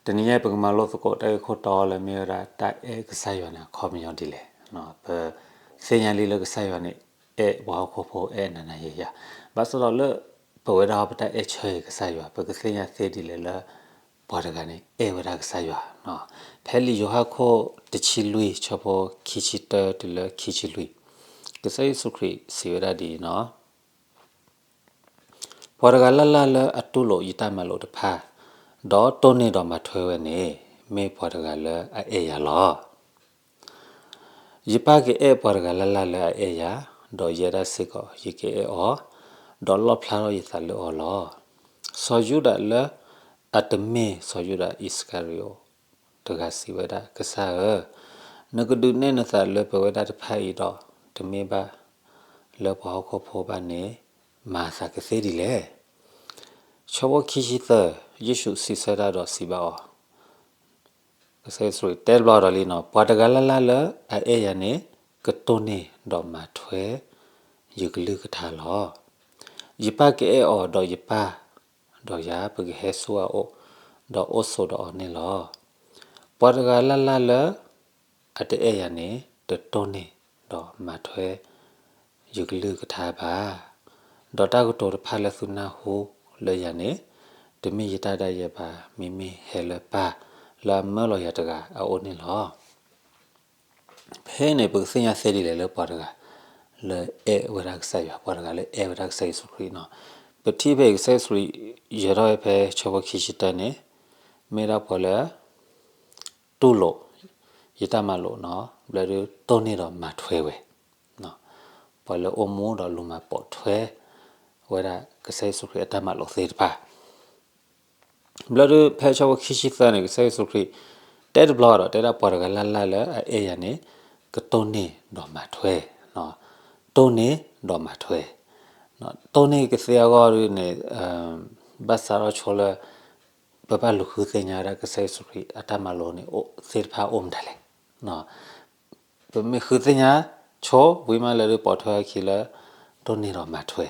တနံၤညါပကမၤလိသကိးတၢ်ဂ့ၢ်ခိၣ်တီလၢမ့ၢ်ဝဲဒၣ် တၢ်အဲၣ်ကစၢ်ယွၤန့ၣ် အခီပညီဒ်လဲၣ်. ပသ့ၣ်ညါလံလၢကစၢ်ယွၤန့ၣ် အဲၣ်ပှၤဟီၣ်ခိၣ်ဖိ အဲၣ်နၤနၤယၤယၤ, ဘၣ်ဆၣ်ဒီးလၢ ပဝဲဒၣ်ပတၢ်အဲၣ်ဆၢအံၤကစၢ်ယွၤ ပကသ့ၣ်ညါသ့ဒ်လဲၣ်လၢ ပှၤတဂၤန့ၣ် အဲၣ်ဝဲဒၣ်ကစၢ်ယွၤ. ဖဲလံာ်ယိၤဟၣ်ခိၣ်တဆံလွံၢ် ဆၢဖိခံဆံတၢတုၤလၢခံဆံလွံၢ်, ကစၢ်ယ့ၣ်ၡူးခရံာ်စံးဝဲဒၣ်ဒ်အံၤနီၤ, ပှၤတဂၤလၢ်လၢ်လၢအတူၢ်လိာ်ယတၢ်မၤလိာ်တဖၣ်, ဒီးတိၢ်န့ၢ်ဒီးမၤထွဲဝဲန့ၣ်, မ့ၢ်ပှၤတဂၤလၢအအဲၣ်ယၤလီၤ. ယပၢ်ကအဲၣ်ပှၤတဂၤလၢ်လၢ်လၢအအဲၣ်ယၤ, ဒီးယဲဒၣ်စ့ၢ်ကီးယကအဲၣ်အီၤ, ဒီးလီၣ်ဖျါထီၣ်ယသးလၢအီၤလီၤ. စီၤယူဒၤလၢအတမ့ၢ်စီၤယူဒၤအံၣ်စကၤရံၤအိၣ်တဂၤစံးဝဲဒၣ်, ကစၢ်ဧၢ, နကဒုးနဲၣ်နသးလၢပဝဲဒၣ်တဖၣ်အံၤဒီး, တမ့ၢ်ဘၣ်လၢပှၤဟီၣ်ခိၣ်ဖိဘၣ်န့ၣ်, မၤသးကသ့ဒ်လဲၣ်. ဆၢဖိခံဆံသၢ, ယ့ၣ်ၡူးစံးဆၢတၢ်ဒီးစံးဘၣ်အီၤ, ကစၢ်ယ့ၣ်ၡူးတဲတဘျီဒီးလံနီၤ, ပှၤတဂၤလၢ်လၢ်လၢအအဲၣ်ယၤန့ၣ်, ကတိၢ်န့ၢ်ဒီးမၤထွဲယကလုၢ်ကထါလီၤ. ယပၢ်ကအဲၣ်အီၤဒီးယပၢ်, ဒီးယၤပကဟဲဆူအအိၣ်, ဒီးအိၣ်ဆိးဒီးအီၤန့ၣ်လီၤ. ပှၤတဂၤလၢ်လၢ်လၢအတအဲၣ်ယၤန့ၣ်, တတိၢ်န့ၢ်ဒီးမၤထွဲယကလုၢ်ကထါဘၣ်. ဒီးတၢ်ကတိၤတဖၣ်လၢသုနၢ်ဟူလၢယၤန့ၣ်, တမ့ၢ်ယတၢ်ဒၣ်ယဲဘၣ်, မ့မ့ၢ်ဟဲလၢပၢ်လၢအမၢလီၤယၤတဂၤအအိၣ်န့ၣ်လီၤ. ဖဲန့ၣ်ပကသ့ၣ်ညါသ့ဒ်လဲၣ်လၢပှၤတဂၤလၢအဲၣ်ဝဲဒၣ်ကစၢ်ယွၤ, ပှၤတဂၤလၢအဲၣ်ဝဲဒၣ်ကစၢ်ယ့ၣ်ၡူးခရံာ်နီၤ. ပထံၣ်ဖဲအံၤကစၢ်ယ့ၣ်ၡူးခရံာ် ယဲၤထီၣ်ဝဲဖဲဆၢဖိခံဆံတၢန့ၣ်, မ့ၢ်ဒၣ်ပှၤလၢ တူၢ်လိာ်ယတၢ်မၤလိာ်နီၤ, ဘျီဒုးတိၢ်န့ၢ်ဒီးမၤထွဲဝဲ, ပှၤလၢအိၣ်မူဒီးလူၤမၤပိာ်ထွဲဝဲဒၣ်ကစၢ်ယ့ၣ်ၡူးခရံာ်အတၢ်မၤလိာ်သ့ၣ်တဖၣ် ဘျီဒုးဖဲဆၢဖိခံဆံသၢန့ၣ် ကစၢ်ယ့ၣ်ၡူးခရံာ် တဲတဘျီဒီး တဲဒၣ်ပှၤတဂၤလၢ်လၢ်လၢအအဲၣ်ယၤန့ၣ် ကတိၢ်န့ၢ်ဒီးမၤထွဲ, တိၢ်န့ၢ်ဒီးမၤထွဲ, တိၢ်န့ၢ်ကသ့အဂီၢ်ဒုးန့ၣ် ဘၣ်စးထီၣ်ဆိလၢ ပဘၣ်လူၤဃုသ့ၣ်ညါဝဲဒၣ်ကစၢ်ယ့ၣ်ၡူးခရံာ်အတၢ်မၤလိာ်န့ၣ် သ့ၣ်တဖၣ်အိၣ်မတၤလဲၣ်. ပမ့ၢ်ဃုသ့ၣ်ညါဆိ ဝံၤမးလၢဒုးပိာ်ထွဲအခံလၢ တိၢ်န့ၢ်ဒီးမၤထွဲ,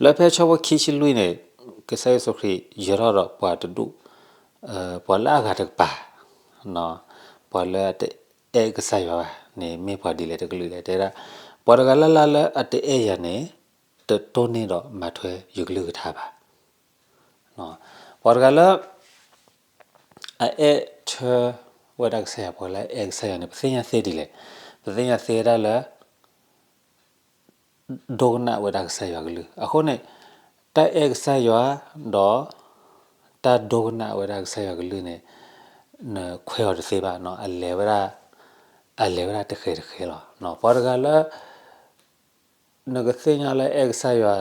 လၢဖဲဆၢဖိခံဆံလွံၢ်န့ၣ် ကစၢ်ယ့ၣ်ၡူးခရံာ်ယဲၤထီၣ်ဒီးပှၤတဒူၣ်, ပှၤလၢအဂၤတကပၤ, ပှၤလၢအတအဲၣ်ကစၢ်ယွၤဘၣ်န့ၣ် မ့ၢ်ပှၤဒ်လဲၣ်တကလုာ်လဲၣ် တဲဒၣ်, ပှၤတဂၤလၢ်လၢ်လၢအတအဲၣ်ယၤန့ၣ် တတိၢ်န့ၢ်ဒီးမၤထွဲယကလုၢ်ကထါဘၣ်. ပှၤတဂၤလၢ အအဲၣ်ဆၢဝဲဒၣ်ကစၢ်ယွၤ, ပှၤလၢအအဲၣ်ကစၢ်ယွၤန့ၣ် ပသ့ၣ်ညါသ့ဒ်လဲၣ်. ပသ့ၣ်ညါသ့ဝဲဒၣ်လၢ ဒိကနၣ်ဝဲဒၣ်ကစၢ်ယွၤကလုၢ်. အဃိန့ၣ် တၢ်အဲၣ်ကစၢ်ယွၤ ဒီး တၢ်ဒိကနၣ်ဝဲဒၣ်ကစၢ်ယွၤကလုၢ်န့ၣ် နခွဲးအီၤတသ့ဘၣ်, အလဲၤဝဲဒၣ်, အလဲၤဝဲဒၣ်တဃဲးတဃဲးလီၤ. ပှၤတဂၤလၢ နကသ့ၣ်ညါလၢအဲၣ်ကစၢ်ယွၤ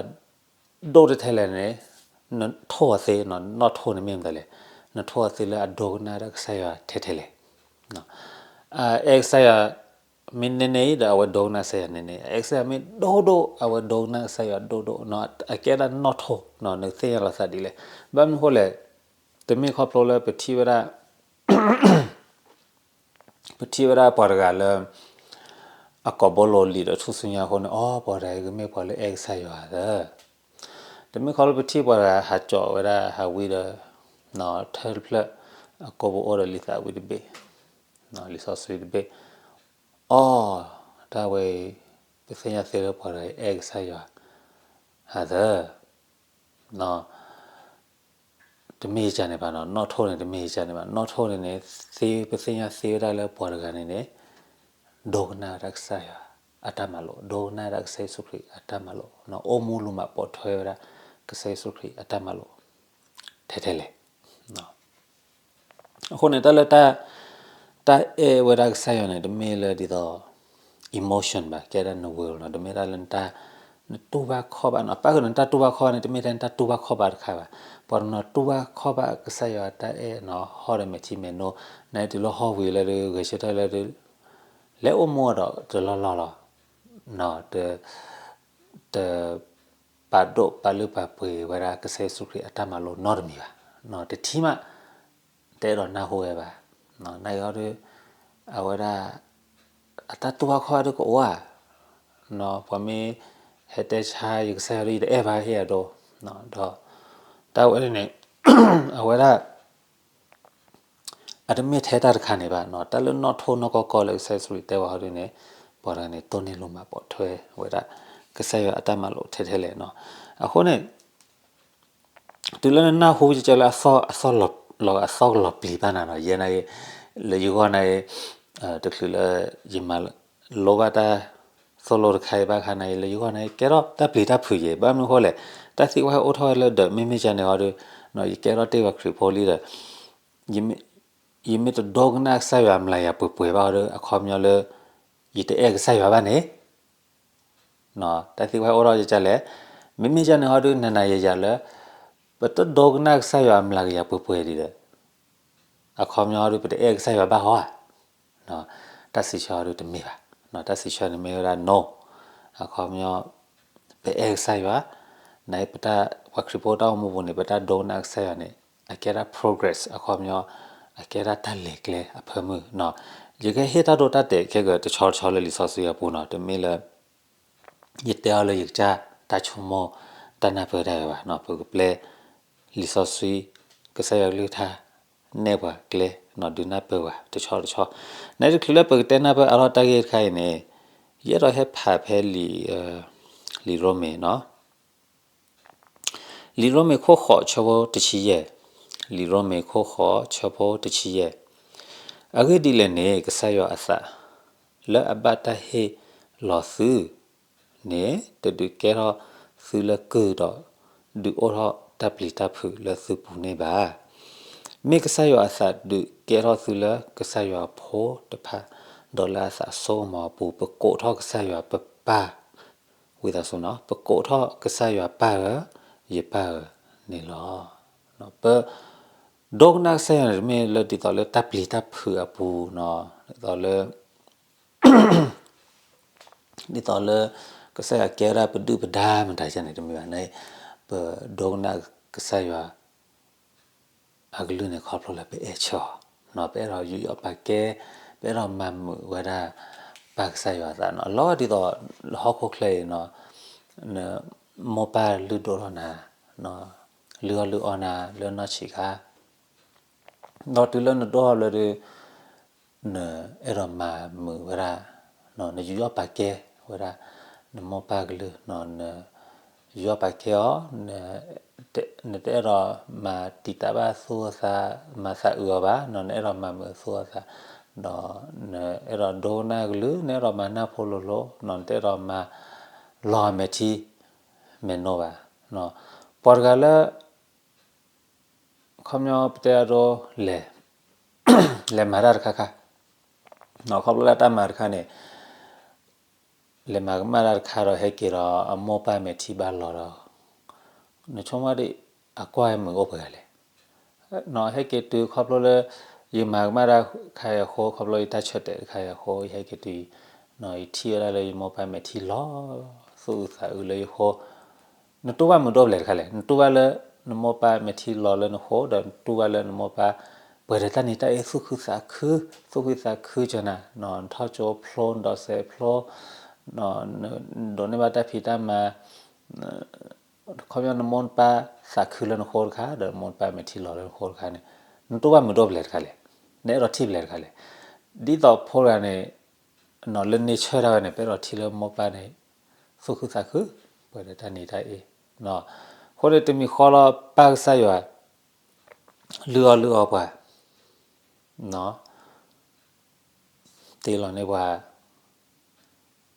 ဒိၣ်တထဲလဲၣ်န့ၣ် နထိၣ်အီၤသ့, နီၣ်ထိၣ်န့ၣ်မ့ၢ်မတၤလဲၣ်, နထိၣ်အီၤသ့လၢအဒိကနၣ်ဒၣ်ကစၢ်ယွၤထဲထဲလဲၣ်. အဲၣ်ကစၢ်ယွၤ မ့ၢ်န့ၢ်န့ၣ်ဒီး အဝဲဒိကနၣ်ကစၢ်ယွၤန့ၢ်န့ၣ်, အဲၣ်ကစၢ်ယွၤမ့ၢ်ဒိၣ်ဒိၣ် အဝဲဒိကနၣ်ကစၢ်ယွၤဒိၣ်ဒိၣ်, အကဲဒၣ်နီၣ်ထိၣ်, နကသ့ၣ်ညါလီၤသးဒ်လဲၣ်. ဘၣ်မနုၤဃိလဲၣ်, တမ့ၢ်ခီဖျိလၢပထံၣ်ဝဲဒၣ် ပထံၣ်ဝဲဒၣ်ပှၤတဂၤလၢ အကိာ်ဘိလိာ်လံာ်ဒီးထူၣ်စုညါအဃိန့ၣ်, အိ ပှၤတဂၤအံၤကမ့ၢ်ပှၤလၢအဲၣ်ကစၢ်ယွၤသၢ. တမ့ၢ်ခီဖျိပထံၣ်ပှၤတဂၤဟးကၠီးဝဲဒၣ်ဟးဝံဒီး ထၢၣ်တဖျၢၣ် အကိာ်ဘိအိၣ်ဒီးလံာ်သးဝံတဘ့ၣ်, လံာ်စီဆှံတဘ့ၣ်, အိ တၢ်ဝဲအံၤ ပသ့ၣ်ညါသ့လၢပှၤတဂၤအံၤအဲၣ်ကစၢ်ယွၤသၢ. တမ့ၢ်ယကန့ၣ်ဘၣ်နီၤ, နီၣ်ထိၣ်န့ၣ်တမ့ၢ်ယကန့ၣ်ဘၣ်. နီၣ်ထိၣ်န့ၣ်န့ၣ် သ့ပသ့ၣ်ညါသ့ဝဲဒၣ်လၢပှၤတဂၤန့ၣ်န့ၣ် ဒိကနၣ်ဝဲဒၣ်ကစၢ်ယွၤအတၢ်မၤလိာ်, ဒိကနၣ်ဝဲဒၣ်ကစၢ်ယ့ၣ်ၡူးခရံာ်အတၢ်မၤလိာ်, အိၣ်မူလူၤမၤပိာ်ထွဲဝဲဒၣ်ကစၢ်ယ့ၣ်ၡူးခရံာ်အတၢ်မၤလိာ် ထဲထဲလဲၣ်. အဃိန့ၣ် တၢ်လၢ တၢ်အဲၣ်ဝဲဒၣ်ကစၢ်ယွၤန့ၣ် တမ့ၢ်လၢဒ်သိး emotion ဘၣ်, ကဲဒၣ်န will နီၤ, တမ့ၢ်တၢ်လၢနတၢ် နတူၢ်ဘၣ်ခီၣ်ဘၣ်နီၤ. ပၣ်ဃုာ်နတၢ်တူၢ်ဘၣ်ခီၣ်ဘၣ်န့ၣ် တမ့ၢ်တၢ်နတၢ်တူၢ်ဘၣ်ခီၣ်ဘၣ်တခါဘၣ်. ပှၤတနီၤတူၢ်ဘၣ်ခီၣ်ဘၣ်ကစၢ်ယွၤတၢ်အဲၣ်နီၤ, ဟီၣ်ဒီးမဲာ်ထံမဲာ်နိ, နတုၤလၢဟီၣ်ဝံၤလၢဒုး ဂဲၤဆၢထၢၣ်လၢဒုး လဲၤအိၣ်မူအီၤဒီးတလီၢ်လီၢ်လီၤ. တ တပာ်ဒိၣ်ပာ်လုၢ်ပာ်ပှ့ၤဝဲဒၣ်ကစၢ်ယ့ၣ်ၡူးခရံာ်အတၢ်မၤလိနီတမံၤဘၣ်. တထံၣ်မး တအဲၣ်ဒိးနၢ်ဟူဝဲဘၣ်. နာ်က့အီၤဒီး အဝဲဒၣ် အတၢ်တူၢ်ဘၣ်ခီၣ်ဘၣ်ဒုးကအိၣ်ဧါ. ပှၤမ့ၢ်ဟဲတဲဆါယကစၢ်ယွၤဒီး ယတအဲၣ်ဘၣ်ဟ့ၣ်အဒိ. ဒီး တၢ်ဝဲန့ၣ်န့ၣ် အဝဲဒၣ် အတမ့ၢ်ထဲတၢ်တခါန့ၣ်ဘၣ်နီၤ, တၢ်လၢနီၢ်ထိနီၢ်ကီၢ်ကီၢ်လၢကစၢ်ယ့ၣ်ၡူးခရံာ်တဲဝဲဟီဒုန့ၣ်, ပှၤတဂၤန့ၣ် တိၢ်န့ၢ်လိမၤပိာ်ထွဲဝဲဒၣ် ကစၢ်ယွၤအတၢ်မၤလိာ်ထဲထဲလဲၣ်နီၤ. အဃိန့ၣ် တုၤလၢနနၢ်ဟူကကဲလၢအသီၣ်လီၤ အသီၣ်ကလီၤပျံၤဘၣ်နၤနီၤ, ယဲနာ်က့ လၢယဂီၢ်နာ်က့ တချုးလၢ ယမၤလိဘၣ်တၢ်သိၣ်လိတခါအံၤဘၣ်ခါနာ်က့ လၢယဂီၢ်နာ်က့ ကဲထီၣ်တၢ်ပျံၤတၢ်ဖုးယဲ, ဘၣ်မနုၤအဃိလဲၣ်, တၢ်သံကွၢ်ဟဲအိၣ်ထီၣ်ဝဲလၢဒီး မ့မ့ၢ်ကန့ၣ်ဟီဒု ယကဲထီၣ်တ့ၢ်ပှၤခရံာ်ဖိလံဒီး ယမ့ၢ်တဒိကနၣ်ကစၢ်ယွၤအမျးကယၤပှဲၤပှဲၤဘၣ်ဟီဒု အခီပညီလၢ ယတအဲၣ်ကစၢ်ယွၤဘၣ်န့ၣ် တၢ်သံကွၢ်ဟဲအိၣ်ထီၣ်ကကလဲၣ်, မ့မ့ၢ်ကန့ၣ်ဟီဒု နနၤယယၤလၢ ပတဒိကနၣ်ကစၢ်ယွၤအမျးကယၤပှဲၤပှဲၤဒံးဒီး အခီပညီဟီဒု ပတအဲၣ်ကစၢ်ယွၤဘၣ်ဟီဧါ. တၢ်စံးဆၢဟီဒုတမ့ၢ်ဘၣ်, တၢ်စံးဆၢန့ၣ်မ့ၢ်ဝဲဒၣ် no, အခီပညီ ပအဲၣ်ကစၢ်ယွၤ, နပတၢ် ပှၤခရံာ်ဖိတၢ်အိၣ်မူပူၤန့ၣ် ပတၢ်ဒိကနၣ်ကစၢ်ယွၤန့ၣ် အကဲဒၣ် progress အခီပညီ အကဲဒၣ်တၢ်လဲၤကျဲအဖၢမုၢ်နီၤ. ယကဟ့ၣ်တၢ်ဒိတၢ်တဲာ်ခဲကတဆီတဆီလၢလံာ်စီဆှံအပူၤနီၤ, တမ့ၢ်လၢ ယတဲအီၤလၢယကစၢ်တၢ်ဆိကမိၣ် တၢ်နၢ်ပၢၢ်တၢ်ဝဲဘၣ်နီၤ, ပကပျဲ လံာ်စီဆှံ ကစၢ်ယွၤကလုၢ်ကထါ နဲၣ်ပှၤကျဲနီၤ ဒုးနၢ်ပၢၢ်ပှၤတဆီတဆီ. နတချုးလၢပကတဲနၢ်ပၢၢ်အါထီၣ်တၢ်ဂ့ၢ်တခါအံၤန့ၣ် ယအဲၣ်ဒိးဟဲဖးဖဲလံာ် လံာ်ရိမ့ၤနီၤ လံာ်ရိမ့ၤခိၣ်ဃိးဆၢဖိတဆံယဲၢ်, လံာ်ရိမ့ၤခိၣ်ဃိးဆၢဖိတဆံယဲၢ်, အဂ့ၢ်ဒ်လဲၣ်န့ၣ် ကစၢ်ယွၤအသး လၢအဘၣ်တၢ်ဟ့ၣ်လီၤသု န့ၣ် တဒုးကဲထီၣ်သုလၢကုၢ်ဒီး ဒုးအိၣ်ထီၣ်တၢ်ပျံၤတၢ်ဖုးလၢသုပူၤန့ၣ်ဘၣ်. မ့ၢ်ကစၢ်ယွၤအသးဒုးကဲထီၣ်သုလၢကစၢ်ယွၤအဖိတဖၣ်, ဒီးလၢအသးအစိကမီၤအပူၤ ပကိးထီၣ်ကစၢ်ယွၤပပၢ် ဝံသးစူၤနီၤ, ပကိးထီၣ်ကစၢ်ယွၤပၢ်ဧၢ, ယပၢ်ဧၢန့ၣ်လီၤ. ပ ဒိကနၣ်ကစၢ်ယွၤန့ၣ် တမ့ၢ်လၢဒ်သိးလၢတၢ်ပျံၤတၢ်ဖုးအပူၤနီၤ, ဒ်သိးလၢ ဒ်သိးလၢ ကစၢ်ယွၤကဲဝဲဒၣ်ပဒုၣ်ပဒါမတၤဒ်န့ၣ်တမ့ၢ်ဘၣ်န့ၣ်, ပဒိကနၣ်ကစၢ်ယွၤ အကလုၢ်န့ၣ်ခီဖျိလၢပအဲၣ်ဆၢအီၤ, ပအဲၣ်ဒိးယူးယီၣ်ပာ်ကဲ, ပအဲၣ်ဒိးမၤမုာ်ဝဲဒၣ် ပၢ်ကစၢ်ယွၤအသးနီၤ, လီၤဒ်သိး ဟီၣ်ခိၣ်ချၢအံၤနီၤ, နမိၢ်ပၢ်လုၢ်ဒိၣ်ထီၣ်နၤ, လုၢ်အီၣ်လုၢ်အီနၤလၢနီၢ်ဆံးခါ ဒီးတုၤလၢနဒိၣ်ထီၣ်ဘျီဒီး နအဲၣ်ဒိးမၤမုာ်ဝဲဒၣ်, နယူးယီၣ်ပာ်ကဲဝဲဒၣ် နမိၢ်ပၢ်ကလုၢ်, ယူးယီၣ်ပာ်ကဲအီၤ, နတအဲၣ်ဒိးမၤတံာ်တာ်ဘၣ်သူၣ်အသး, မၤသးအုးအီၤဘၣ်, နအဲၣ်ဒိးမၤမုာ်သူၣ်အသး, ဒီးနအဲၣ်ဒိးဒိကနၣ်ကလုၢ်, နအဲၣ်ဒိးမၤနၢ်ဖိလိၤလိၤ, နတအဲၣ်ဒိးမၤလီၤမဲာ်ထံမဲာ်နိဘၣ်. ပှၤတဂၤလၢ ခီပညီပတဲအဒိ လဲၤ လဲၤမၤတၢ်တခါခါ, ခီဖျိလၢတၢ်မၤတခါန့ၣ် လဲၤမၤကမၣ်တၢ်တခါဒီး ဟဲက့ၤဒီးအမိၢ်ပၢ်မဲာ်ထံဘၣ်လီၤဒီး နဆိကမိၣ်ဒ် အကွၢ်မုာ်အိၣ်ပှဲၤဂၤလဲၣ်. ဟဲက့ၤတုၤခီဖျိလၢ ယမၤကမၣ်တၢ်တခါအံၤအဃိ, ခီဖျိယတၢ်ဆၢတဲာ်တခါအံၤအဃိ, ယဟဲက့ၤတုၤ ယထံၣ်ဝဲဒၣ်လၢယမိၢ်ပၢ်မဲာ်ထံလီၤ သူၣ်အုးသးအုးလၢယဃိ, နတူၢ်ဘၣ်မုာ်ဒိၣ်ပလဲၣ်တခါလဲၣ်. နတူၢ်ဘၣ်လၢ နမိၢ်ပၢ်မဲာ်ထံလီၤလၢနဃိ, ဒီးနတူၢ်ဘၣ်လၢနမိၢ်ပၢ် ပှဲၤဒီးတၢ်နံၤတၢ်အ့ သူၣ်ခုသးခု, သူၣ်ခုသးခုကၢနၤ, နထီၣ်ကၠိဖျိ, နဒိးစဲးဖျိ, နဒိးန့ၢ်ဘၣ်တၢ်ဖံးတၢ်မၤ, ခီပညီနမိၢ်နပၢ်သးခုလၢနဃိတခါ, ဒီးနမိၢ်နပၢ်မဲာ်ထံလီၤလၢနဃိတခါန့ၣ်, နတူၢ်ဘၣ်မုာ်ဒိၣ်ပလဲၣ်တခါလဲၣ်. နအဲၣ်ဒိးထံၣ်ပလဲၣ်တခါလဲၣ်. ဒ်သိးဖိတဂၤန့ၣ် လၢန့ဆၢၣ်ဒၣ်ဝဲန့ၣ် ပအဲၣ်ဒိးထံၣ်လၢမိၢ်ပၢ်န့ၣ် သူၣ်ခုသးခု, ပှဲၤဒီးတၢ်နံၤတၢ်အ့, အဃိန့ၣ်တမံၤဃီလီၤ ပၢ်ကစၢ်ယွၤ လုၢ်အီၣ်လုၢ်အီပှၤ တ့လီၤန့ၢ်ပှၤ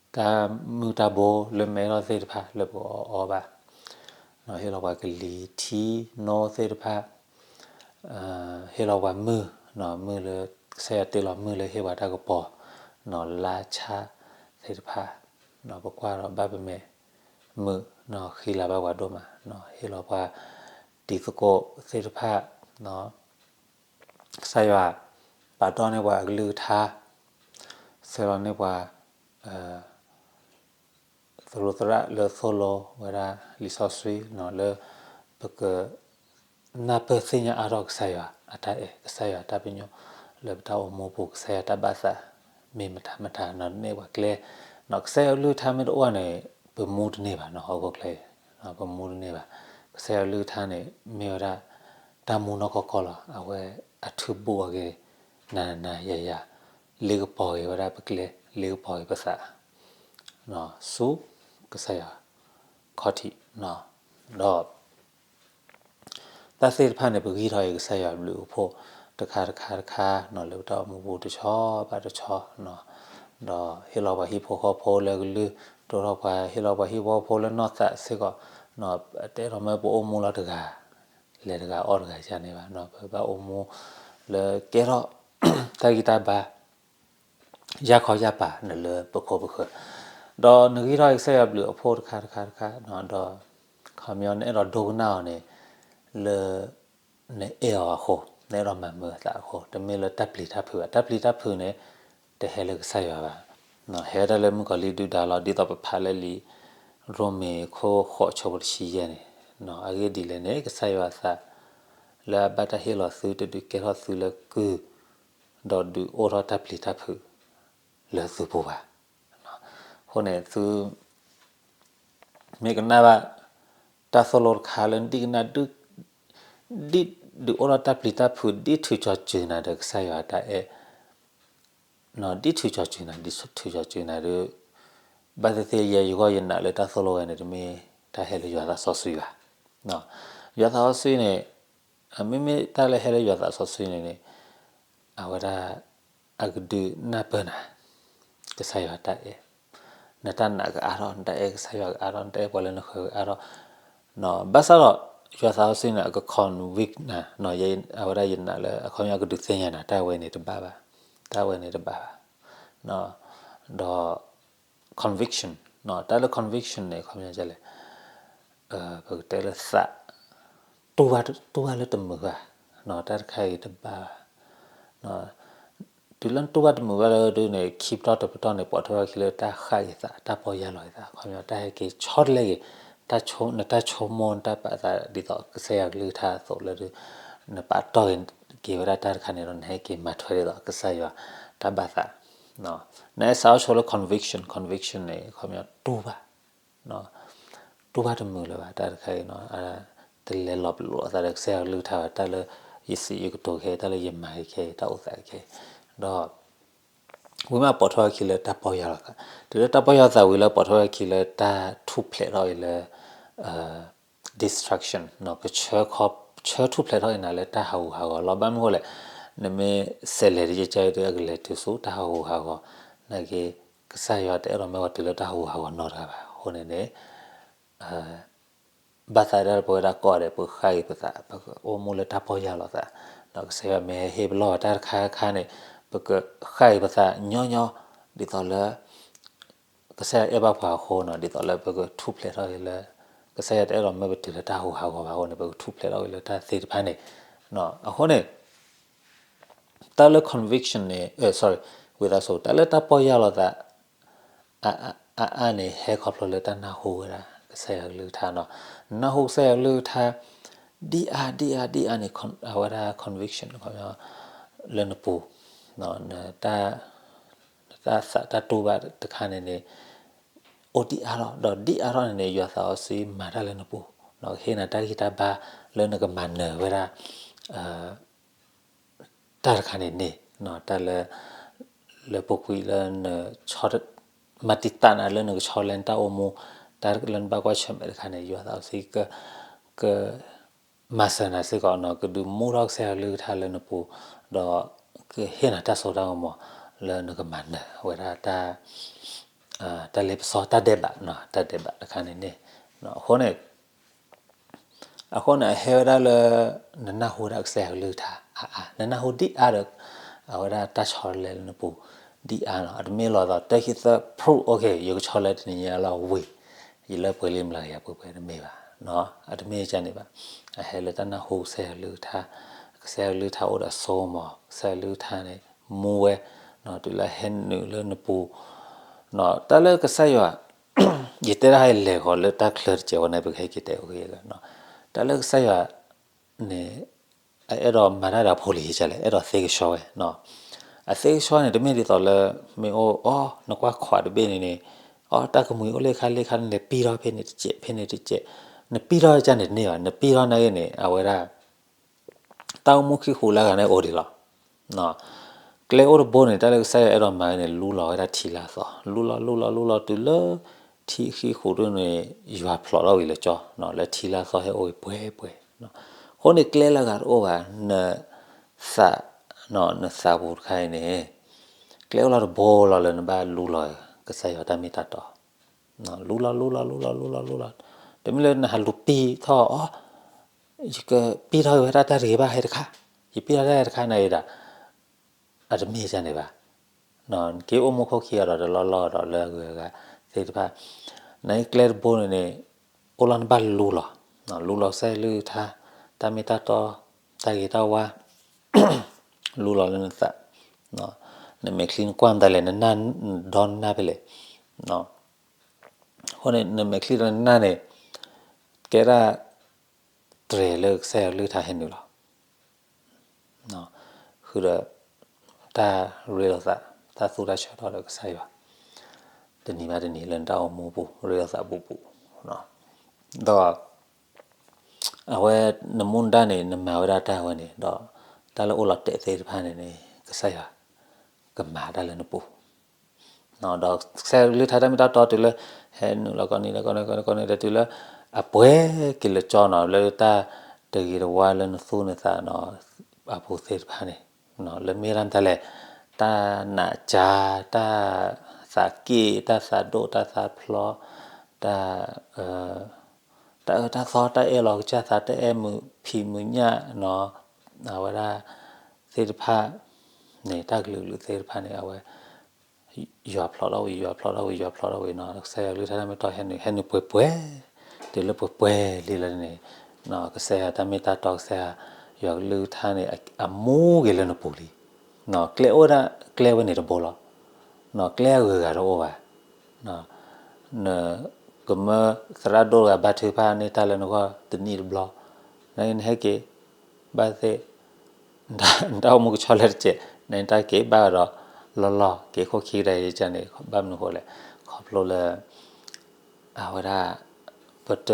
တၢ်မုၢ်တၢ်ဘိလၢမဲထီၣ်သ့ၣ်တဖၣ်လၢပကအီၣ်အီဘၣ်, ဟ့ၣ်လီၤပှၤကလံၤထံနိသ့ၣ်တဖၣ်, ဟ့ၣ်လီၤပှၤမုၢ်, မုၢ်လၢ ကစၢ်ယွၤတ့လီၤမုၢ်လၢဟ့ၣ်ပှၤတၢ်ကပီၤ, လါဆါသ့ၣ်တဖၣ်, ပကွၢ်ဒီးဘၣ်ပမဲာ်မုာ်, ဃံလၤဘၣ်ပှၤဒိၣ်မး, ဟ့ၣ်လီၤပှၤတံၤသကိးသ့ၣ်တဖၣ် ကစၢ်ယွၤပာ်တီၢ်န့ၢ်ပှၤအကလုၢ်ကထါ, ဆှၢလီၤန့ၢ်ပှၤ သရူးသရၣ်လၢသိၣ်လိဝဲဒၣ်လံာ်စီဆှံလၢ ပကနၢ်ပၢၢ်သ့ၣ်ညါအါထီၣ်ကစၢ်ယွၤအတၢ်အဲၣ်, ကစၢ်ယွၤအတၢ်ပညိၣ်လၢပတၢ်အိၣ်မူပူၤ, ကစၢ်ယွၤတၢ်ဘၣ်သးမ့ၢ်မတၤမတၤ, န့ၢ်ပှၤကျဲ, ကစၢ်ယွၤကလုၢ်ကထါမ့ၢ်တအိၣ်န့ၣ် ပမူတန့ၢ်ဘၣ်နီၤ, ဟီၣ်ခိၣ်ချၢအံၤ ပမူတန့ၢ်ဘၣ်. ကစၢ်ယွၤကလုၢ်ကထါန့ၣ် မ့ၢ်ဝဲဒၣ် တၢ်မူနီၢ်ကီၢ်ကီၢ်လီၤ. အဝဲအထုးဘူးအီၤက့ၤ နၤနၤယၤယၤ လ့ကပီၤက့ၤဝဲဒၣ်ပကျဲ လ့ကပီၤက့ၤပသး ဆူကစၢ်ယွၤခီၣ်ထံး ဒီး တၢ်သ့ၣ်တဖၣ်န့ၣ် ပဂံၢ်ထီၣ်အံၤကစၢ်ယွၤဘျုးအဖှိၣ် တခါတခါတခါ လၢပတၢ်အိၣ်မူပူၤတဆီဘၣ်တဆီ ဒီးဟ့ၣ်လီၤပှၤဟံၣ်ဖိဃီဖိလၢကလုၢ် ဒိၣ်ထီၣ်ပှၤ ဟ့ၣ်လီၤပှၤဟံၣ်ဖိဃီဖိလၢနီၢ်သးစ့ၢ်ကီး တအဲၣ်ဒိးမၢပအိၣ်မူလီၤတဂၤ လဲၤတဂၤအီၣ်တဂၤယါန့ၣ်ဘၣ် ပဘၣ်အိၣ်မူလၢကဲထီၣ် တၢ်ဂံၢ်တၢ်ဘါ ယၢ်ခီယၢ်ပၤနလၢပခိၣ်ပဃၢၤ ဒီးနဂံၢ်ထီၣ်အံၤကစၢ်ယွၤဘျုးအဖှိၣ်တခါတခါတခါ ဒီး ခီပညီနအဲၣ်ဒိးဒိကနၣ်အီၤန့ၣ် လၢ နအဲၣ်အီၤအဃိ နအဲၣ်ဒိးမၤမုာ်အသးအဃိ တမ့ၢ်လၢတၢ်ပျံၤတၢ်ဖုးဘၣ် တၢ်ပျံၤတၢ်ဖုးန့ၣ် တဟဲလၢကစၢ်ယွၤဘၣ် ဟဲဝဲဒၣ်လၢမုၣ်ကီၤလံၢ်ဒုၣ်ဒါလီၤ ဒ်သိးပဖးလၢလံာ်ရိမ့ၤခိၣ်ဃိးဆိပတဆံယဲၢ်န့ၣ် အဂ့ၢ်ဒ်လဲၣ်န့ၣ် ကစၢ်ယွၤအသး လၢအဘၣ်တၢ်ဟ့ၣ်လီၤသုတဒုးကဲထီၣ်သုလၢကုၢ် ဒီးဒုးအိၣ်ထီၣ်တၢ်ပျံၤတၢ်ဖုး လၢသုပူၤဘၣ် အဃိန့ၣ်သု မ့ၢ်ကနၣ်ဘၣ် တၢ်သိၣ်လိတခါလၢဒ်ကနၣ် ဒ်ဒုးအိၣ်ထီၣ်တၢ်ပျံၤတၢ်ဖုး ဒ်ထုးကၠီၤစုၤနၤဒီးကစၢ်ယွၤတၢ်အဲၣ် ဒ်ထုးကၠီၤစုၤနၤ ဒ်ထုးကၠီၤစုၤနၤဒီး ဘၣ်သ့ၣ်သ့ၣ်ယဲယဂီၢ်ယနာ်လၢတၢ်သိၣ်လိဝဲန့ၣ် တမ့ၢ်တၢ်ဟဲလၢယွၤသးစီဆှံဘၣ် ယွၤသးစီဆှံန့ၣ် မ့မ့ၢ်တၢ်လၢဟဲလၢယွၤသးစီဆှံန့ၣ်န့ၣ် အဝဲဒၣ် အကဒုးနၢ်ပၢၢ်နၤ ကစၢ်ယွၤတၢ်အဲၣ် နတၢ်နာ်ကအါထီၣ် နတၢ်အဲၣ်ကစၢ်ယွၤကအါထီၣ် နတၢ်အဲၣ်ပှၤလၢနဃၢၤကအါထီၣ် ဘၣ်ဆၣ်ဒီး ယွၤသးစီဆှံန့ၣ် အက convict နၤ အဝဲဒၣ်ယနာ်လၢ အခီပညီကဒုးသ့ၣ်ညါနၤ တၢ်ဝဲန့ၣ်တဘၣ်ဘၣ် တၢ်ဝဲန့ၣ်တဘၣ်ဘၣ် ဒီး conviction တၢ်လၢ conviction န့ၣ် ခီပညီဒ်လဲၣ် ပကတဲလၢသး တူၢ်ဘၣ်လၢတမုာ်ဘၣ် တၢ်တခါအံၤတဘၣ်ဘၣ် တုၤလၢနတူၢ်ဘၣ်တမုာ်ဘၣ်လၢဒုးန့ၣ် ခံပတီၢ်တပတီၢ်န့ၣ် ပိာ်ထွဲထီၣ်အခံလၢတၢ်ဃၣ်က့ၤသး တၢ်ပီၢ်ယၢ်လီၤက့ၤသး ခီပညီတၢ်ဟဲက့ၤဆီတလဲက့ၤ နတၢ်ဆိကမိၣ်နတၢ်ပာ်သး ဒ်သိးကစၢ်ယွၤကလုၢ်ကထါအသိးလၢဒုး နပာ်တီၢ်က့ၤဝဲဒၣ်တၢ်တခါန့ၣ်ဒီး နဟဲက့ၤမၤထွဲဒ်သိးကစၢ်ယွၤတၢ်ဘၣ်သး နအဲၣ်စးထီၣ်ဆိလၢ conviction, conviction န့ၣ် ခီပညီတူၢ်ဘၣ် တူၢ်ဘၣ်တမုာ်လၢၤဘၣ် တၢ်တခါအံၤ တလဲၤလီၤပလိာ်အသးဒီးကစၢ်ယွၤကလုၢ်ကထါဘၣ် တၢ်လၢယစံးယကတိၤခဲအံၤ တၢ်လၢယမၤက့ၤခဲအံၤ တၢ်အိၣ်သးခဲအံၤ ဒီး ဝံၤမးပိာ်ထွဲအခံလၢတၢ်ပီၢ်ယၢ်လီၤသး တုၤလၢတၢ်ပီၢ်ယၢ်လီၤသးဝံၤလၢပိာ်ထွဲအခံလၢတၢ်ထူၣ်ဖျဲးထီၣ်အံၤလၢ destruction ကဆၢခီ ဆၢထူၣ်ဖျဲးထီၣ်အံၤနၤလၢတၢ်ဟးဂူာ်ဟးဂီၤလီၤ. ဘၣ်မနုၤအဃိလဲၣ်, နမ့ၢ်စဲးလဲၤတယဲၢ်ကဲအံၤဒီး အကလဲၤတုၤဆူတၢ်ဟးဂူာ်ဟးဂီၤ, နာ်က့ ကစၢ်ယွၤတအဲၣ်ဒိးမၢပှၤတုၤလၢတၢ်ဟးဂူာ်ဟးဂီၤနီတဂၤဘၣ်. အဃိန့ၣ်န့ၣ် ဘၣ်သးဒၣ်ပဝဲဒၣ်ကိးဂၤဒဲး ပဃၣ်ဂ့ၤပသး, ပကအိၣ်မူလၢတၢ်ပီၢ်ယၢ်လီၤသး, ဒီးကစၢ်ယွၤမ့ၢ်ဟ့ၣ်ပလီၢ်ဝဲတၢ်တခါခါန့ၣ် ပကဃၣ်ဂ့ၤပသးညီညီ ဒ်သိးလၢ ကစၢ်ယွၤအဲၣ်ဘၣ်ပှၤအဃိနီၤ, ဒ်သိးလၢပကထူၣ်ဖျဲးထီၣ်က့ၤလၢ ကစၢ်ယွၤတအဲၣ်ဒိးမၢပတုၤလၢတၢ်ဟးဂူာ်ဟးဂီၤဘၣ်အဃိန့ၣ် ပကထူၣ်ဖျဲးထီၣ်က့ၤလၢတၢ်သ့ၣ်တဖၣ်န့ၣ်. အဃိန့ၣ် တၢ်လၢ conviction န့ၣ်, sorry, ဝံသးစူၤ, တၢ်လၢတၢ်ပီၢ်ယၢ်လီၤသး အါအါန့ၣ် ဟဲခီဖျိလၢတၢ်နၢ်ဟူဝဲဒၣ် ကစၢ်ယွၤကလုၢ်ကထါနီၤ. နနၢ်ဟူကစၢ်ယွၤကလုၢ်ကထါ ဒ်အါဒ်အါဒ်အါန့ၣ် အဝဲဒၣ် conviction လၢနပူၤ, နတၢ်သးတၢ်တူၢ်ဘၣ်တခါန့ၣ်န့ၣ် အိၣ်ဒ်အါထီၣ်, ဒီးဒ်အါထီၣ်န့ၣ်န့ၣ် ယွၤသးစီဆှံမၤတၢ်လၢနပူၤ, ကဟ့ၣ်နၤတၢ်ဂံၢ်တၢ်ဘါလၢနကမၤနၢၤဝဲဒၣ် တၢ်တခါန့ၣ်န့ၣ်, တၢ်လၢ လၢပူၤကွံာ်လၢန မၤတံာ်တာ်နၤလၢနကဆီတလဲနတၢ်အိၣ်မူ, တၢ်လၢနဘၣ်ကွၢ်ဆၢၣ်မဲာ်တခါန့ၣ် ယွၤသးစီဆှံ က မၤစၢၤနၤစ့ၢ်ကီးနီၤ, ကဒုးမူထီၣ်ကစၢ်ယွၤကလုၢ်ကထါလၢနပူၤ, ဒီးကဟ့ၣ်နၤတၢ်စိတၢ်ကမီၤလၢနကမၤနၢၤဝဲဒၣ်တၢ် တၢ်လ့ပစီတၢ်ဒဲးဘး, တၢ်ဒဲးဘးတခါန့ၣ်န့ၣ်, အဃိန့ၣ် အဃိန့ၣ် အဟဲဝဲဒၣ်လၢ နနၢ်ဟူဝဲဒၣ်ကစၢ်ယွၤကလုၢ်ကထါအါအါ, နနၢ်ဟူဒ်အါဒီး အဝဲဒၣ်တၢ်ဆီတလဲလၢနပူၤ ဒ်အါနီၤ, အတမ့ၢ်လီၤသီး တၢ်ခံသၢ proof, okay, ယကဆီတလဲတနံၤညါလီၤဝံၤ ယလၢပှဲၤလံ မျးကယၤပှဲၤပှဲၤ တမ့ၢ်ဘၣ်, အတမ့ၢ်ကန့ၣ်ဘၣ်, အဟဲလၢတၢ်နၢ်ဟူကစၢ်ယွၤကလုၢ်ကထါ, ကစၢ်ယွၤကလုၢ်ကထါအိၣ်ဒီးစိကမီၤ, ကစၢ်ယွၤကလုၢ်ကထါန့ၣ် မူဝဲ, တုၤလၢဟဲနုာ်လၢနပူၤ, တၢ်လၢကစၢ်ယွၤ ယတဲဒၣ်ဟဲလဲၤဃီၤလၢတၢ်ချၢတစဲးဝဲန့ၣ် ပကဟဲက့ၤတဲအီၤ, တၢ်လၢကစၢ်ယွၤန့ၣ် အအဲၣ်ဒိးမၤတၢ်ဒီးဖိလံၤကလဲၣ်, အဲၣ်ဒိးသ့ကဆှီဝဲ, အသ့ကဆှီန့ၣ် တမ့ၢ်ဒ်သိးလၢ မ့ၢ်အိၣ်အီၤ နကွၢ်ခွးတဘ့ၣ်န့ၣ်န့ၣ်, အီၤ တၢ်ကမှံၤအိၣ်လၢခါလၢခါန့ၣ် နပံၢ်ထီၣ်ဖဲန့ၣ်တစဲး ဖဲန့ၣ်တစဲး, နပံၢ်ထီၣ်ကန့ၣ်တန့ၢ်ဘၣ်, နပံၢ်ထီၣ်နာ်က့န့ၣ် အဝဲဒၣ် တၢ်အိၣ်မူခံဃူလၢဂၤန့ၣ်အိၣ်ဒံးလီၤ. ကျဲအိၣ်တဘိန့ၣ် တၢ်လၢကစၢ်ယွၤအဲၣ်ဒိးမၤန့ၣ် လူလီၤဝဲဒၣ်ထံလၢအသီ, လူလီၤ လူလီၤ လူလီၤတုၤလၢ ထံအဃံအဃူးဒၣ်န့ၣ် ယွၤဖျိးထီၣ်ဝံၤလၢကၠီ, လၢထံလၢအသီဟဲအိၣ်ဝံၤပှဲၤပှဲၤ. အဃိန့ၣ်ကျဲလၢအဂၤတအိၣ်ဘၣ်, နသး, နသးပူၤတခါအံၤန့ၣ် ကျဲအိၣ်လီၤတဘိလီၤလၢနဘၣ်လူလီၤ ကစၢ်ယွၤတၢ်မ့ၢ်တၢ်တီ, လူလီၤ လူလီၤ လူလီၤ လူလီၤ လူလီၤ လူလီၤ, တမ့ၢ်လၢနဟးလူၤပံၢ်ထီၣ်အီၤ, ယကပံၢ်ထီၣ်ဝဲဒၣ်တၢ်တဂ့ၤဘၣ်ဟဲတခါ, ယပံၢ်ထီၣ်တၢ်တခါန့ၣ်ဒၣ် အတမ့ၢ်ဒ်န့ၣ်ဘၣ်. နက့ၤအိၣ်မူခိၣ်ခံဂၤဒီးတလီၢ်လီၢ်ဒီးလၢအဂုၤအဂၤသ့ၣ်တဖၣ်, နကျဲတဘိန့ၣ်န့ၣ် အိၣ်လီၤနဘၣ်လူလီၤ, လူလီၤကစၢ်ယွၤအကလုၢ်ကထါ, တၢ်မ့ၢ်တၢ်တီ, တၢ်ဂ့ၤတၢ်ဝါ, လူလီၤလၢနသး, နမဲာ်ချံနကွၢ်မတၤလဲၣ်, နနၢ်ဒီနနၢ်ဖဲလဲၣ်, အဃိန့ၣ် နမဲာ်ချံဒီးနနၢ်န့ၣ် ကဲဒၣ် တြဲၤလၢကစၢ်ယွၤကလုၢ်ကထါဟဲနုာ်လီၤ. ဃုာ်ဒီး တၢ်ရ့လိာ်သး, တၢ်သူတၢ်ဆၢထီၣ်ဒီးကစၢ်ယွၤ, တနံၤဘၣ်တနံၤလၢနတၢ်အိၣ်မူပူၤ ရ့လိာ်သးပူၤပူၤ, ဒီး အဝဲနမူဒါန့ၣ် နမၤဝဲဒၣ်တၢ်ဝဲန့ၣ် ဒီးတၢ်လၢအိၣ်လီၤတဲာ်သ့ၣ်တဖၣ်န့ၣ်န့ၣ် ကစၢ်ယွၤကမၤတၢ်လၢနပူၤ ဒီးကစၢ်ယွၤကလုၢ်ကထါတၢ်မ့ၢ်တၢ်တီတုၤလၢ ဟဲနုာ်လီၤကိးနံၤဒီးကိးနံၤဒီးကိးနံၤဒီးတုၤလၢ အပှဲၤက့ၤလၢကၠီနီၤ လၢတၢ်တဂ့ၤတဝါလၢနသူၣ်နသးနီၤ အပူၤသ့ၣ်တဖၣ်န့ၣ် လၢမ့ၢ်ဒၣ်မတၤလဲၣ် တၢ်နးကၢ တၢ်သးက့ၣ် တၢ်သးဒိၣ် တၢ်သးဖျီ တၢ် တၢ်အၢတၢ်သီ တၢ်အဲၣ်လီၤကစၢ်သး တၢ်အဲၣ်မုာ်ဖံးမုာ်ညၣ်နီၤ အဝဲဒၣ်သ့ၣ်တဖၣ်န့ၣ် တၢ်ကလုာ်ကလုာ်သ့ၣ်တဖၣ်န့ၣ် အဝဲ ယွၤဖျိးထီၣ်ဝံၤ ယွၤဖျိးထီၣ်ဝံၤ ယွၤဖျိးထီၣ်ဝံၤနီၤ ကစၢ်ယွၤကလုၢ်ကထါတၢ်မ့ၢ်တၢ်တီဟဲနုာ် ဟဲနုာ်ပှဲၤပှဲၤ တုၤလၢပှဲၤပှဲၤလံလၢန့ၣ် ကစၢ်ယွၤတၢ်မ့ၢ်တၢ်တီ ကစၢ်ယွၤကလုၢ်ကထါန့ၣ် အမူက့ၤလၢနပူၤလံ ကျဲအိၣ်ဝဲဒၣ်ကျဲဝဲန့ၣ်တဘိလီၤ ကျဲအဂုၤအဂၤတအိၣ်ဘၣ် နကမၢသရၣ်ဒိၣ်တဂၤဘါထုကဖၣ်န့ၢ်တၢ်လၢနဂီၢ်တနံၣ်တဘျီ နဟဲက့ၤ ဘၣ်သ့ၣ် နတၢ်အိၣ်မူကဆီလၢတစဲး နတၢ်က့ၤဘၣ်ဒီး လီၢ်လီၢ်က့ၤခိၣ်ခံကဒါယကန့ၣ် ဘၣ်မနုၤဃိလဲၣ် ခီဖျိလၢ အဝဲဒၣ် ပတ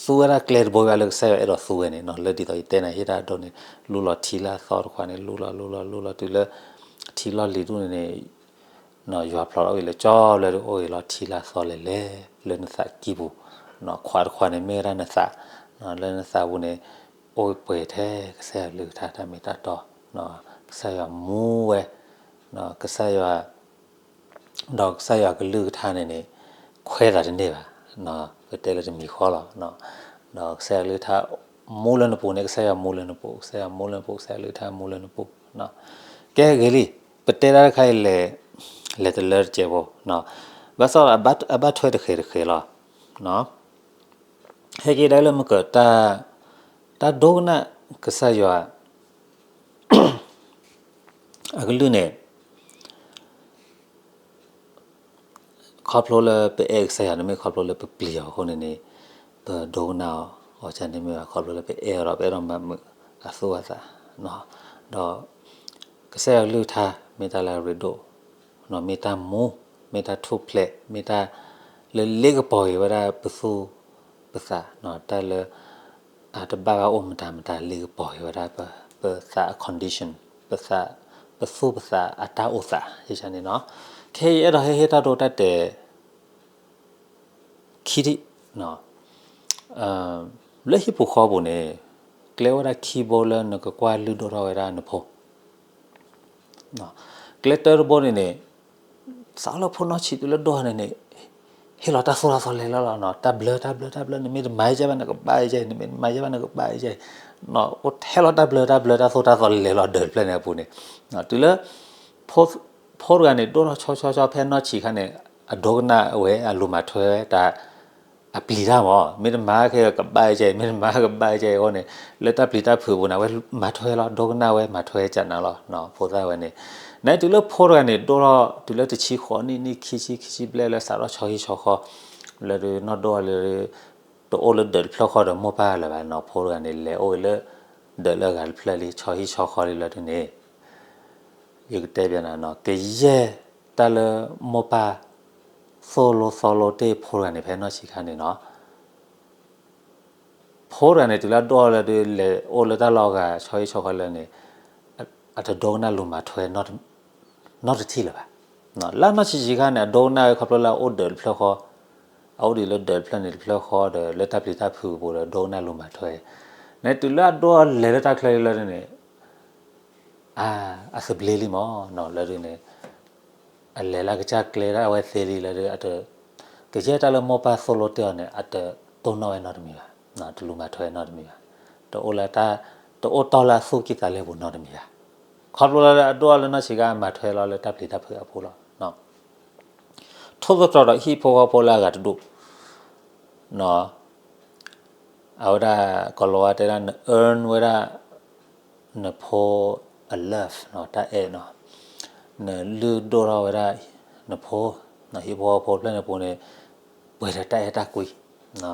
သူဝဲဒၣ်ကျဲတဘိဘၣ်လၢကစၢ်ယွၤအဲၣ်ဒိးသူဝဲန့ၣ်နီၤ လၢဒ်သိးယတဲနၤဟ့ၣ်တၢ်ဒိန့ၣ် လူလီၤထံလၢအသီတခွါန့ၣ် လူလီၤ လူလီၤ လူလီၤတုၤလၢ ထံလီၢ်လံၤဒူၣ်န့ၣ်န့ၣ် ယွၤဖျိးထီၣ်ဝံၤလၢကၠီလၢအိၣ်ဂ့ၤလီၤထံလၢအသီလဲၣ်လဲၣ် လၢနသးကံၢ်ပူၤ ခွါတခွါန့ၣ်မ့ၢ်ဝဲဒၣ်နသး လၢနသးပူၤန့ၣ် အိၣ်ပှဲၤထဲကစၢ်ယွၤကလုၢ်ကထါတၢ်မ့ၢ်တၢ်တီ ကစၢ်ယွၤမူဝဲ ကစၢ်ယွၤ ဒီးကစၢ်ယွၤကလုၢ်ကထါန့ၣ်န့ၣ် ခွဲးသးတန့ၢ်ဘၣ် ပတဲလၢတမံၤဃီလီၤ ဒီးကစၢ်ယွၤကလုၢ်ကထါ မူလၢနပူၤန့ၣ် ကစၢ်ယွၤမူလၢနပူၤ ကစၢ်ယွၤမူလၢနပူၤ ကစၢ်ယွၤကလုၢ်ကထါမူလၢနပူၤ ကဲဂ့ၤလံ ပတဲတၢ်တခါအံၤ လဲၤတလၢတကဲးဖိ ဘၣ်ဆၣ်ဒီးအဘၣ်ထွဲတဃဲးတဃဲးလီၤ ဟဲက့ၤဒၣ်လၢမကၢၤ တၢ်ဒိကနၣ်ကစၢ်ယွၤ အကလုၢ်န့ၣ် ခီဖျိလၢပအဲၣ်ကစၢ်ယွၤန့ၣ်မ့ၢ်ခီဖျိလၢပပျံၤအီၤအဃိန့ၣ်န့ၣ် ပဒိကနၣ်အီၤ အီၤန့ၣ်မ့ၢ်ဘၣ်ခီဖျိလၢပအဲၣ်အီၤဒီးပအဲၣ်ဒိးမၤမုာ်အသူၣ်အသး ဒီး ကစၢ်ယွၤကလုၢ်ကထါ မ့ၢ်တၢ်လၢအရ့ဒိၣ် မ့ၢ်တၢ်မူ မ့ၢ်တၢ်ထူၣ်ဖျဲး မ့ၢ်တၢ်လၢလ့ကပီၤက့ၤဝဲဒၣ်ပသူၣ်ပသး တၢ်လၢ အတဘၣ်ဘၣ်အိၣ်မတၤမတၤလ့ကပီၤက့ၤဝဲဒၣ် ပသးအ condition ပသး ပသူၣ်ပသးအတၢ်အိၣ်သး ယန့ၣ်နီၤ ခဲအံၤအဲၣ်ဒိးဟဲဟ့ၣ်တၢ်ဒိတၢ်တဲာ် ခံထံၣ် လၢဟံၣ်ပူၤဃီပူၤန့ၣ် ကျဲအိၣ်ဝဲဒၣ်ခံဘိလၢနကကွၢ်လုၢ်ဒိၣ်ထီၣ်ဝဲဒၣ်နဖိ ကျဲတၢတဘိန့ၣ်န့ၣ် စးလၢဖိနီၢ်ဆံးတုၤလၢဒိၣ်န့ၣ်န့ၣ် ဟ့ၣ်လီၤတၢ်သိၣ်တၢ်သီလဲၤလီၤလီၤ တၢ်ဘျၢတၢ်ဘျၢတၢ်ဘျၢ နမ့ၢ်တမၤယဲဘၣ်နကဘၣ်ယဲ နမ့ၢ်တမၤယဲဘၣ်နကဘၣ်ယဲ အိၣ်ထဲလီၤတၢ်ဘျၢတၢ်ဘျၢတၢ်သိၣ်တၢ်သီလဲၤလီၤဒၢးတဖျၢၣ်န့ၣ်အပူၤန့ၣ် တုၤလၢ ဖိတဂၤန့ၣ် ဒိၣ်ထီၣ်ဆီဆီဆီဖဲနီၢ်ဆံးခါန့ၣ် အဒိကနၣ်ဝဲ အလူၤမၤထွဲဝဲတၢ် အပျံၤတၢ်မး မ့ၢ်တမၤခဲကဘၣ်ကဲ မ့ၢ်တမၤကဘၣ်ကဲအဃိန့ၣ် လၢတၢ်ပျံၤတၢ်ဖုးအပူၤန့ၣ် အဝဲမၤထွဲလီၤ ဒိကနၣ်ဝဲ မၤထွဲကနၤလီၤ ဖိသၣ်ဝဲန့ၣ် နတုၤလၢဖိတဂၤန့ၣ် ဒိၣ်ထီၣ်တုၤလၢတဆံဃိးနံၣ် နံၣ်ခံဆံ ခံဆံဘျဲၣ်လၢစးထီၣ်ဆီဟံၣ်ဆီဃီ လၢဒုးနီၢ်ဒိၣ်လၢ တအိၣ်လၢဒၢးတဖျၢၣ်ဃီဒီးမိၢ်ပၢ်လၢၤဘၣ်နီၤ ဖိတဂၤန့ၣ် လဲၤအိၣ်ဂ့ၤလၢ ဒၢးလၢအဂၤတဖျၢၣ်လံ ဆီဟံၣ်ဆီဃီလံလၢဒုးန့ၣ် ယကတဲဘၣ်နၤနီၤ ကယဲၢ်တၢ်လၢမိၢ်ပၢ် သိၣ်လိသီလိတ့ၢ်ဖိတဂၤန့ၣ် ဖဲနီၢ်ဆံးခါန့ၣ်နီၤ ဖိတဂၤန့ၣ် တုၤလၢအဒိၣ်လၢဒုး လဲၤအိၣ်လၢတၢ်လီၢ်အဂၤ ဆီဟံၣ်ဆီဃီလၢန့ၣ် အတဒိကနၣ်လူၤမၤထွဲ နီတထံၣ်လၢၤဘၣ်. လၢအနီၢ်ဆံးဆံးခါန့ၣ် အဒိကနၣ်ဝဲခီဖျိလၢအအိၣ်ဒၢးတဖျၢၣ်ဃီ, အအိၣ်ဒံးလၢဒၢးတဖျၢၣ်န့ၣ်တဖျၢၣ်ဃီဒီး လၢတၢ်ပျံၤတၢ်ဖုးအပူၤဒီး ဒိကနၣ်လူၤမၤထွဲ, န့ၣ်တုၤလၢအဒိအလဲၤလၢတၢ်ချၢလၢန့ၣ် အသဘျ့လံမး လၢဒုန့ၣ် အလဲၤလၢကစၢ်ကျဲဒၣ်ဝဲသ့လံလၢဒု အတ ကယဲၢ်တၢ်လၢမိၢ်ပၢ်သိၣ်လိတ့ၢ်အီၤန့ၣ် အတတိၢ်နီၣ်ဝဲနီတမံၤဘၣ်, တလူၤမၤထွဲနီတမံၤဘၣ်, တအိၣ်လၢတၢ် တအိၣ်တီၢ်လၢအသူၣ်ကံၢ်သးလဲပူၤနီတမံၤဘၣ်. ခီဖျိလၢအဒိအီၤလၢနီၢ်ဆံးခါ မၤထွဲလီၤလၢတၢ်ပျံၤတၢ်ဖုးအပူၤလီၤ. ထိၣ်သတြီၤဒီးဟံၣ်ဖိဃီဖိလၢအဂၤတဒူၣ် အဝဲဒၣ် ကိၤလၤဝါတဲဒၣ် န earn ဝဲဒၣ် နဖိအ love တၢ်အဲၣ်နီၤ, နလုၢ်ဒိၣ်ထီၣ်ဝဲဒၣ် နဖိ ဟံၣ်ဖိဃီဖိဖျၢၣ်န့ၣ်ပူၤန့ၣ် ပှဲၤဒီးတၢ်အဲၣ်တၢ်ကွံ,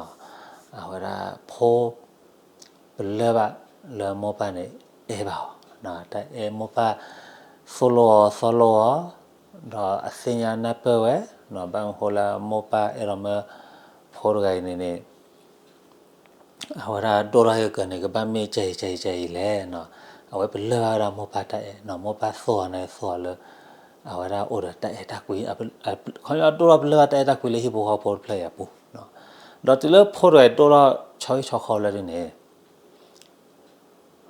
အဝဲဒၣ်ဖိ ပလၢၢ်ဘၣ်လၢမိၢ်ပၢ်န့ၣ် အဲၣ်ဘၣ်အီၤ, တၢ်အဲၣ်မိၢ်ပၢ် သိၣ်လိအီၤသီလိအီၤ, ဒီးအသ့ၣ်ညါနၢ်ပၢၢ်ဝဲ, ဘၣ်မနုၤဃိလၢမိၢ်ပၢ်အဲၣ်ဒိးမၢ ဖိတဂၤအံၤန့ၣ်န့ၣ် အဝဲဒၣ်ဒိၣ်ထီၣ်ဟဲကၢၤန့ၣ် ကဘၣ်မ့ၢ်ကဲအံၤကဲအံၤကဲအံၤလဲၣ်, အဝဲပလၢၢ်ဘၣ်ဝဲဒၣ်မိၢ်ပၢ်တၢ်အဲၣ်, မိၢ်ပၢ်သိၣ်အီၤန့ၣ်သိၣ်အီၤလၢ အဝဲဒၣ်အိၣ်ဒီးတၢ်အဲၣ်တၢ်ကွံ, ခီဖျိဒိၣ်ထီၣ်ပလၢၢ်ဘၣ်တၢ်အဲၣ်တၢ်ကွံလၢဟံၣ်ဖိဃီဖိတဖျၢၣ်အံၤအပူၤ, ဒီးတုၤလၢဖိတဂၤအံၤဒိၣ်ထီၣ်ဆီဟံၣ်ဆီဃီလၢဒုန့ၣ်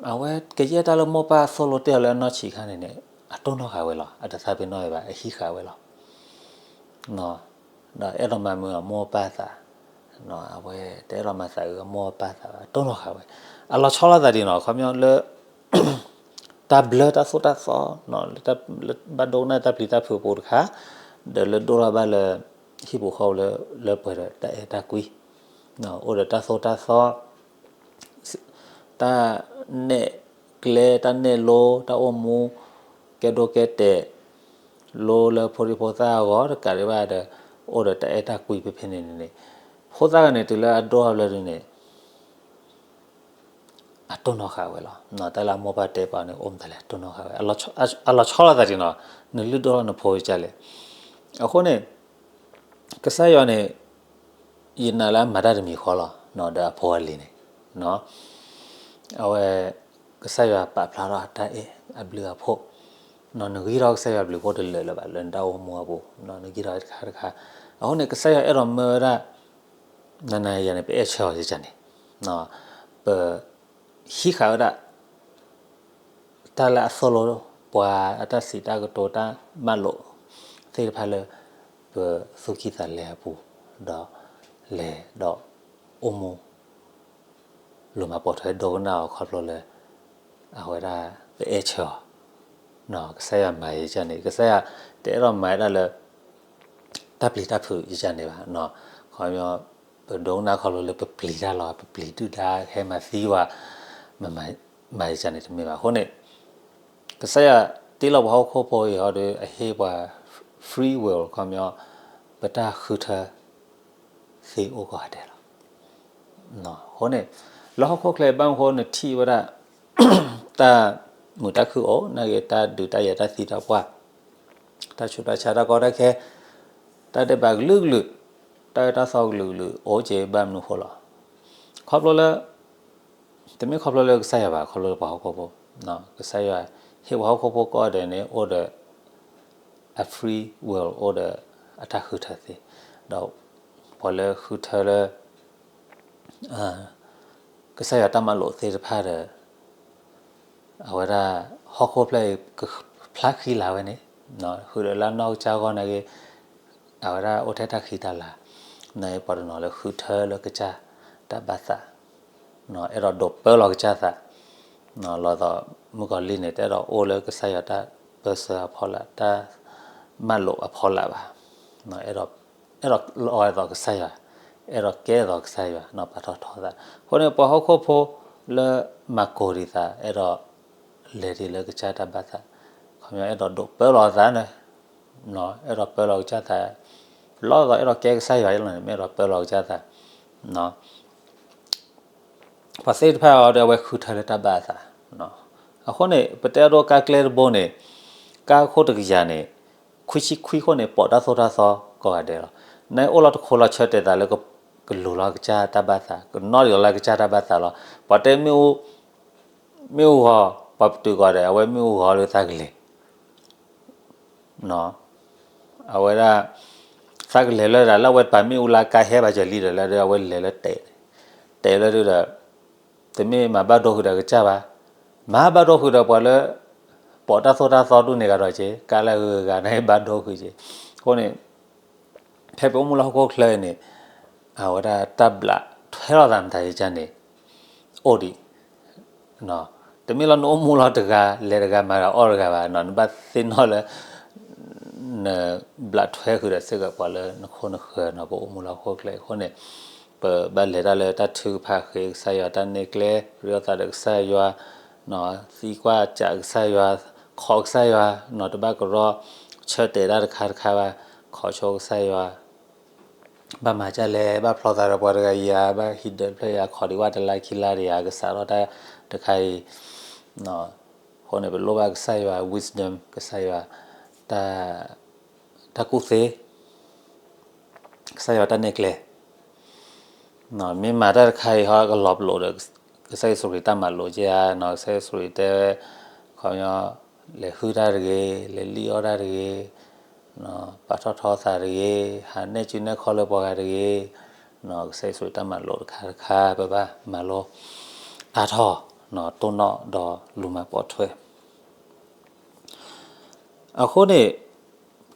အဝဲကယဲၢ်တၢ်လၢမိၢ်ပၢ်သိၣ်လိတ့ၢ်အီၤလၢအနီၢ်ဆံးခါန့ၣ်န့ၣ် အတိၢ်နီၣ်ဃာ်ဝဲလီၤ, အတသးပ့ၤနီၣ်ဝဲဘၣ်, အဟံးဃာ်ဝဲလီၤ. ဒီးအဲၣ်ဒိးမၤမုာ်အမိၢ်အပၢ်အသး, အဝဲတအဲၣ်ဒိးမၤသးအုးအမိၢ်အပၢ်အသးဘၣ်, အတိၢ်နီၣ်ဃာ်ဝဲ, အလီၤဆီလိာ်သးဒ်နီၤ, ခီပညီလၢ တၢ်ဘျၢတၢ်သိၣ်တၢ်သီ, လၢဘၣ်ဒိကနၣ်တၢ်ပျံၤတၢ်ဖုးအပူၤတခါ, ဒီးလၢဒိၣ်ထီၣ်ဘၣ်လၢ ဟံၣ်ပူၤဃီပူၤလၢ လၢပှဲၤဒီးတၢ်အဲၣ်တၢ်ကွံ, အိၣ်ဒီးတၢ်သိၣ်တၢ်သီ တၢ်နဲၣ်ကျဲ တၢ်နဲၣ်လိ တၢ်အိၣ်မူ ကဲဒိကဲတဲာ် လိလၢဖိဒံဖိသၣ်အဂီၢ် တကးဒံးဘၣ်ဒီး အိၣ်ဒီးတၢ်အဲၣ်တၢ်ကွံဖဲဖဲန့ၣ်န့ၣ်န့ၣ်, ဖိသၣ်ဂၤန့ၣ် တုၤလၢအဒိၣ်ထီၣ်ဘျီဒုန့ၣ် အတိၢ်နီၣ်ဃာ်ဝဲလီၤ. တၢ်လၢအမိၢ်ပၢ်တဲပာ်န့ၣ် အိၣ်မတၤလဲၣ် တိၢ်နီၣ်ဃာ်ဝဲ, အလီၤဆီလိာ်သးဒ်နီၤ, နလုၢ်ဒိၣ်ထီၣ်နဖိကလဲၣ်. အဃိန့ၣ် ကစၢ်ယွၤန့ၣ် ယနာ်လၢအမၤတၢ်တမံၤဃီလီၤ, ဒီးအဖိအလံၤန့ၣ် အဝဲ ကစၢ်ယွၤပာ်ဖျါထီၣ်အတၢ်အဲၣ်အဘျုးအဖှိၣ်, နဂံၢ်ထီၣ်ကစၢ်ယွၤအဘျုးအဖှိၣ်တလၢာ်လၢၤဘၣ် လၢနတၢ်အိၣ်မူအပူၤ, နဂံၢ်ထီၣ်တခါတခါ, အဃိန့ၣ် ကစၢ်ယွၤအဲၣ်ဒိးမၢဝဲဒၣ် နၤနၤယၤန့ၣ် ပအဲၣ်ဆၢအီၤယကန့ၣ်, ပ ဟံးဃာ်ဝဲဒၣ် တၢ်လၢအသိၣ်လိပှၤအတၢ်စံးတၢ်ကတိၤတၢ်မၤလိာ်သ့ၣ်တဖၣ်လၢ ပသူၣ်ကံၢ်သးလဲအပူၤ, ဒီးလဲၤဒီးအိၣ်မူ လူၤမၤပိာ်ထွဲဒိကနၣ်အီၤခီဖျိလၢ အဝဲဒၣ်ပအဲၣ်ဆၢအီၤ, ကစၢ်ယွၤမၤယကန့ၣ် ကစၢ်ယွၤတအဲၣ်ဒိးမၤဝဲဒၣ်လၢ တၢ်ပျံၤတၢ်ဖုးယကန့ၣ်ဘၣ်, ခီပညီ ပဒိကနၣ်ခီဖျိလၢပပျံၤတၢ်လီၤ ပပျံၤဒုၣ်ဒါဟဲမၤသံပှၤ, မၤယကန့ၣ်တမ့ၢ်ဘၣ်. အဃိန့ၣ် ကစၢ်ယွၤတ့လီၤပှၤဟီၣ်ခိၣ်ဖိအံၤဟီဒီး အဟ့ၣ်ပှၤ free will ခီပညီ ပတၢ်ဃုထၢသ့အိၣ်ကိးဂၤဒဲးလီၤ. အဃိန့ၣ် လၢဟီၣ်ခိၣ်ချၢဘၣ်မနုၤဃိနထံၣ်ဝဲဒၣ် တၢ်မုာ်တၢ်ခုၣ်အိၣ် နာ်က့တၢ်ဒုးတၢ်ယၤတၢ်သံတၢ်ပှၢ် တၢ်ဆူးတၢ်ဆါတၢ်ကီတၢ်ခဲ တၢ်ဒဲးဘးကလုာ်ကလုာ် တၢ်အၢတၢ်သီကလုာ်ကလုာ် အိၣ်က့ၤဘၣ်မနုၤဃိလီၤ. ခီဖျိလၢ တမ့ၢ်ခီဖျိလၢကစၢ်ယွၤဘၣ် ခီဖျိလၢပှၤဟီၣ်ခိၣ်ဖိ, ကစၢ်ယွၤဟ့ၣ်ပှၤဟီၣ်ခိၣ်ဖိကိးဂၤဒဲးန့ၣ် အိၣ်ဒီး အ free will အိၣ်ဒီးအတၢ်ဃုထၢသ့, ဒီးပှၤလၢဃုထၢလၢ ကစၢ်ယွၤတၢ်မၤလိာ်သ့ၣ်တဖၣ်ဒီး အဝဲဒၣ် ဟီၣ်ခိၣ်ဖျၢၣ်အံၤ ကဖျါဃံလၤဝဲန့ၣ်, ဃုာ်ဒီးလၢနီၢ်ကစၢ်အဂီၢ်နာ်က့ အဝဲဒၣ်အိၣ်ထဲတၢ်ဃံတၢ်လၤ, နာ်က့ပှၤတနီၤလၢဃုထၢလၢကစၢ်တၢ်ဘၣ်သး, အဲၣ်ဒိးဒိးပၢလီၤကစၢ်သး, လီၤသိးမုၣ်ကီၤလံၢ်န့ၣ် တအဲၣ်ဒိးအိၣ်လၢကစၢ်ယွၤတၢ်ပၢဆှၢအဖီလာ် တၢ်မၤလိာ်အဖီလာ်ဘၣ်, အဲၣ်ဒိးလီၤဂာ်သိးကစၢ်ယွၤ, အဲၣ်ဒိးကဲသိးကစၢ်ယွၤ ပာ်ထီၣ်ထီသး, အဃိန့ၣ် ပှၤဟီၣ်ခိၣ်ဖိလၢမၤကိၤဒံးသး အဲၣ်ဒိး လဲၤဒ်လၢကစၢ်တၢ်ဘၣ်သး, ခီပညီအဲၣ်ဒိးဒိးပၢလီၤသးန့ၣ်, အဲၣ်ဒိးပၢလီၤကစၢ်သး, လီၤသိးအဲၣ်ဒိးကဲကစၢ်ယွၤလီၤန့ၣ် မ့ၢ်အဲၣ်ဒိးပၢလီၤကစၢ်သး, ပှၤသ့ၣ်တဖၣ်အံၤဒီးအဝဲဃုထၢလၢတၢ်ဘၣ်အသး, အဃိန့ၣ် ပတဲအဒိကါကျဲတဘိန့ၣ်, ကါခိၣ်တကယၤန့ၣ်, ခွံဆံခွံခိၣ်န့ၣ် ပိာ်တၢ်သိၣ်တၢ်သီကိးဂၤဒဲးလီၤ. နအိၣ်လီၤတခိးလီၤဆၢတဲာ်သးလၢ ကလူၤလီၤကစၢ်တၢ်ဘၣ်သး, ကနီၣ်ဒံးလီၤလၢကစၢ်တၢ်ဘၣ်သးလီၤ. ပှၤတဲမ့ၣ်အူ, မ့ၣ်အူဂီၤ ပှၤပတုာ်ကီးဒီး အဝဲမ့ၣ်အူဂီၤလၢသးကလဲၤ အဝဲဒၣ် သးကလဲၤလၢဒၣ်လၢအဝဲတပာ်မ့ၣ်အူလၢကါဟဲဘၣ်စၢၤလံဒီး လၢအဝဲလဲၤလၢတဲာ်, တဲာ်လၢဒုဒီး တမ့ၢ်မၤဘၣ်ဒိဃုာ်ဒီးကစၢ်ဘၣ်, မၤဘၣ်ဒိဃုာ်ဒီးပှၤလၢ ပိာ်တၢ်သိၣ်တၢ်သီဒူၣ်န့ၣ်ဂၤဒီးက့ၤ ကါလၢအဂုၤအဂၤန့ၣ်ဘၣ်ဒိဃုာ်က့ၤ. အဃိန့ၣ် ဖဲပအိၣ်မူလၢဟီၣ်ခိၣ်ချၢအံၤန့ၣ် အဝဲဒၣ်တၢ်ဘျးထွဲလိာ်သးမတၤယကန့ၣ် အိၣ်ဒံး တမ့ၢ်လၢနအိၣ်မူလီၤတဂၤ လဲၤတဂၤမၤတဂၤအီၣ်တဂၤဘၣ်နီၤ, နဘၣ်သ့ၣ်နီၣ်လၢ နဘျးထွဲဃုာ်ဒီးစ့ၢ်ကီးပှၤလၢနခိၣ်နဃၢၤနီၤ, ပအိၣ်မူလၢဟီၣ်ခိၣ်ချၢအံၤအဃိန့ၣ် ပဘၣ်လဲၤတၢ်လၢတၢ်ထုကဖၣ်ဃ့ကစၢ်ယွၤ, တၢ်နဲၣ်ကျဲ ရ့လိာ်သးဒီးကစၢ်ယွၤ, သံကွၢ်စးကစၢ်ယွၤ, ခိးကစၢ်ယွၤနီၤ, တဘၣ်ကရီ ဆၢတဲာ်တၢ်တခါတခါဘၣ်, ခိးဆိကစၢ်ယွၤ ဘၣ်မၤဒ်လဲၣ်, ဘၣ်ဖျီသးဒီးပှၤတဂၤယၤ, ဘၣ်ဟံးဒၢးတဖျၢၣ်ယၤ, ခိးဒံးဝဲတလါခံလါဒီးယၤ, ကစးထီၣ်တၢ်တခါအံၤ, အဃိန့ၣ် ပလိၣ်ဘၣ်ကစၢ်ယွၤ wisdom, ကစၢ်ယွၤ တၢ်ကူၣ်သ့, ကစၢ်ယွၤတၢ်နဲၣ်ကျဲ, မ့ၢ်မၤတၢ်တခါအံၤဟီ ကလီၤပလိာ်ဒီး ကစၢ်ယ့ၣ်ၡူးခရံာ်တၢ်မၤလိာ်က့ဧါနီၤ, ကစၢ်ယ့ၣ်ၡူးခရံာ်တဲဝဲ ခီပညီ လဲၤဟုၣ်တၢ်တဂ့ၤ, လဲၤလံၣ်အီၣ်တၢ်တဂ့ၤ, ပာ်ထီၣ်ထီသးတဂ့ၤ, ဟးနဲၣ်စုနဲၣ်ခီလၢပှၤဂၤတဂ့ၤ, ကစၢ်ယ့ၣ်ၡူးခရံာ်တၢ်မၤလိာ်တခါတခါ ပဘၣ်မၤလိအါထီၣ်, တိၢ်နီၣ်ဒီးလူၤမၤပိာ်ထွဲ အဃိန့ၣ်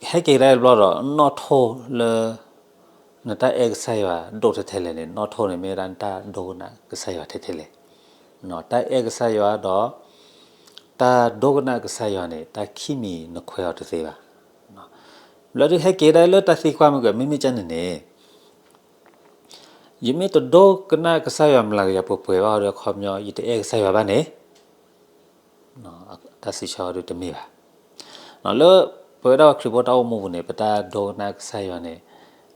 ဟဲက့ၤကဒါတဘျီဒီး နီၣ်ထိၣ်လၢ နတၢ်အဲၣ်ကစၢ်ယွၤဒိၣ်ထဲထဲလဲၣ်န့ၣ်, နီၣ်ထိၣ်န့ၣ်မ့ၢ်ဝဲဒၣ်နတၢ်ဒိကနၣ်ကစၢ်ယွၤထဲထဲလဲၣ်. တၢ်အဲၣ်ကစၢ်ယွၤဒီး တၢ်ဒိကနၣ်ကစၢ်ယွၤန့ၣ် တၢ်ခံမံၤနခွဲးအီၤတသ့ဘၣ်. ဘျီဒုးဟဲက့ၤကဒါလၢတၢ်သံကွၢ်မ့ၢ်ကွဲး မ့မ့ၢ်ကန့ၣ်န့ၣ် ယမ့ၢ်တဒိကနၣ်ကစၢ်ယွၤမျးကယၤပှဲၤပှဲၤဘၣ်ဒီး ခီပညီ ယတအဲၣ်ကစၢ်ယွၤဘၣ်န့ၣ် တၢ်စံးဆၢအီၤဒုးတမ့ၢ်ဘၣ်. လၢပဝဲဒၣ်ခရံာ်ဖိတၢ်အိၣ်မူပူၤန့ၣ် ပတၢ်ဒိကနၣ်ကစၢ်ယွၤန့ၣ်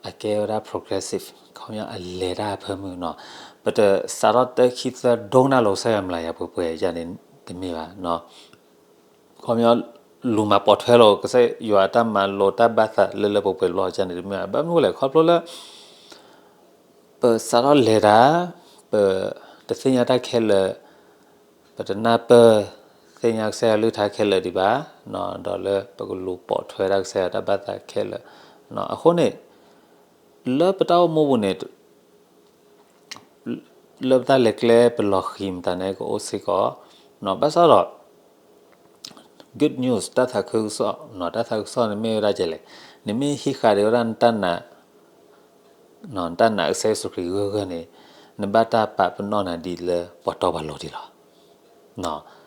အကဲဝဲဒၣ် progressive, ခီပညီအလဲၤတၢ်အဖၢမုၢ်နီၤ. ပတစးထီၣ်တၢ်ခံသၢဒိကနၣ်လိာ်ကစၢ်ယွၤမျးကယၤပှဲၤပှဲၤယၤန့ၣ် တမ့ၢ်ဘၣ်. ခီပညီ လူၤမၤပိာ်ထွဲလိာ်ကစၢ်ယွၤတၢ်မၤလိာ် တၢ်ဘၣ်သးလၢလၢပှဲၤပှဲၤလီၤကန့ၣ်တမ့ၢ်ဘၣ်. ဘၣ်မနုၤလဲၣ် ခီဖျိလၢ ပစးထီၣ်လဲၤတၢ်, ပတသ့ၣ်ညါတၢ်ခဲလၢာ်, ပတနၢ်ပၢၢ်သ့ၣ်ညါကစၢ်ယွၤကလုၢ်ကထါခဲလၢာ်ဒံးဘၣ်, ဒီးလၢပကလူၤပိာ်ထွဲဒၣ်ကစၢ်ယွၤတၢ်ဘၣ်သးခဲလၢာ်. အဃိန့ၣ် လၢပတၢ်အိၣ်မူပူၤန့ၣ် လၢပတၢ်လဲၤကျဲပလီၢ်ဃံၤမတၤန့ၣ် ကအိၣ်စ့ၢ်ကီး, ဘၣ်ဆၣ်ဒီး good news တၢ်သးခုကစီၣ်, တၢ်သးခုကစီၣ်န့ၣ်မ့ၢ်ဝဲဒၣ်ဒ်လဲၣ်, နမ့ၢ်ဟံးဃာ်ဒံးဝဲဒၣ်နတၢ်နာ်, နတၢ်နာ်ကစၢ်ယ့ၣ်ၡူးခရံာ်ဂၢၢ်ဂၢၢ်န့ၣ် နဘၣ်တၢ်ပာ်ပနီၣ်နၤဒ်လၢပှၤတီပှၤလိၤဒံးလီၤ.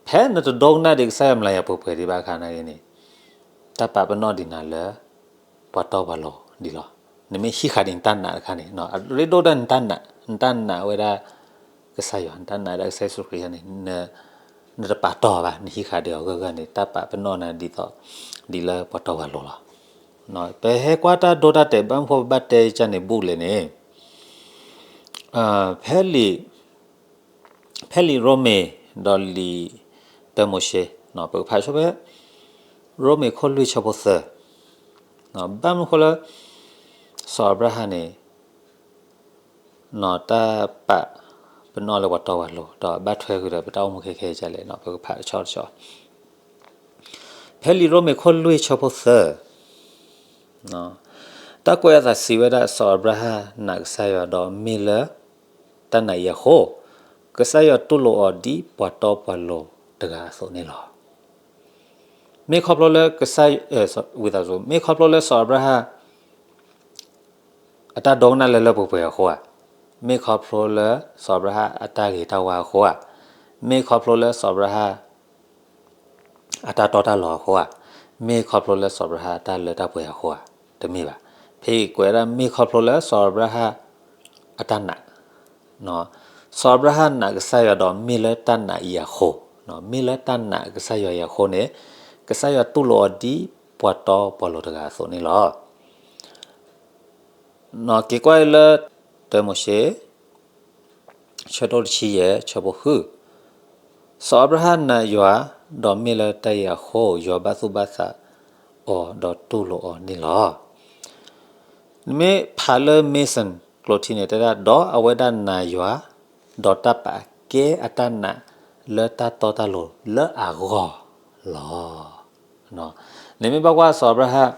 ဖဲနတဒိကနၣ်ဒံးကစၢ်ယွၤမျးကယၤပှဲၤပှဲၤဒံးဘၣ်အခါန့ၣ်ဂ့ၤန့ၣ်, တၢ်ပာ်ပနီၣ်ဒံးနၤလၢ ပှၤတီပှၤလိၤဒံးလီၤ. နမ့ၢ်ဟံးဃာ်ဒံးနတၢ်နာ်တခါန့ၣ်, အရ့ဒိၣ်ဒၣ်နတၢ်နာ်, နတၢ်နာ်ဝဲဒၣ်ကစၢ်ယွၤ, နတၢ်နာ်ဝဲဒၣ်ကစၢ်ယ့ၣ်ၡူးခရံာ်န့ၣ်, နတပာ်တီၢ်ဘၣ်, နဟံးဃာ်ဒံးအီၤဂၢၢ်ဂၢၢ်န့ၣ် တၢ်ပာ်ပနီၣ်နၤဒ်သိး ဒ်လၢပှၤတီပှၤလိၤလီၤ. ပဟဲကွၢ်တၢ်ဒိတၢ်တဲာ် ဘၣ်မနုၤဃိပဘၣ်တဲကန့ၣ်ဘူးလဲၣ်န့ၣ်, ဖဲလံာ် ဖဲလံာ်ရိမ့ၤ ဒီးလံာ်တၢမိၤၡ့, ပကဖးဆိဖဲ ရိမ့ၤခိၣ်လွံၢ်ဆၢဖိသၢ, ဘၣ်မနုၤဃိလၢ စီၤအၤဘြၤဟၣ်န့ၣ် တၢ်ပာ်ပနီၣ်လၢပှၤတီပှၤလိၤ ဒီးဘၣ်ထွဲဃုာ်ဒီးပတၢ်အိၣ်မူခဲခဲဒ်လဲၣ်, ပကဖးတဆီတဆီ ဖဲလံာ်ရိမ့ၤခိၣ်လွံၢ်ဆၢဖိသၢ, တၢ်ကွဲးအသးစံးဝဲဒၣ် စီၤအၤဘြၤဟၣ်နာ်ကစၢ်ယွၤဒီးမ့ၢ်လၢတၢ်နာ်အံၤအဃိ, ကစၢ်ယွၤတူၢ်လိာ်အီၤဒ်ပှၤတီပှၤလိၤတဂၤအသိးန့ၣ်လီၤ. မ့ၢ်ခီဖျိလၢကစၢ်, ဝံသးစူၤ, မ့ၢ်ခီဖျိလၢစီၤအၤဘြၤဟၣ် အတၢ်ဒိကနၣ်လၢလၢပှဲၤပှဲၤအဃိဧါ, မ့ၢ်ခီဖျိလၢစီၤအၤဘြၤဟၣ်အတၢ်ဂ့ၤတၢ်ဝါအဃိဧါ, မ့ၢ်ခီဖျိလၢစီၤအၤဘြၤဟၣ် အတၢ်တီတၢ်လိၤအဃိဧါ, မ့ၢ်ခီဖျိလၢစီၤအၤဘြၤဟၣ်အတၢ်လၢတၢ်ပှဲၤအဃိဧါ, တမ့ၢ်ဘၣ်. ဖဲအံၤကွဲးဒၣ်မ့ၢ်ခီဖျိလၢစီၤအၤဘြၤဟၣ်အတၢ်နာ်, စီၤအၤဘြၤဟၣ်နာ်ကစၢ်ယွၤဒီးမ့ၢ်လၢတၢ်နာ်အံၤအဃိ, မ့ၢ်လၢတၢ်နာ်ကစၢ်ယွၤအံၤအဃိန့ၣ်, ကစၢ်ယွၤတူၢ်လိာ်အီၤဒ်ပှၤတီပှၤလိၤတဂၤအသိးန့ၣ်လီၤ. က့ၤကွၢ်လၢ တၢမိၤၡ့ ဆၢဒိၣ်တဆံယဲၢ် ဆၢဖိဃု, စီၤအၤဘြၤဟၣ်နာ်ယွၤ, ဒီးမ့ၢ်လၢတၢ်အံၤအဃိ ယွၤဘၣ်သူၣ်ဘၣ်သးအီၤဒီးတူၢ်လိာ်အီၤန့ၣ်လီၤ. နမ့ၢ်ဖးလၢ Mason ကျိာ်ထံန့ၣ် တဲဒၣ် ဒီးအဝဲဒၣ်နာ်ယွၤ, ဒီးတၢ်ပာ်ကဲအတၢ်နာ် လၢတၢ်တီတၢ်လိၤလၢအဂီၢ်လီၤ. နမ့ၢ်ဘၣ်ကွၢ်စီၤအၤဘြၤဟၣ်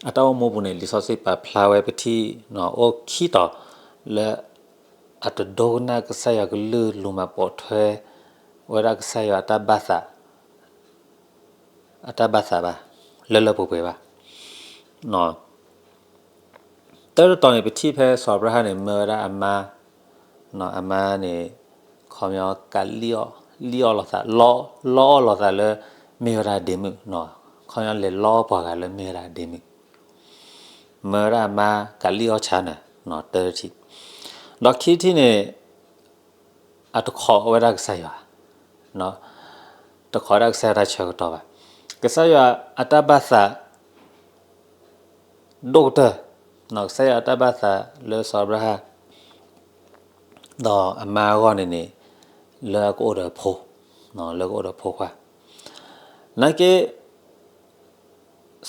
အတၢ်အိၣ်မူပူၤန့ၣ် လံာ်စီဆှံပာ်ဖျါဝဲပထံၣ် အိၣ်ခံတီၤ လၢအတဒိကနၣ်ကစၢ်ယွၤကလုၢ် လူၤမၤပိာ်ထွဲဝဲဒၣ်ကစၢ်ယွၤအတၢ်ဘၣ်သး အတၢ်ဘၣ်သးဘၣ် လၢလၢပှဲၤပှဲၤဘၣ်. တၢ်တတီၤန့ၣ် ပထံၣ်ဖဲစီၤအၤဘြၤဟၣ်န့ၣ် မၢဝဲဒၣ်အမါ, အမါန့ၣ် ခီပညီကလံၣ်အီၣ်, လံၣ်အီၣ်လိာ်သး, လီအီၣ်လိာ်သးလၢမ့ၢ်ဝဲဒၣ်ဒ့မုၣ်, ခီပညီလဲၤလီပှၤဂၤလၢမ့ၢ်ဝဲဒၣ်ဒ့မုၣ်, မၢဝဲဒၣ်အမါကလံၣ်အီၣ်ဆၣ်န့ၣ်, တၢ်တထံၣ်, ဒီးခံထံၣ်န့ၣ် အတခိးဝဲဒၣ်ကစၢ်ယွၤ, တခိးဝဲဒၣ်ကစၢ်ယွၤတၢ်ဆၢကတီၢ်ဘၣ်. ကစၢ်ယွၤအတၢ်ဘၣ်သး ဒိၣ်ကတၢၢ်, ကစၢ်ယွၤအတၢ်ဘၣ်သးလၢစီၤအၤဘြၤဟၣ် ဒီးအမါအဂီၢ်န့ၣ်န့ၣ် လၢကအိၣ်ဒီးအဖိ, လၢကအိၣ်ဒီးအဖိခွါ, နာ်က့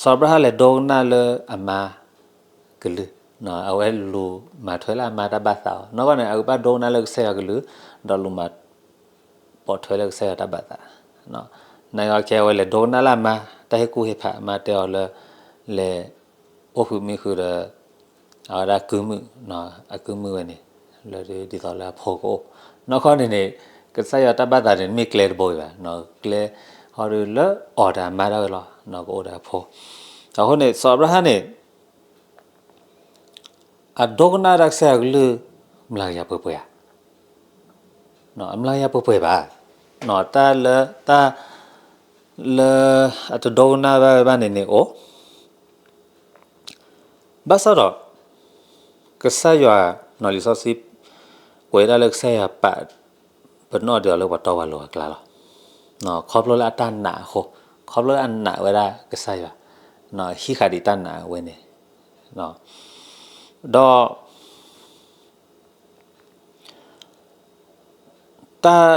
စီၤအၤဘြၤဟၣ်လဲၤဒိကနၣ်လၢအမါကလုၢ်, အဝဲလူၤမၤထွဲလၢအမါတၢ်ဘၣ်သးအီၤ, နီၢ်ကီၢ်န့ၣ် အကဘၣ်ဒိကနၣ်လၢကစၢ်ယွၤကလုၢ်, ဒီးလူၤမၤပိာ်ထွဲလၢကစၢ်ယွၤတၢ်ဘၣ်သး, နာ်က့ အဝဲလဲၤဒိကနၣ်လၢအမါတၢ်ဟ့ၣ်ကူၣ်ဟ့ၣ်ဖး, အမါတဲအီၤလၢ လဲၤ အိၣ်ဃုာ်မံဃုာ်ဒီး အဝဲဒၣ်ကုၢ်မုၣ်, အကုၢ်မုၣ်ဝဲန့ၣ်, လၢဒ်သိးလၢအဖိကအိၣ်, နီၢ်ကီၢ်န့ၣ်န့ၣ် ကစၢ်ယွၤတၢ်ဘၣ်သးန့ၣ် တမ့ၢ်ကျဲတဘိအံၤဘၣ်, ကျဲဟီဒုးလၢအီၤဒီးအမါဒၣ်ဝဲလီၤ, ကအိၣ်ဒီးအဖိ, အဃိန့ၣ် စီၤအၤဘြၤဟၣ်န့ၣ် အဒိကနၣ်တၢ်ကစၢ်ယွၤကလုၢ် မျၤကယၤပှဲၤပှဲၤဧါ, အမျၤကယၤပှဲၤပှဲၤဘၣ်, တၢ်လၢ တၢ် လၢအတဒိကနၣ်ဘၣ်ဝဲဘၣ်န့ၣ်န့ၣ်အိၣ်, ဘၣ်ဆၣ်ဒီး ကစၢ်ယွၤ, လံာ်စီဆှံ ကွဲးဒၣ်လၢကစၢ်ယွၤပာ် ပနီၣ်ဒံးအီၤလၢပှၤတီပှၤလိၤအကျါလီၤ, ခီဖျိလၢအတၢ်နာ်အဃိ, ခီဖျိလၢအနာ်ဝဲဒၣ်ကစၢ်ယွၤ, ဟံးဃာ်ဒံးတၢ်နာ်အဝဲန့ၣ်, ဒီး တၢ်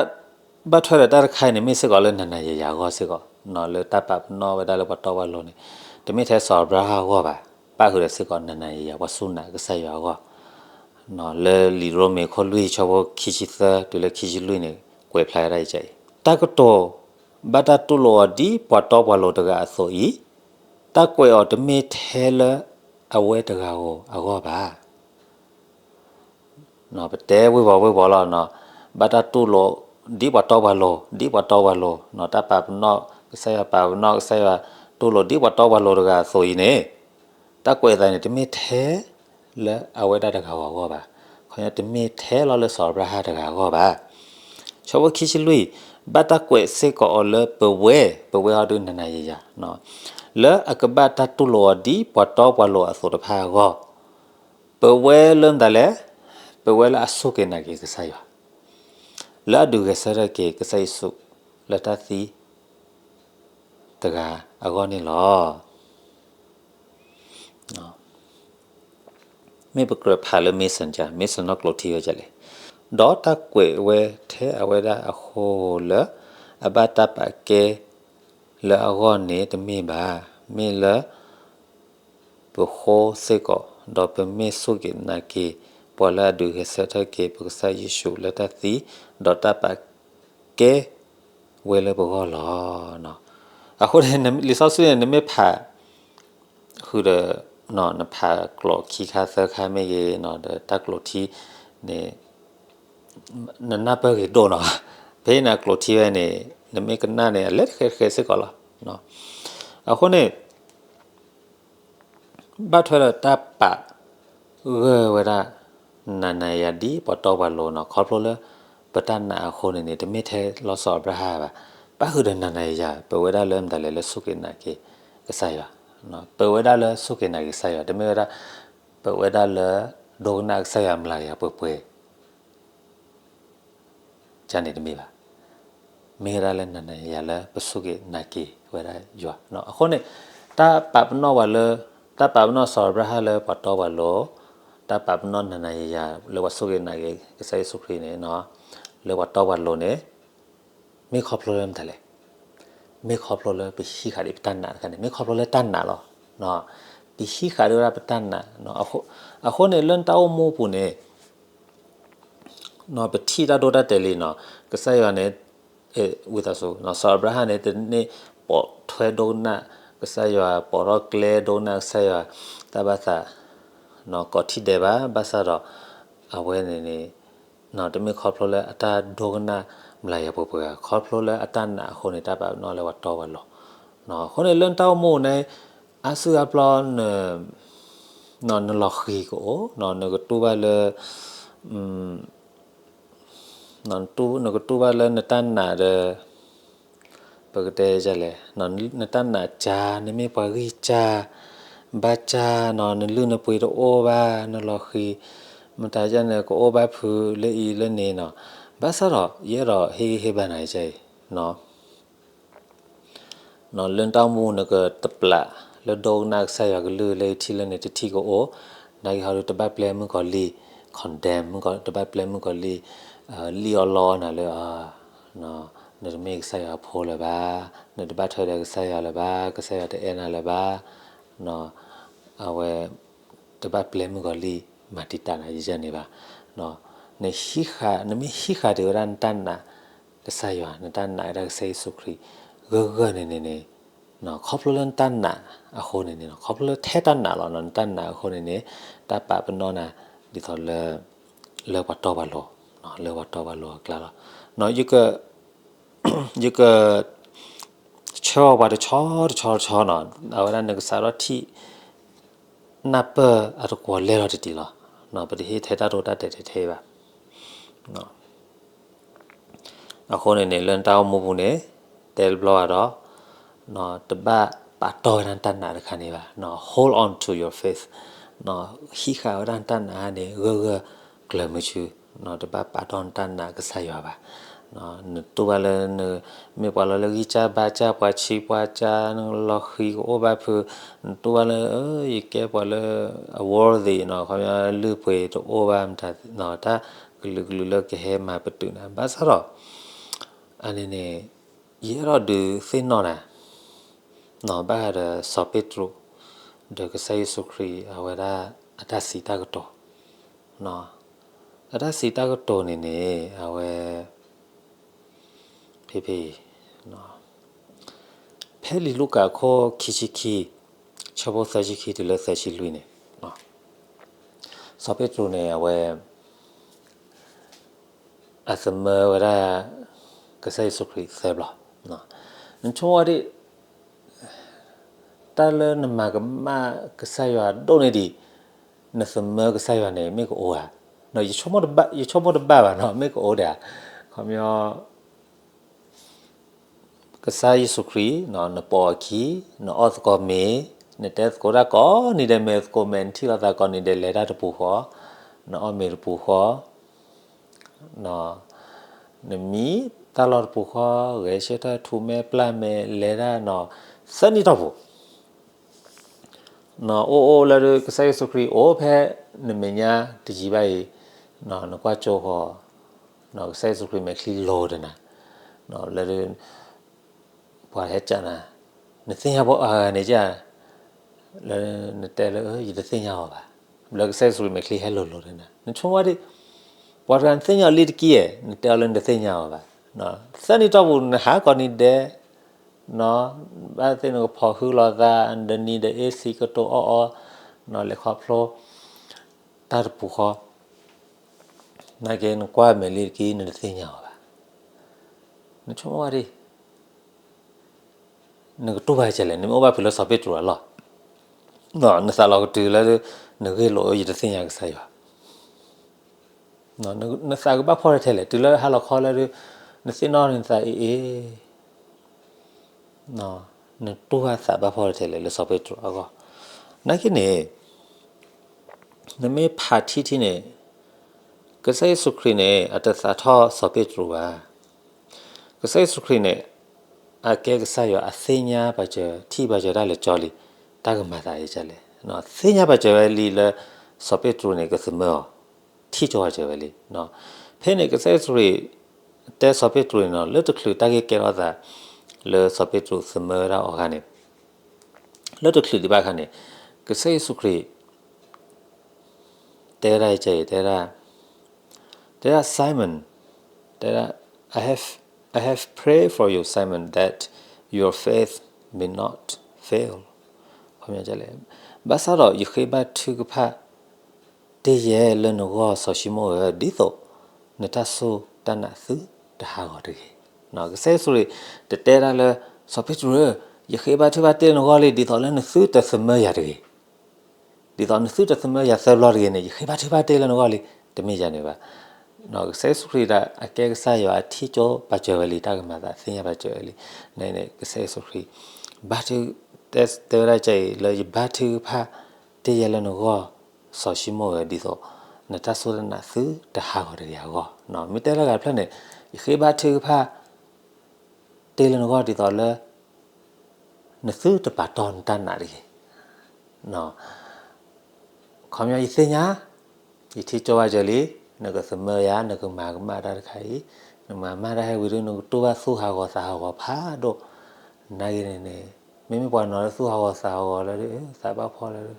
ဘၣ်ထွဲဒီးတၢ်တခါအံၤန့ၣ် မ့ၢ်စ့ၢ်ကီးလၢနၤနၤယၤယၤအဂီၢ်စ့ၢ်ကီး, လၢတၢ်ပာ်ပနီၣ်ဝဲဒၣ်လၢပှၤတီပှၤလိၤန့ၣ်, တမ့ၢ်ထဲစီၤအၤဘြၤဟၣ်အဂီၢ်ဘၣ်, ပၣ်ဃုာ်ဒီးစ့ၢ်ကီးနၤနၤယၤယၤပှၤစူၢ်နာ်ကစၢ်ယွၤအဂီၢ်, လၢလံာ်ရိမ့ၤခိၣ်လွံၢ်ဆၢဖိခံဆံသၢ တုၤလၢခံဆံလွံၢ်န့ၣ် ကွဲးဖျါဝဲဒၣ်အံၤ, တၢ်ကတိၤ ဘၣ်တၢ်တူၢ်လိာ်အီၤဒ်ပှၤတီပှၤလိၤတဂၤအသိးအံၤ, တၢ်ကွဲးအီၤတမ့ၢ်ထဲလၢအဝဲတဂၤဧိၤအဂီၢ်ဘၣ်. ပတဲဝ့ၤဝီၤဝ့ၤဝီၤလီၤ, ဘၣ်တၢ်တူၢ်လိာ် ဒ်ပှၤတီပှၤလိၤ, ဒ်ပှၤတီပှၤလိၤ, တၢ်ပာ်ပနီၣ်, ကစၢ်ယွၤပာ်ပနီၣ်, ကစၢ်ယွၤတူၢ်လိာ်ဒ်ပှၤတီပှၤလိၤတဂၤအသိးအံၤန့ၣ်, တၢ်ကွဲးအသးန့ၣ် တမ့ၢ်ထဲလၢအဝဲဒၣ်တဂၤဧိၤအဂီၢ်ဘၣ်. ခီ တမ့ၢ်ထဲလီၤလၢစီၤအၤဘြၤဟၣ်တဂၤအဂီၢ်ဘၣ်. ဆၢဖိခံဆံလွံၢ်, ဘၣ်တၢ်ကွဲးစ့ၢ်ကီးအီၤလၢပဝဲ, ပဝဲဟီဒုးနၤနၤယၤယၤ, လၢအကဘၣ်တၢ်တူၢ်လိာ်အီၤဒ်ပှၤတီပှၤလိၤအသိးတဖၣ်အဂီၢ်, ပဝဲလၢမတၤလဲၣ်, ပဝဲလၢအစူၢ်က့ၤနာ်က့ၤကစၢ်ယွၤ, လၢအဒုးဂဲၤဆၢထၢၣ်က့ၤကစၢ်ယ့ၣ်ၡူး လၢတၢ်သံ တဂၤအဂီၢ်န့ၣ်လီၤ. မ့ၢ်ပကြၢးဖးလၢ Mason က, Mason နီၢ်ကျိးထံဝဲဒ်လဲၣ်, ဒီးတၢ်ကွဲးဝဲထဲအဝဲဒၣ်အဃိလၢ အဘၣ်တၢ်ပာ်ကဲလၢအဂီၢ်န့ၣ်တမ့ၢ်ဘၣ်, မ့ၢ်လၢ ပဃိစ့ၢ်ကီး, ဒီးပမ့ၢ်စူၢ်က့ၤနာ်က့ၤ ပှၤလၢအဒုးဂဲၤဆၢထၢၣ်က့ၤပကစၢ်ယ့ၣ်ၡူးလၢတၢ်သံ, ဒီးတၢ်ပာ်ကဲဝဲလၢပဂီၢ်လီၤ. အဃိန့ၣ် လံာ်စီဆှံန့ၣ် နမ့ၢ်ဖး ဃုာ်ဒီး နဖးကျိာ်ခံခါသၢခါမ့ၢ်ဂ့ၤ, ဒီးတၢ်ကျိာ်ထံန့ၣ် နနၢ်ပၢၢ်ဂ့ၤဒိၣ်နီၤ, ဖဲအံၤန့ၣ် အကျိာ်ထံဝဲန့ၣ် နမ့ၢ်ကနၣ်န့ၣ် အလဲၤတဃဲးတဃဲးစ့ၢ်ကီးလီၤ. အဃိန့ၣ် ဘၣ်ထွဲဒီးတၢ်ပာ်ဂၢၢ်ဝဲဒၣ် နၤနၤယၤယၤဒ်ပှၤတီပှၤလိၤနီၤ, ခီဖျိလၢ ပတၢ်နာ်အဃိန့ၣ်န့ၣ် တမ့ၢ်ထဲလီၤစီၤအၤဘြၤဟၣ်ဘၣ်. ပၣ်ဃုာ်ဒီးနၤနၤယၤယၤ ပဝဲဒၣ်လၢမတၤလဲၣ်လၢစူၢ်က့ၤနာ်က့ၤကစၢ်ယွၤ, ပဝဲဒၣ်လၢစူၢ်က့ၤနာ်က့ၤကစၢ်ယွၤ, တမ့ၢ်ဝဲဒၣ် ပဝဲဒၣ်လၢ ဒိကနၣ်ကစၢ်ယွၤမျၤကယၤပှဲၤပှဲၤ ကန့ၣ်တမ့ၢ်ဘၣ်. မ့ၢ်ဝဲဒၣ်လၢနၤနၤယၤယၤလၢပစူၢ်က့ၤနာ်က့ၤဝဲဒၣ်ယွၤ. အဃိန့ၣ် တၢ်ပာ်ပနီၣ်ပှၤလၢ တၢ်ပာ်ပနီၣ်စီၤအၤဘြၤဟၣ်လၢပှၤတီပှၤလိၤ, တၢ်ပာ်ပနီၣ်နၤနၤယၤယၤလၢပှၤစူၢ်က့ၤနာ်က့ၤကစၢ်ယ့ၣ်ၡူးခရံာ်န့ၣ် လၢပှၤတီပှၤလိၤန့ၣ် မ့ၢ်ခီဖျိလၢမတၤလဲၣ်. မ့ၢ်ခီဖျိလၢပဟံးဃာ်ဒံးပတၢ်နာ်တခါန့ၣ် မ့ၢ်ခီဖျိလၢတၢ်နာ်လီၤ. ပဟံးဃာ်ဒံးဝဲဒၣ်ပတၢ်နာ်, အဃိန့ၣ် လၢနတၢ်အိၣ်မူအပူၤန့ၣ် ပထံၣ်တၢ်ဒိတၢ်တဲာ်လံနီၤ, ကစၢ်ယွၤန့ၣ် ဝံသးစူၤ စီၤအၤဘြၤဟၣ်န့ၣ် တန့ၢ်ပိာ်ထွဲဒိကနၣ်ကစၢ်ယွၤ, ပိာ်ထီၣ်ကျဲဒိကနၣ်ကစၢ်ယွၤ တၢ်ဘၣ်သး ကိးထံၣ်ဒဲးဘၣ်, ဘၣ်ဆၣ်ဒီး အဝဲန့ၣ်န့ၣ် တမ့ၢ်ခီဖျိလၢအတၢ်ဒိကနၣ်မျးယၤပှဲၤပှဲၤဧါ, ခီဖျိလၢအတၢ်နာ်အဃိန့ၣ် တၢ်ပာ်ပနီၣ်လၢပှၤတီပှၤလိၤ, အဃိန့ၣ်လၢနတၢ်အိၣ်မူန့ၣ် အါစုအါဘျီ နလီၤဃံၤကအိၣ်, နကတူၢ်ဘၣ်လၢ နကတူၢ်ဘၣ်လၢနတၢ်နာ်ဒီး ပကတဲလဲၣ်, နတၢ်နာ်ကါ, နမ့ၢ်ပှၤဂံၢ်စၢ် ဘၣ်စၢ်နီၤ, နလုၢ်နပှ့ၤတအိၣ်ဘၣ်, နလီၤဃံၤ, မတၤဒ်န့ၣ် ကအိၣ်ဘၣ်ဖုးလၢအံၤလၢန့ၣ်နီၤ, ဘၣ်ဆၣ်ဒီး ယအဲၣ်ဒိးဟ့ၣ်ဂံၢ်ဟ့ၣ်ဘါနၤအံၤ လၢနတၢ်အိၣ်မူ နကတပျးလၢဒိကနၣ်ကစၢ်ယွၤကလုၢ်လၢယထံၣ်လၢန့ၣ်တထံၣ်ကအိၣ်, နာ်က့ဟီဒုးတဘၣ်ပျဲမုၣ်ကီၤလံၢ် condemn မုၣ်ကီၤ, တဘၣ်ပျဲမုၣ်ကီၤလံၢ် လံၣ်အီၣ်လီအီၣ်နၤလၢ နတမ့ၢ်ကစၢ်ယွၤအဖိလၢၤဘၣ်, နတဘၣ်ထွဲဒီးကစၢ်ယွၤလၢၤဘၣ်, ကစၢ်ယွၤတအဲၣ်နၤလၢၤဘၣ်, အဝဲ တဘၣ်ပျဲမုၣ်ကီၤလံၢ် မၤတံာ်တာ်နၤယဲန့ၣ်ဘၣ်. နဟံးဃာ်, နမ့ၢ်ဟံးဃာ်ဒံးဝဲဒၣ်နတၢ်နာ်ကစၢ်ယွၤ, နတၢ်နာ်ဝဲဒၣ်ကစၢ်ယ့ၣ်ၡူးခရံာ် ဂၢၢ်ဂၢၢ်န့ၣ်န့ၣ်န့ၣ်, ခီဖျိလၢနတၢ်နာ်အဃိန့ၣ်န့ၣ်, ခီဖျိလၢထဲတၢ်နာ်လီၤ, နတၢ်နာ်အဃိန့ၣ်န့ၣ် တၢ်ပာ်ပနီၣ်နၤ ဒ်သိးလၢ လၢပှၤတီပှၤလိၤ, လၢပှၤတီပှၤလိၤအကျါလီၤ. ယက ယက ဆၢအီၤပှၤတဆီတဆီတဆီနီၤ, အဝဲဒၣ်နကစးထီၣ်ထံၣ် နၢ်ပၢၢ်အတကွီၤလဲၢ်လီၤတတံၤလီၤ. ပတဟ့ၣ်ထဲတၢ်ဒိတၢ်တဲာ်ထဲထဲဘၣ်. အဃိန့ၣ်န့ၣ် လၢနတၢ်အိၣ်မူပူၤန့ၣ် တဲတဘျီဘၣ်ဒီး တဘၣ်ပာ်တီၢ်ဝဲဒၣ်နတၢ်နာ်တခါန့ၣ်ဘၣ်. Hold on to your faith. ဟံးဃာ်ဝဲဒၣ်နတၢ်နာ်န့ၣ် ဂၢၢ်ဂၢၢ်ကျၢၤမုဆူ, တဘၣ်ပာ်တီၢ်နတၢ်နာ်ကစၢ်ယွၤဘၣ်. နတူၢ်ဘၣ်လၢနမ့ၢ်ပှၤလီၤလၢဂံၢ်စၢ်ဘါစၢ် ပှၤဆံးပှၤစၢ် နလီၤဃံၤကအိၣ်ဘၣ်ဖုး, နတူၢ်ဘၣ်လၢ ယကဲပှၤလၢ အ worthy နီၤ, ခီပညီလုၢ်ပှ့ၤတအိၣ်ဘၣ်မတၤ, တၢ်ကလုာ်ကလုာ်လၢကဟဲမၤပတုာ်နၤ, ဘၣ်ဆၣ်ဒီး အန့ၣ်န့ၣ် ယအဲၣ်ဒိးဒုးသ့ၣ်နီၣ်နၤ ဘၣ်ဃးဒီးစီၤပ့းတရူး ဒီးကစၢ်ယ့ၣ်ၡူးခရံာ် အဝဲဒၣ်အတၢ်စံးတၢ်ကတိၤ, အတၢ်စံးတၢ်ကတိၤန့ၣ်န့ၣ် အဝဲ ဖဲဖဲအံၤ ဖဲလံာ်လူၤကၣ်အခိၣ်ခံဆံခံ ဆၢဖိသၢဆံခံတုၤလၢသၢဆံလွံၢ်န့ၣ် စီၤပ့းတရူးန့ၣ် အဝဲ အသမၢဝဲဒၣ် ကစၢ်ယ့ၣ်ၡူးခရံာ်သၢဘျီ. နဆိကမိၣ်ဝဲဒၣ် တၢ်လၢနမၤကမၣ်ကစၢ်ယွၤဒိၣ်န့ၢ်ဒံး နသမၢကစၢ်ယွၤန့ၣ် မ့ၢ်ကအိၣ်ဧါ. ယဆိကမိၣ်တဘၣ်ဘၣ်နီၤ မ့ၢ်ကအိၣ်ဒံးဧါ. ခီပညီ ကစၢ်ယ့ၣ်ၡူးခရံာ် နပိာ်အခံ, နအီၣ်သကိးမ့ၤ, နတဲသကိးဒၣ်ကိးနံၤဒဲးမဲာ်သကိးမဲာ်, နထံၣ်လိာ်သးကိးနံၤဒဲးလဲၤတၢ်တပူၤဃီ, နအီၣ်မ့ၤတပူၤဃီ, နမံတၢ်လီၢ်တပူၤဃီ, ဂဲၤဆၢထၢၣ်ထူးမဲာ်ပျၢ်မဲာ်လဲၤတၢ်နီၤ, သၢနံၣ်တီၢ်ပူၤ နအိၣ်အိၣ်လၢဒုး ကစၢ်ယ့ၣ်ၡူးခရံာ်အိၣ်ဖဲနမဲာ်ညါတယံာ်ဘၣ်အံၤ, နကွၢ်ကၠိဃီ, ကစၢ်ယ့ၣ်ၡူးခရံာ်မဲာ်ချံလိၤဒီးနၤ, လၢဒုး ပှၤဟဲကးနၤ, နသ့ၣ်ညါပှၤအဂၤန့ၣ်ဧါ, လၢနတဲလၢယတသ့ၣ်ညါအီၤဘၣ်, လၢကစၢ်ယ့ၣ်ၡူးခရံာ်မဲာ်ချံဟဲလိၤလိၤဒီးနၤ, နဆိကမိၣ်ဝဲဒၣ် ပှၤတဂၤနသ့ၣ်ညါအီၤလံတက့ၢ်ဧါ, နတဲအီၤလၢနတသ့ၣ်ညါအီၤဘၣ်, သၢနံၣ်တီၢ်ပူၤ နဟးကိးနံၤဒဲး ဘၣ်သ့ၣ်နကဖီၣ်ဟုလိာ်သး ဒီးနံၤဒီးအ့စံးကတိၤအီၣ်အီၤ, လဲၤခီဖျိ တၢ်တပူၤဃီ, နာ်က့ နကွၢ်မဲာ်လံတက့ၢ် နတသ့ၣ်ညါအီၤဘၣ်, နဆိကမိၣ်ဝဲဒၣ် နကတူၢ်ဘၣ်ကလဲၣ်, နမ့ၢ်အိၣ်ဘၣ်ဖုးလၢစီၤပ့းတရူးအလီၢ်, နသးလီၤကတုၤလၢ နဂ့ၢ်လိာ် ယတသ့ၣ်ညါကစၢ်ယွၤ နသးကဘၣ်ဖှီၣ်ထဲထဲလဲၣ်, တုၤလၢဟါလီၤခီလၢဒုး နသ့ၣ်နီၣ်နသးအ့ၣ်အ့ၣ်, နတူၢ်ဘၣ်သးဘၣ်ဖှီၣ်ထဲထဲလဲၣ် လၢစီၤပ့းတရူးအဂီၢ်, နာ်က့န့ၣ် နမ့ၢ်ဖးထံထံန့ၣ် ကစၢ်ယ့ၣ်ၡူးခရံာ်န့ၣ် အတသးထီၣ်စီၤပ့းတရူးဘၣ်. ကစၢ်ယ့ၣ်ၡူးခရံာ်န့ၣ် အကဲကစၢ်ယွၤ အသ့ၣ်ညါပာ်စၢၤ ထံၣ်ပာ်စၢၤတၢ်လၢကၠီလံ, တၢ်ကမၤသးဒ်လဲၣ်, သ့ၣ်ညါပာ်စၢၤဝဲလံလၢ စီၤပ့းတရူးန့ၣ် ကသမၢအီၤ, ထံၣ်ကၠီပာ်စၢၤဝဲလံ. ဖဲန့ၣ် ကစၢ်ယ့ၣ်ၡူးခရံာ် တဲစီၤပ့းတရူးန့ၣ်နီၤ လၢတချုးတၢ်ဂ့ၢ်ကဲထီၣ်သး လၢစီၤပ့းတရူးသမၢဝဲဒၣ်အီၤအခါန့ၣ်, လၢတချုးဒံးဘၣ်အခါန့ၣ် ကစၢ်ယ့ၣ်ၡူးခရံာ် တဲဝဲဒၣ်အံၤ တဲဝဲဒၣ်, တဲဒၣ် Simon, တဲဒၣ် I have, I have prayed for you, Simon, that your faith may not fail. ဘၣ်ဆၣ်ဒီးယဃ့ဘါထုကဖၣ်တ့ၢ်ယဲလၢနဂီၢ် စီၤၡံမိၣ်ဧၢ, ဒ်သိးနတၢ်စူၢ်တၢ်နာ်သုတဟးဂီၤတဂ့ၤ. ကစၢ်ယ့ၣ်ၡူးခရံာ် တတဲဒၣ်လၢ စီၤပ့းတရူးဧၢ, ယဃ့ဘါထုကဖၣ်တ့ၢ်လၢနဂီၢ်လံ ဒ်သိးလၢနသုတသမၢယၤတဂ့ၤ ဒ်သိးနသုတသမၢယၤသၢဘျီတဂ့ၤန့ၣ် ယဃ့ဘါထုကဖၣ်တ့ၢ်လၢနဂီၢ်လံ, တမ့ၢ်ယၤန့ၣ်ဘၣ်. ကစၢ်ယ့ၣ်ၡူးခရံာ်ဒၣ်အကဲကစၢ်ယွၤ အထံၣ်ကၠိပာ်စၢၤဝဲလံ တၢ်ကမၤသးသ့ၣ်ညါပာ်စၢၤဝဲလံ. န့ၣ်န့ၣ် ကစၢ်ယ့ၣ်ၡူးခရံာ် ဘါထု တဲ တဲဝဲဒၣ်ကဲအံၤ လၢယဘါထုကဖၣ်တ့ၢ်ယဲလၢနဂီၢ် စီၤၡံမိၣ်ဧၢ, ဒ်သိးနတၢ်စူၢ်တၢ်နာ်သုတဟးဂီၤတဂ့ၤအဂီၢ်. မ့ၢ်တဲလၢဂၤတဖျၢၣ်န့ၣ် ယဃ့ဘါထုကဖၣ် တ့ၢ်လၢနဂီၢ်ဒ်သိးလၢ နသုတပာ်တီၢ်နတၢ်နာ်တဂ့ၤ. ခီပညီယသ့ၣ်ညါ, ယထံၣ်ကၠိဝဲစၢၤလံ, နကသမၢယၤ နကမၤကမၣ်တၢ်တခါအံၤ, နမၤကမၣ်တၢ်ဟဲဝံၤဒီး နကတူၢ်ဘၣ်သူၣ်ဟးဂီၤသးဟးဂီၤဖးဒိၣ်, နာ်က့န့ၣ်န့ၣ် မ့မ့ၢ်ပှၤနီၤလၢသူၣ်ဟးဂီၤသးဟးဂီၤလၢ သးဘၣ်ဖှီၣ်လၢ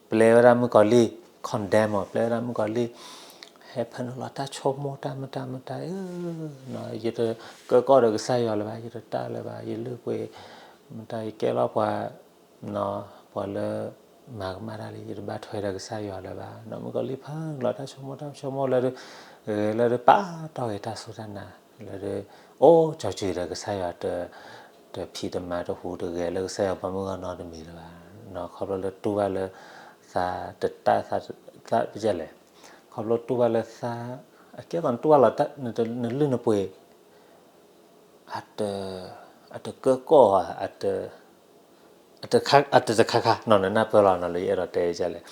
ပျဲဝဲဒၣ်မုၣ်ကီၤလံၢ် condemn အီၤ ပျဲဝဲဒၣ်မုၣ်ကီၤလံၢ် ဟဲဖၢနုာ်လီၤတၢ်ဆိကမိၣ်တၢ်မတၤမတၤ, ယတကၢကီၣ်ဒီးကစၢ်ယွၤလၢၤဘၣ်, ယတတၢ်လၢၤဘၣ်, ယလုၢ်ကွံာ် မတၤယကဲလီၤပှၤ ပှၤလၢ မၤကမၣ်တၢ်လံ ယတဘၣ်ထွဲဒီးကစၢ်ယွၤလၢၤဘၣ်. မုၣ်ကီၤလံၢ်ဖၢနုာ်လီၤတၢ်ဆိကမိၣ်တၢ်ဆိကမိၣ်လၢ ဂဲၤလၢဒုးပာ်တီၢ်ဂ့ၤတၢ်စူၢ်တၢ်နာ် လၢဒုး အိၣ်ကၠီၤစၢၤဒီးကစၢ်ယွၤ တဖံးတမၤတဟူးတဂဲၤလၢကစၢ်ယွၤပှၤမုၣ်ဂီၢ်နီတမံၤလၢၤဘၣ်. ခီဖျိလၢတူၢ်ဘၣ်လၢ သးတတၢ်သး သးပလဲၣ်, ခီဖျိတူၢ်ဘၣ်လၢသး အကဲသိးနတူၢ်ဘၣ်လီၤ နလုၢ်နပှ့ၤ အတ အတကၢကီၣ်ဧါ, အတတခါခါနီၤ နနၢ်ပၢၢ်လီၤနီၤ လၢယအဲၣ်ဒိးတဲဒ်လဲၣ်,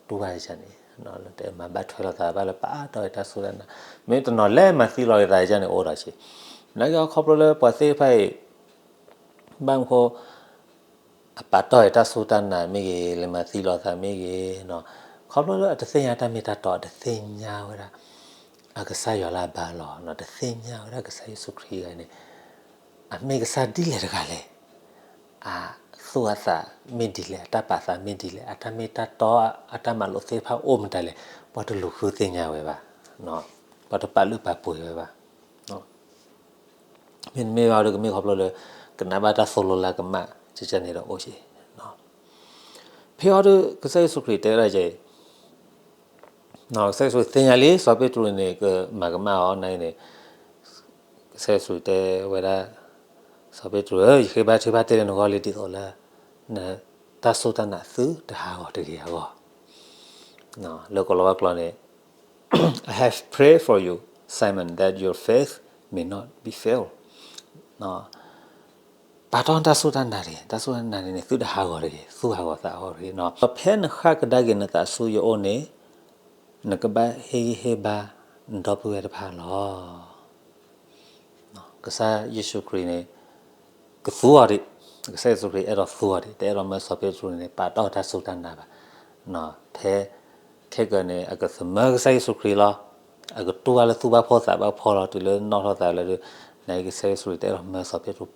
တူၢ်ဘၣ်ဒ်န့ၣ် တမၤဘၣ်ထွဲလိာ်သးဘၣ်လၢပာ်တီၢ်ဝဲတၢ်စူၢ်တၢ်နာ်, မ့ၢ်တနီၤလဲၤမၤသံလီၤက့ၤသးဒ်န့ၣ်အိၣ်ဒီးက့ၤ, နာ်က့ခီဖျိလၢပှၤသ့ၣ်တဖၣ်အံၤ ဘၣ်မနုၤဃိ အပာ်တီၢ်ဝဲတၢ်စူၢ်တၢ်နာ်မ့ၢ်ဂ့ၤ လဲၤမၤသံလီၤသးမ့ၢ်ဂ့ၤ, ခီဖျိလၢအတသ့ၣ်ညါတၢ်မ့ၢ်တၢ်တီ အတသ့ၣ်ညါဝဲဒၣ် အကစၢ်ယွၤလၢအဘါလီၤ, တသ့ၣ်ညါဝဲဒၣ်ကစၢ်ယ့ၣ်ၡူးခရံာ်ဂၤန့ၣ် အမ့ၢ်ကစၢ်ဒ်လဲၣ်တဂၤလဲၣ်, အသူၣ်အသးမ့ၢ်ဒ်လဲၣ်, အတၢ်ပာ်သးမ့ၢ်ဒ်လဲၣ်, အတၢ်မ့ၢ်တၢ်တီ အတၢ်မၤလိာ်သ့ၣ်တဖၣ်အိၣ်မတၤလဲၣ်, ပှၤတလူၤဃုသ့ၣ်ညါဝဲဘၣ်, ပှၤတပာ်လုၢ်ပာ်ပှ့ၤဝဲဘၣ်. မ့တမ့ၢ်ဘၣ်ဒီးကမ့ၢ်ခီဖျိလၢ ကနၣ်ဘၣ်တၢ်သိၣ်လိလၢကမၣ် ကကန့ၣ်ဒီးအိၣ်က့ၤ, ဖဲအံၤဒီး ကစၢ်ယ့ၣ်ၡူးခရံာ်တဲဝဲဒၣ်ကဲအံၤ ကစၢ်ယ့ၣ်ၡူးသ့ၣ်ညါလံ စီၤပ့းတရူးန့ၣ် ကမၤကမၣ်အီၤနာ်က့န့ၣ်, ကစၢ်ယ့ၣ်ၡူးတဲဝဲဒၣ် စီၤပ့းတရူးဧၢ, ယဃ့ဘါထုကဖၣ်တ့ၢ်လၢနဂီၢ်လံ ဒ်သိးလၢ နတၢ်စူၢ်တၢ်နာ်သုတဟးဂီၤတဂ့ၤအဂီၢ်, လၢကိၤလၤဝါကျိာ်န့ၣ် I have prayed for you, Simon, that your faith may not be failed. ပာ်တီၢ်နတၢ်စူၢ်တၢ်နာ်တဂ့ၤ, တၢ်စူၢ်တၢ်နာ်န့ၣ်န့ၣ် သုတဟးဂီၤတဂ့ၤ, သူၣ်ဟးဂီၤသးဟးဂီၤတဂ့ၤ, ဒီးဖဲနဃၣ်ကဒါက့ၤနသးဆူယအိၣ်န့ၣ် နကဘၣ်ဟ့ၣ်ဂံၢ်ဟ့ၣ်ဘါနဒီပုၢ်ဝဲၢ်တဖၣ်လီၤ. ကစၢ်ယ့ၣ်ၡူးခရံာ်န့ၣ် ကသူအီၤဒံး, ကစၢ်ယ့ၣ်ၡူးခရံာ်အဲၣ်ဒိးသူအီၤဒံး, တအဲၣ်ဒိးမၢစီၤပ့းတရူးန့ၣ် ပာ်တီၢ်တၢ်စူၢ်တၢ်နာ်ဘၣ်. ဖဲ ခဲကနံၣ်န့ၣ် အကသမၢကစၢ်ယ့ၣ်ၡူးခရံာ်လီၤ. အကတူၢ်ဘၣ်လၢသူၣ်ဘၣ်ဖှီၣ်သးဘၣ်ဖှီၣ်လီၤ တုၤလၢနီၣ်ထီၣ်သးလၢဒုး, နာ်က့ကစၢ်ယ့ၣ်ၡူးခရံာ်တအဲၣ်ဒိးမၢစီၤပ့းတရူး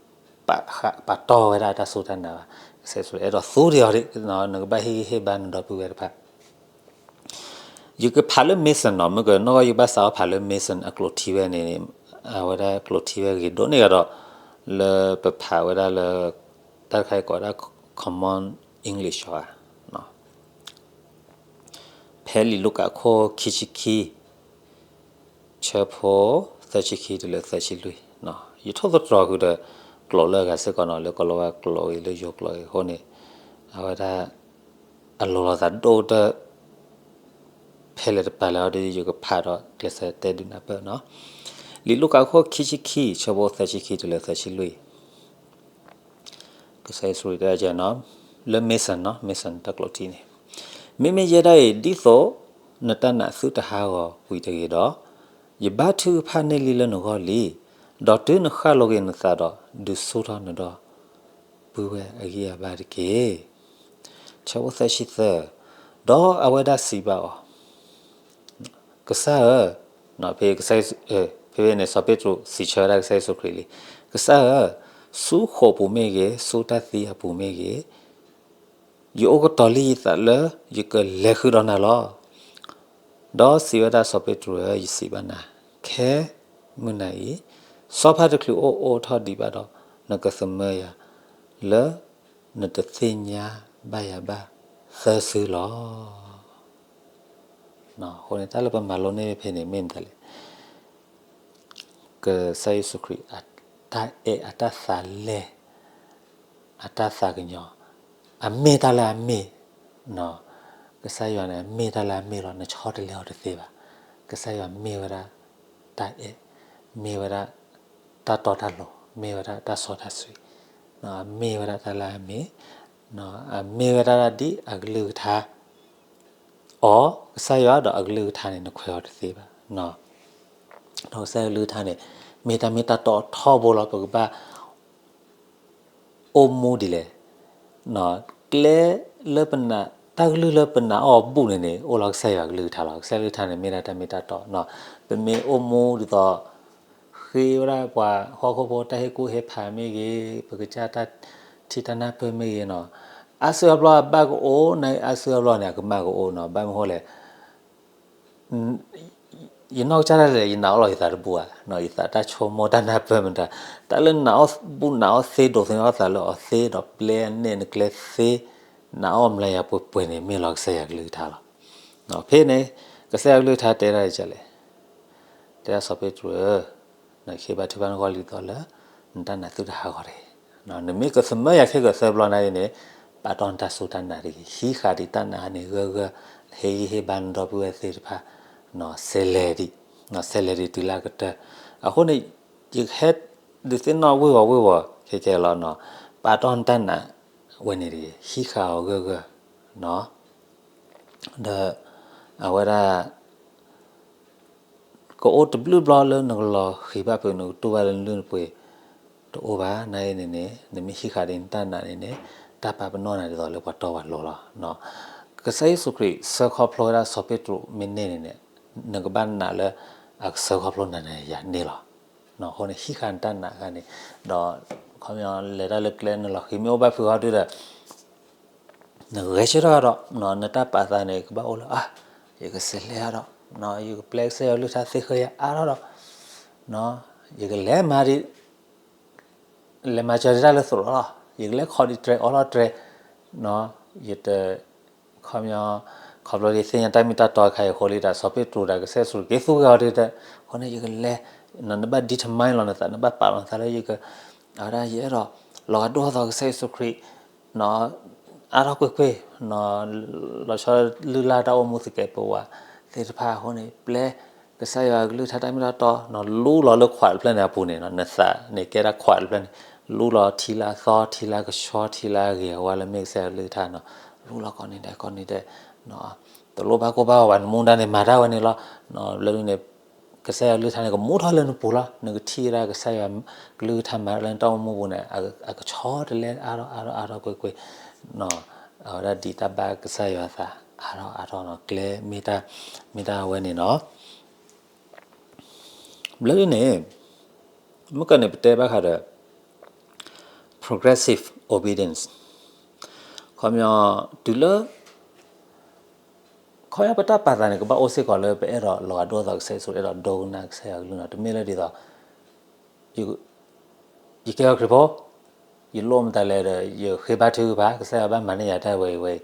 ပာ်ဃာ် ပာ်တီၢ်ဝဲဒၣ်တၢ်စူၢ်တၢ်နာ်ဘၣ်. ကစၢ်ယ့ၣ်ၡူးအဲၣ်ဒိးသူဒံးအီၤဒံး, နကဘၣ်ဟ့ၣ်ဂံၢ်ဟ့ၣ်ဘါနဒီပုၢ်ဝဲၢ်တဖၣ် ယကဖးလၢ Mason နီၤ, မ့ၢ်ကနီၣ်ဂီၢ်ယကဘၣ်စးထီၣ်ဖးလၢ Mason အကျိာ်ထံဝဲန့ၣ်, အဝဲဒၣ်ကျိာ်ထံဝဲဂ့ၤဒိၣ်န့ၢ်ကဒီး လၢပဖးဝဲဒၣ်လၢ တၢ်တခါအံၤကိးဝဲဒၣ် Common English ဧါ. ဖဲလံာ်လူၤကၣ်အခိၣ်ခံဆံခံ ဆၢဖိသၢဆံခံတုၤလၢသၢဆံလွံၢ်, ယထိၣ်သတြီၤဃုာ်ဒီး ကျိာ်လၢအဂၤစ့ၢ်ကီးနီၤ, လၢကိၤလၤဝါကျိာ်ဂ့ၤ လၢယိၤကျိာ်ဂ့ၤအဃိန့ၣ်, အဝဲဒၣ် အလိၤလိာ်သးဒိၣ်ကတၢၢ် ဖဲလဲၣ်တပၤလဲၣ်အီၤဒီး ယကဖးဒီးကျဲးစၢးတဲဒုးနၢ်ပၢၢ်နီၤ. လံာ်လူၤကၣ်အခိၣ်ခံဆံခံ ဆၢဖိသၢဆံခံတုၤလၢသၢဆံလွံၢ် ကစၢ်ယ့ၣ်ၡူးခရံာ်တဲဝဲဒၣ်နီၤ, လၢ Mason နီၤ, Mason တၢ်ကျိာ်ထံန့ၣ်, မ့မ့ၢ်ယဲဒၣ်အံၤ ဒ်သိးနတၢ်နာ်သုတဟးဂီၤကွံာ်တဂ့ၤဒီး, ယဘါထုကဖၣ်န့ၢ်လံလၢနဂီၢ်လံ, ဒီးတုၤနဃၣ်လိၤက့ၤနသးဒီး ဒုးဆူၣ်ထီၣ်နဒီပုၢ်ဝဲၢ်အဂံၢ်အဘါတက့ၢ်. ဆၢဖိသၢဆံသၢ, ဒီးအဝဲဒၣ်စံးဘၣ်အီၤ, ကစၢ်ဧၢ, ဖဲကစၢ်ယ့ၣ်ၡူး, ဖဲဖဲန့ၣ် စီၤပ့းတရူးစံးဆၢဝဲဒၣ်ကစၢ်ယ့ၣ်ၡူးခရံာ်လံ, ကစၢ်ဧၢ, ဆူဃိာ်ပူၤမ့ၢ်ဂ့ၤ, ဆူတၢ်သံအပူၤမ့ၢ်ဂ့ၤ, ယအိၣ်ကတီၤလံယသးလၢယကလဲၤဃုာ်ဒီးနၤလီၤ. ဒီးစံးဝဲဒၣ်စီၤပ့းတရူးဧၢ, ယစံးဘၣ်နၤ, ခဲမုၢ်နၤအံၤ, ဆီဖါတချုးအိၣ်အိၣ်ထီၣ်ဒံးဘၣ်ဒီး, နကသမၢယၤလၢ နတသ့ၣ်ညါဘၣ်ယၤဘၣ်သၢစုလီၤ. အဃိန့ၣ် တၢ်လၢပမၤလိန့ၢ်ဖဲန့ၣ်မ့ၢ်မတၤလဲၣ်. ကစၢ်ယ့ၣ်ၡူးခရံာ်အတၢ်အဲၣ်အတၢ်သးလဲၢ် အတၢ်သးကညီၤ, အမ့ၢ်တၢ်လၢအမ့ၢ်, ကစၢ်ယွၤန့ၣ် အမ့ၢ်တၢ်လၢအမ့ၢ်လီၤ. နဆီတလဲအီၤတသ့ဘၣ်. ကစၢ်ယွၤမ့ၢ်ဝဲဒၣ်တၢ်အဲၣ်, မ့ၢ်ဝဲဒၣ်တၢ်တီတၢ်လိၤ, မ့ၢ်ဝဲဒၣ်တၢ်စီတၢ်ဆှံ, အမ့ၢ်ဝဲဒၣ်တၢ်လၢအမ့ၢ်, အမ့ၢ်ဝဲဒၣ်ဒ်အကလုၢ်ကထါ အီၤ, ကစၢ်ယွၤဒီးအကလုၢ်ကထါန့ၣ် နခွဲးအီၤတသ့ဘၣ်. ဒီးကစၢ်ယွၤကလုၢ်ကထါန့ၣ် မ့ၢ်တၢ်မ့ၢ်တၢ်တီထီဘိလီၤ. ပကဘၣ်အိၣ်မူဒ်လဲၣ်. ကျဲလၢပနာ်, တၢ်ကလုၢ်လၢပနာ်အီၤဘူးန့ၣ်န့ၣ် အိၣ်လီၤကစၢ်ယွၤကလုၢ်ကထါလီၤ. ကစၢ်ယွၤကလုၢ်ကထါန့ၣ် မ့ၢ်ဒၣ်တၢ်မ့ၢ်တၢ်တီ, ပမ့ၢ်အိၣ်မူဒ်သိး ဃ့ဝဲဒၣ်ပှၤဟီၣ်ခိၣ်ဖိတၢ်ဟ့ၣ်ကူၣ်ဟ့ၣ်ဖးမ့ၢ်ဂ့ၤ, ပကစၢ်တၢ်ထံတၢ်နၢ်ပၢၢ်မ့ၢ်ဂ့ၤနီၤ, အါစုအါဘျီအဘၣ်ကအိၣ်, နအါစုအါဘျီန့ၣ် အကမၣ်ကအိၣ်နီၤ. ဘၣ်မနုၤဃိလဲၣ်, ယနီၢ်ကစၢ်ဒၣ်လဲာ် ယနာ်အီၣ်လီၤယသးတဘူၣ်ဧါ, ယသးတၢ်ဆိကမိၣ်တၢ်နၢ်ပၢၢ်မတၤ, တၢ်လၢနနာ်အီၣ်ဘူးနာ်အီၣ်သ့ ဒိးသန့ၤအီၣ်သးလၢအီၤသ့ ဒီးပျဲအနဲၣ်နကျဲသ့, နာ်အီၣ်မလၤယၤပှဲၤပှဲၤန့ၣ် မ့ၢ်လီၤကစၢ်ယွၤကလုၢ်ကထါလီၤ. ဖဲန့ၣ် ကစၢ်ယွၤကလုၢ်ကထါတဲဒၣ်ဒ်လဲၣ်. တဲဒၣ်စီၤပ့းတရူးဧၢ, နဃ့ဘါထုကဖၣ်နဂီၢ်လံဒီးလၢ နတၢ်နာ်သုတဟးဂီၤတဂ့ၤ. နမ့ၢ်ကသမၢယၤခဲကသၢဘျီနၤအံၤန့ၣ်, ပာ်တီၢ်နတၢ်စူၢ်တၢ်နာ်တဂ့ၤ, ဟံးဃာ်ဒံးတၢ်နာ်န့ၣ်ဂၢၢ်ဂၢၢ်, ဟ့ၣ်ဂံၢ်ဟ့ၣ်ဘါနဒီပုၢ်ဝဲၢ်သ့ၣ်တဖၣ်, ဆဲးလဲၤဒံး, ဆဲးလဲၤဒံးတုၤလၢအကတၢၢ်. အဃိန့ၣ် ယဟဲဒုးသ့ၣ်နီၣ်ဝ့ၢ်ဝီၤဝ့ၢ်ဝီၤခဲကဲလီၤ, ပာ်တီၢ်နတၢ်နာ်ဝဲန့ၣ်တဂ့ၤ, ဟံးဃာ်အီၤဂၢၢ်ဂၢၢ် ဒီး အဝဲဒၣ် ကအိၣ်တဘျုးဘျီလၢနကလီၤဃံၤဘၣ်ဖုး နကတူၢ်ဘၣ်လၢနလုၢ်နပှ့ၤ တအိၣ်ဘၣ်. နအံၤန့ၣ်န့ၣ် နမ့ၢ်ဟံးဃာ်ဒံးနတၢ်နာ်န့ၣ်န့ၣ် တၢ်ပာ်ပနီၣ်နၤဒ်သိးလၢပှၤတီပှၤလိၤလီၤ. ကစၢ်ယ့ၣ်ၡူးခရံာ်ဆၢခီဖျိဝဲဒၣ်စီၤပ့းတရူးမ့ၢ်န့ၢ်န့ၣ်န့ၣ် နကဘၣ်နာ်လၢအကဆၢခီဖျိနၤနၤယၤန့ၣ်လီၤ. အဃိန့ၣ် ဟံးဃာ်နတၢ်နာ်အခါန့ၣ်, ဒီး ခီပညီ လဲၤတၢ်လၢကျဲနလီၤဃံၤမ့ၢ်အိၣ်ဘၣ်ဖုးဃီဒုဒီး နဂဲၤဆၢထၢၣ်ဒီး နတၢ်ပာ်သးန့ၣ် ကဘၣ်အိၣ်လၢ အါ ယကစံးလဲၣ်အါဒီး ယကပျဲကစၢ်ယွၤကလုၢ်ကထါသ့ဃၢယၤအါထီၣ်ဒီး ယကလဲၤမၤဒံး လဲၤမၤစၢၤဒံးတၢ်လၢသရိာ်လီၤ. ယကလဲၤခီဒံးတြဲၤအီထီၣ်တြဲၤ, ယတ ခီပညီ ခီဖျိလၢယသ့ၣ်ညါတၢ်မ့ၢ်တၢ်တီအခါ ယဃိလံဒီး စီၤပ့းတရူးဒီးကစၢ်ယ့ၣ်ၡူးခရံာ်က့ၤသူက့ၤအီၤဒ်တဲ, အဃိန့ၣ် ယကလဲၤ, နဘၣ် determine လီၤနသး နဘၣ်ပာ်လီၤနသးလၢယက, အဝဲဒၣ်ယအဲၣ်ဒိး လီၤဂာ်ဒိၣ်ထီၣ်သီကစၢ်ယ့ၣ်ၡူးခရံာ် အါထီၣ်ကွ့ၢ်ကွ့ၢ်, လီၤဆီလုၢ်လၢ်တၢ်အိၣ်မူသကဲးပဝးသ့ၣ်တဖၣ်အဃိန့ၣ် ပျဲကစၢ်ယွၤကလုၢ်ကထါတၢ်မ့ၢ်တၢ်တီ, လူလီၤလၢခွးတဖျၢၣ်န့ၣ်အပူၤန့ၣ် နသးန့ၣ်ကဲဒၣ်ခွးတဖျၢၣ်န့ၣ် လူလီၤထံလၢအသီ ထံလၢအကဆှီ ထံလၢအဂ့ၤအဝါလၢမ့ၢ်ကစၢ်ယွၤကလုၢ်ကထါနီၤ, လူလီၤကိးနံၤဒဲးကိးနံၤဒဲး, တလိၣ်ဘၣ်ကိၢ်ဘၣ်ဂီၤဘၣ် နမူဒါန့ၣ်မၤတၢ်ဝဲန့ၣ်လီၤ. လၢဒ်န့ၣ် ကစၢ်ယွၤကလုၢ်ကထါန့ၣ် ကမူထီၣ်လၢနပူၤလီၤ. နကထံၣ်ဝဲဒၣ်ကစၢ်ယွၤကလုၢ်ကထါမၤတၢ်လၢနတၢ်အိၣ်မူပူၤန့ၣ် အကဆီတလဲအါထီၣ်အါထီၣ်အါထီၣ်ကွ့ၢ်ကွ့ၢ်, အဝဲဒၣ်ဒ်တၢ်ဘၣ်ကစၢ်ယွၤသးအါထီၣ်အါထီၣ်နီၤ ကျဲမ့ၢ်တၢ်, မ့ၢ်တၢ်အဝဲန့ၣ်နီၤ. ဘျီဒ်န့ၣ် မ့ၢ်ကန့ၣ်ပတဲဘၣ်ဃးဒီး progressive obedience ခီပညီ တုၤလၢ ခီပညီပတၢ်ပာ်သးန့ၣ် ကဘၣ်အိၣ်စ့ၢ်ကီးလၢပအဲၣ်ဒိးလီၤဂာ်ဒိၣ်ထီၣ်သီကစၢ်ယ့ၣ်ၡူး အဲၣ်ဒိးဒိကနၣ်ကစၢ်ယွၤကလုၢ်နီၤ, တမ့ၢ်လၢဒ်သိး ယကဲအီၤခရံာ်ဖိ, ယလိၣ်မတၤလဲၣ်ဒီး ယဃ့ဘါထုကဖၣ် ကစၢ်ယွၤဘၣ်မၤန့ၢ်ယၤတၢ်ဝဲအံၤဝဲအံ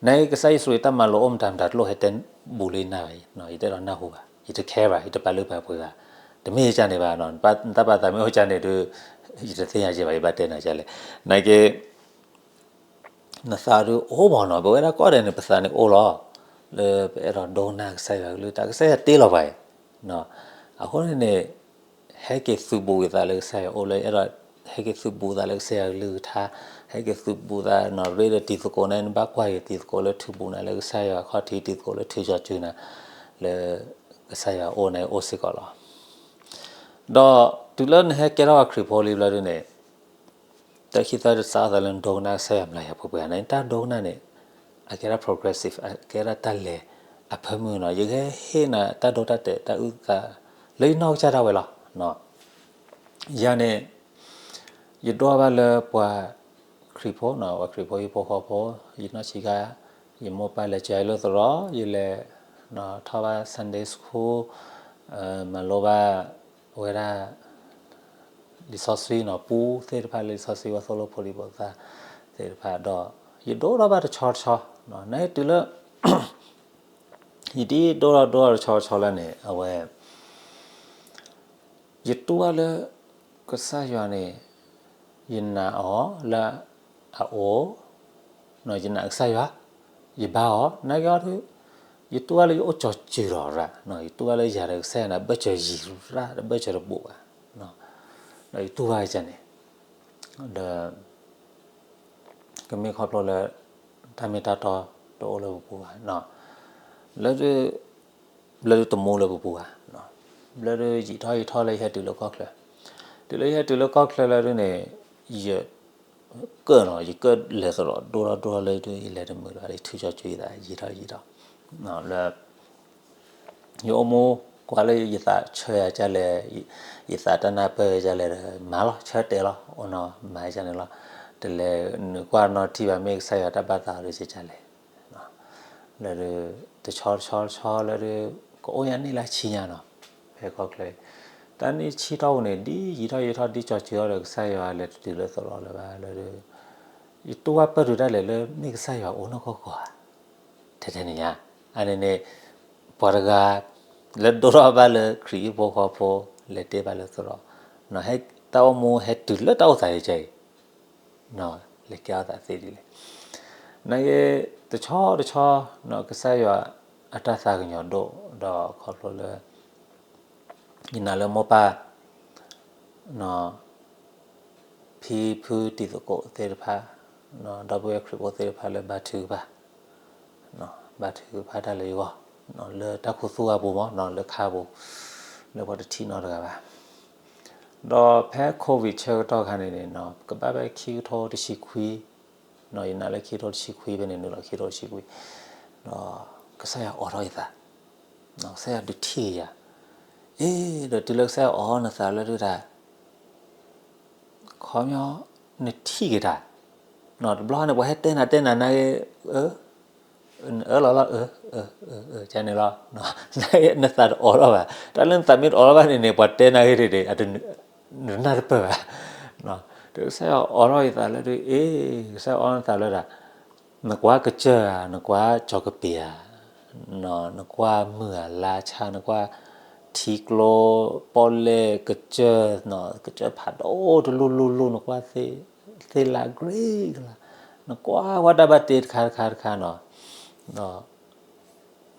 ၤ, နကစၢ်ယ့ၣ်ၡူးအတၢ်မၤလိာ်အိၣ်မတၤမတၤ တလိၣ်ဟဲတဲဘူးလံနၢ်ဘၣ်အံၤ, ယတအဲၣ်ဒိးနၢ်ဟူဘၣ်, ယတ care ဘၣ်, ယတပာ်လုၢ်ပာ်ပှ့ၤဘၣ်, တမ့ၢ်ယကန့ၣ်ဘၣ်, နတၢ်ပာ်သးမ့ၢ်အိၣ်ကန့ၣ်ဒီး ယတသ့ၣ်ညါက့ဘၣ် ယဘၣ်တဲနၤကလဲၣ်, နက့ နသးဒုးအိၣ်ဘၣ်နီၤ, ပဝဲဒၣ်ကိးဂၤဒဲးန့ၣ် ပသးန့ၣ်အိၣ်လီၤ, လၢပအဲၣ်ဒိးဒိကနၣ်ကစၢ်ယွၤကလုၢ်တၢ် ကစၢ်ယွၤတ့လီၤပှၤအံၤ, အဃိန့ၣ်န့ၣ် ဟဲက့ၤသုးဘူးက့ၤသးလၢကစၢ်ယွၤအိၣ်လၢအဲၣ်ဒိး, ဟဲက့ၤသုးဘူးသးလၢကစၢ်ယွၤကလုၢ်ကထါ, ဟဲက့ၤသုးဘူးသးနီၤ, ရ့ဒီးတံၤသကိးန့ၣ် နဘၣ်ကွၢ်က့ၤတံၤသကိးလၢထုးဘူးနၤလၢကစၢ်ယွၤခီၣ်ထံး တံၤသကိးလၢထုးကၠီၤစုၤနၤ လၢကစၢ်ယွၤအိၣ်န့ၣ်အိၣ်စ့ၢ်ကီးလီၤ. ဒီးတုၤလၢနဟဲကဲထီၣ်ဝဲခရံာ်ဖိလံဘျီဒ်န့ၣ် တၢ်ခံသီတစးအသးလၢနဒိကနၣ်ကစၢ်ယွၤ မလၤယၤပှဲၤပှဲၤန့ၣ် တၢ်ဒိကနၣ်န့ၣ် အကဲဒၣ် progressive အကဲဒၣ်တၢ်လဲၤအဖၢမုၢ်နီၤ, ယကဟဲဟ့ၣ်နၤတၢ်ဒိတၢ်တဲာ်တၢ်အုၣ်သး လၢယနီၢ်ကစၢ်ဒၣ်ဝဲလီၤ. ယၤန့ၣ် ယဒိးဘၣ်လၢပှၤခရံာ်ဖိနီၤ, ပှၤခရံာ်ဖိဟံၣ်ဖိဃီဖိ, ယနီၢ်ဆံးခါ ယမိၢ်ပၢ်လဲၤစၢၤယၤလၢသရိာ်, ယလဲၤ ထီၣ်ဘၣ် Sunday School, မၤလိဘၣ်ဝဲဒၣ် လံာ်စီဆှံနီၤ, ပူသ့ၣ်တဖၣ်လၢလံာ်စီဆှံ ဝဲသိၣ်လိဖိဒံဖိသၣ်သ့ၣ်တဖၣ်ဒီး ယဒိၣ်ထီၣ်ဘၣ်တဆီတဆီ, နဟဲတုၤလၢ ယဒ်ဒိၣ်ထီၣ်ဒိၣ်ထီၣ်တဆီတဆီလၢန့ၣ် အဝဲ ယတူၢ်ဘၣ်လၢ ကစၢ်ယွၤန့ၣ် ယနာ်အီၤလၢအအိၣ်, ယနာ်ကစၢ်ယွၤ, ယဘါအီၤ, နာ်က့အီၤဒုး ယတူၢ်ဘၣ်လၢယအိၣ်ကၠီၤစၢၤဒီးရၣ်, ယတူၢ်ဘၣ်လၢယၤဒီးကစၢ်ယွၤန့ၣ် ဘၢၣ်စၢၤယံၤရၣ် တဘၢၣ်စၢၤတဘူးဘၣ်, ဒီးယတူၢ်ဘၣ်ကန့ၣ်, ဒီး ကမ့ၢ်ခီဖျိလၢ တၢ်မ့ၢ်တၢ်တီတအိၣ်လၢပပူၤဘၣ်, လၢဒုး ဘျၢဒုးတမူလၢပပူၤဘၣ်, ဘျၢဒုးယံာ်ထီၣ်ယံာ်ထီၣ်လၢယဟဲတုၤလၢကီၢ်ချၢ, တုၤလၢယဟဲတုၤလၢကီၢ်ချၢလၢဒုးန့ၣ် ယ ကၢၣ်နီၤ, ယကၢၣ်လဲၤသရိာ်ဒိၣ်ထီၣ်ဒိၣ်ထီၣ်လၢဒုး ယလဲၤတမုာ်ဘၣ်, ယထုးကၠီၤကၠူယသး ယံာ်ထီၣ်ယံာ်ထီၣ်, လၢ ယအိၣ်မူ ကွၢ်လၢယသးဆၢယၤကလဲၣ်, ယသးတၢ်နၢ်ပၢၢ်ယၤကလဲၣ်ဒီး မၤလီၤ ဆၢတဲာ်လီၤ အိၣ်နီၤ မၤကန့ၣ်လီၤ, တလဲၤနုာ်ကွၢ်နီထံဘၣ် မ့ၢ်ကစၢ်ယွၤတၢ်ဘၣ်သးဒီးကလဲၣ်, လၢဒုး တဆီတဆီတဆီလၢဒုး ကအိၣ်ညါနံၣ်လၢဆံညါနီၤ, ဖဲကီၢ်ချၢအံၤ, တၢ်နံၣ်ဆံတီၢ်ပူၤန့ၣ် ဒ်ယံာ်ထီၣ်ယံာ်ထီၣ် ဒ်ကၠီၤစၢၤထီၣ်ဒီး ကစၢ်ယွၤလဲၤတတုၤလၢသရိာ်လၢၤဘၣ်လၢဒုး ယတူၢ်ဘၣ်ပၢၢ်တုၤဒၣ်လဲာ်လၢ မ့ၢ်ကစၢ်ယွၤအိၣ်နီၢ်ကီၢ်ကီၢ်ဧါ, ထဲထဲန့ၣ်ညါ, အန့ၣ်န့ၣ် ပှၤတဂၤ လၢဒိၣ်ထီၣ်ဘၣ်လၢခရံာ်အဟံၣ်ဖိဃီဖိ လဲၤတ့ၢ်ဘၣ်လၢသရိာ်, ဟဲတၢ်အိၣ်မူဟဲတုၤလၢတၢ်အိၣ်သးယကဲအံၤ, လဲၤကဲအီၤသးသ့ဒ်လဲၣ်, နာ်က့ တဆီတဆီ ကစၢ်ယွၤအတၢ်သးကညီၤဒိၣ်ဒီးခီဖျိလၢ ယနာ်လၢမိၢ်ပၢ် ဖံဖုတံၤသကိးသ့ၣ်တဖၣ်, ဒီပုၢ်ဝဲၢ်ခရံာ်ဖိသ့ၣ်တဖၣ်လၢဘါထုကဖၣ်, ဘါထုကဖၣ်တၢ်လၢယဂီၢ်, လၢတၢ်ခူသူၣ်အပူၤမး, လၢခါပူၤ, လၢပှၤတထံၣ်နီတဂၤဘၣ်, ဒီးဖဲ COVID ဆၢကတီၢ်ခါန့ၣ်န့ၣ် ကဘၣ်ဖဲခံကထိတဆံခွံ, ယနာ်လၢခံကထိတဆံခွံဖဲန့ၣ် နုာ်လီၤခံကထိတဆံခွံ, ဒီးကစၢ်ယွၤအိးထီၣ်ယသး, ကစၢ်ယွၤဒုးထံၣ်ယၤ, အ့ ဒီးတုၤလၢကစၢ်ယွၤအိးထီၣ်နသးလၢဒုးတၢ် ခီပညီ နထံၣ်က့ၤတၢ်, တဘျီန့ၣ် ပှၤဟဲတဲနၤတဲနၤနာ်က့, အၢလီၤလီၤ, ကန့ၣ်လီၤ, နသးတအိးထီၣ်ဘၣ်, တၢ်လၢနသးမ့ၢ်တအိးထီၣ်ဘၣ်န့ၣ်န့ၣ် ပှၤတဲနၤဂ့ၤန့ၣ် နနၢ်တပၢၢ်ဘၣ်, ဒီးကစၢ်ယွၤအိးထီၣ်ယသးလၢဒုး အ့ ကစၢ်ယွၤအိးထီၣ်နသးလၢဒၣ် နကွၢ်ကစၢၢ်ဧါ, နကွၢ်ကၠီၤကပ့ၤဧါ, နကွၢ်မုၢ်ဧါလါဆၣ်, နကွၢ်ထံကျိ ပီၣ်လဲၣ်ကစၢၢ်, ကစၢၢ်ဖးဒိၣ်တလူၢ်လူၢ်လူၢ်, နကွၢ်သ့ၣ်လါ green ကလါ, နကွၢ်ဝဲတၢ်ဘၣ်တ့တခါတခါတခါနီၤ, ဒီး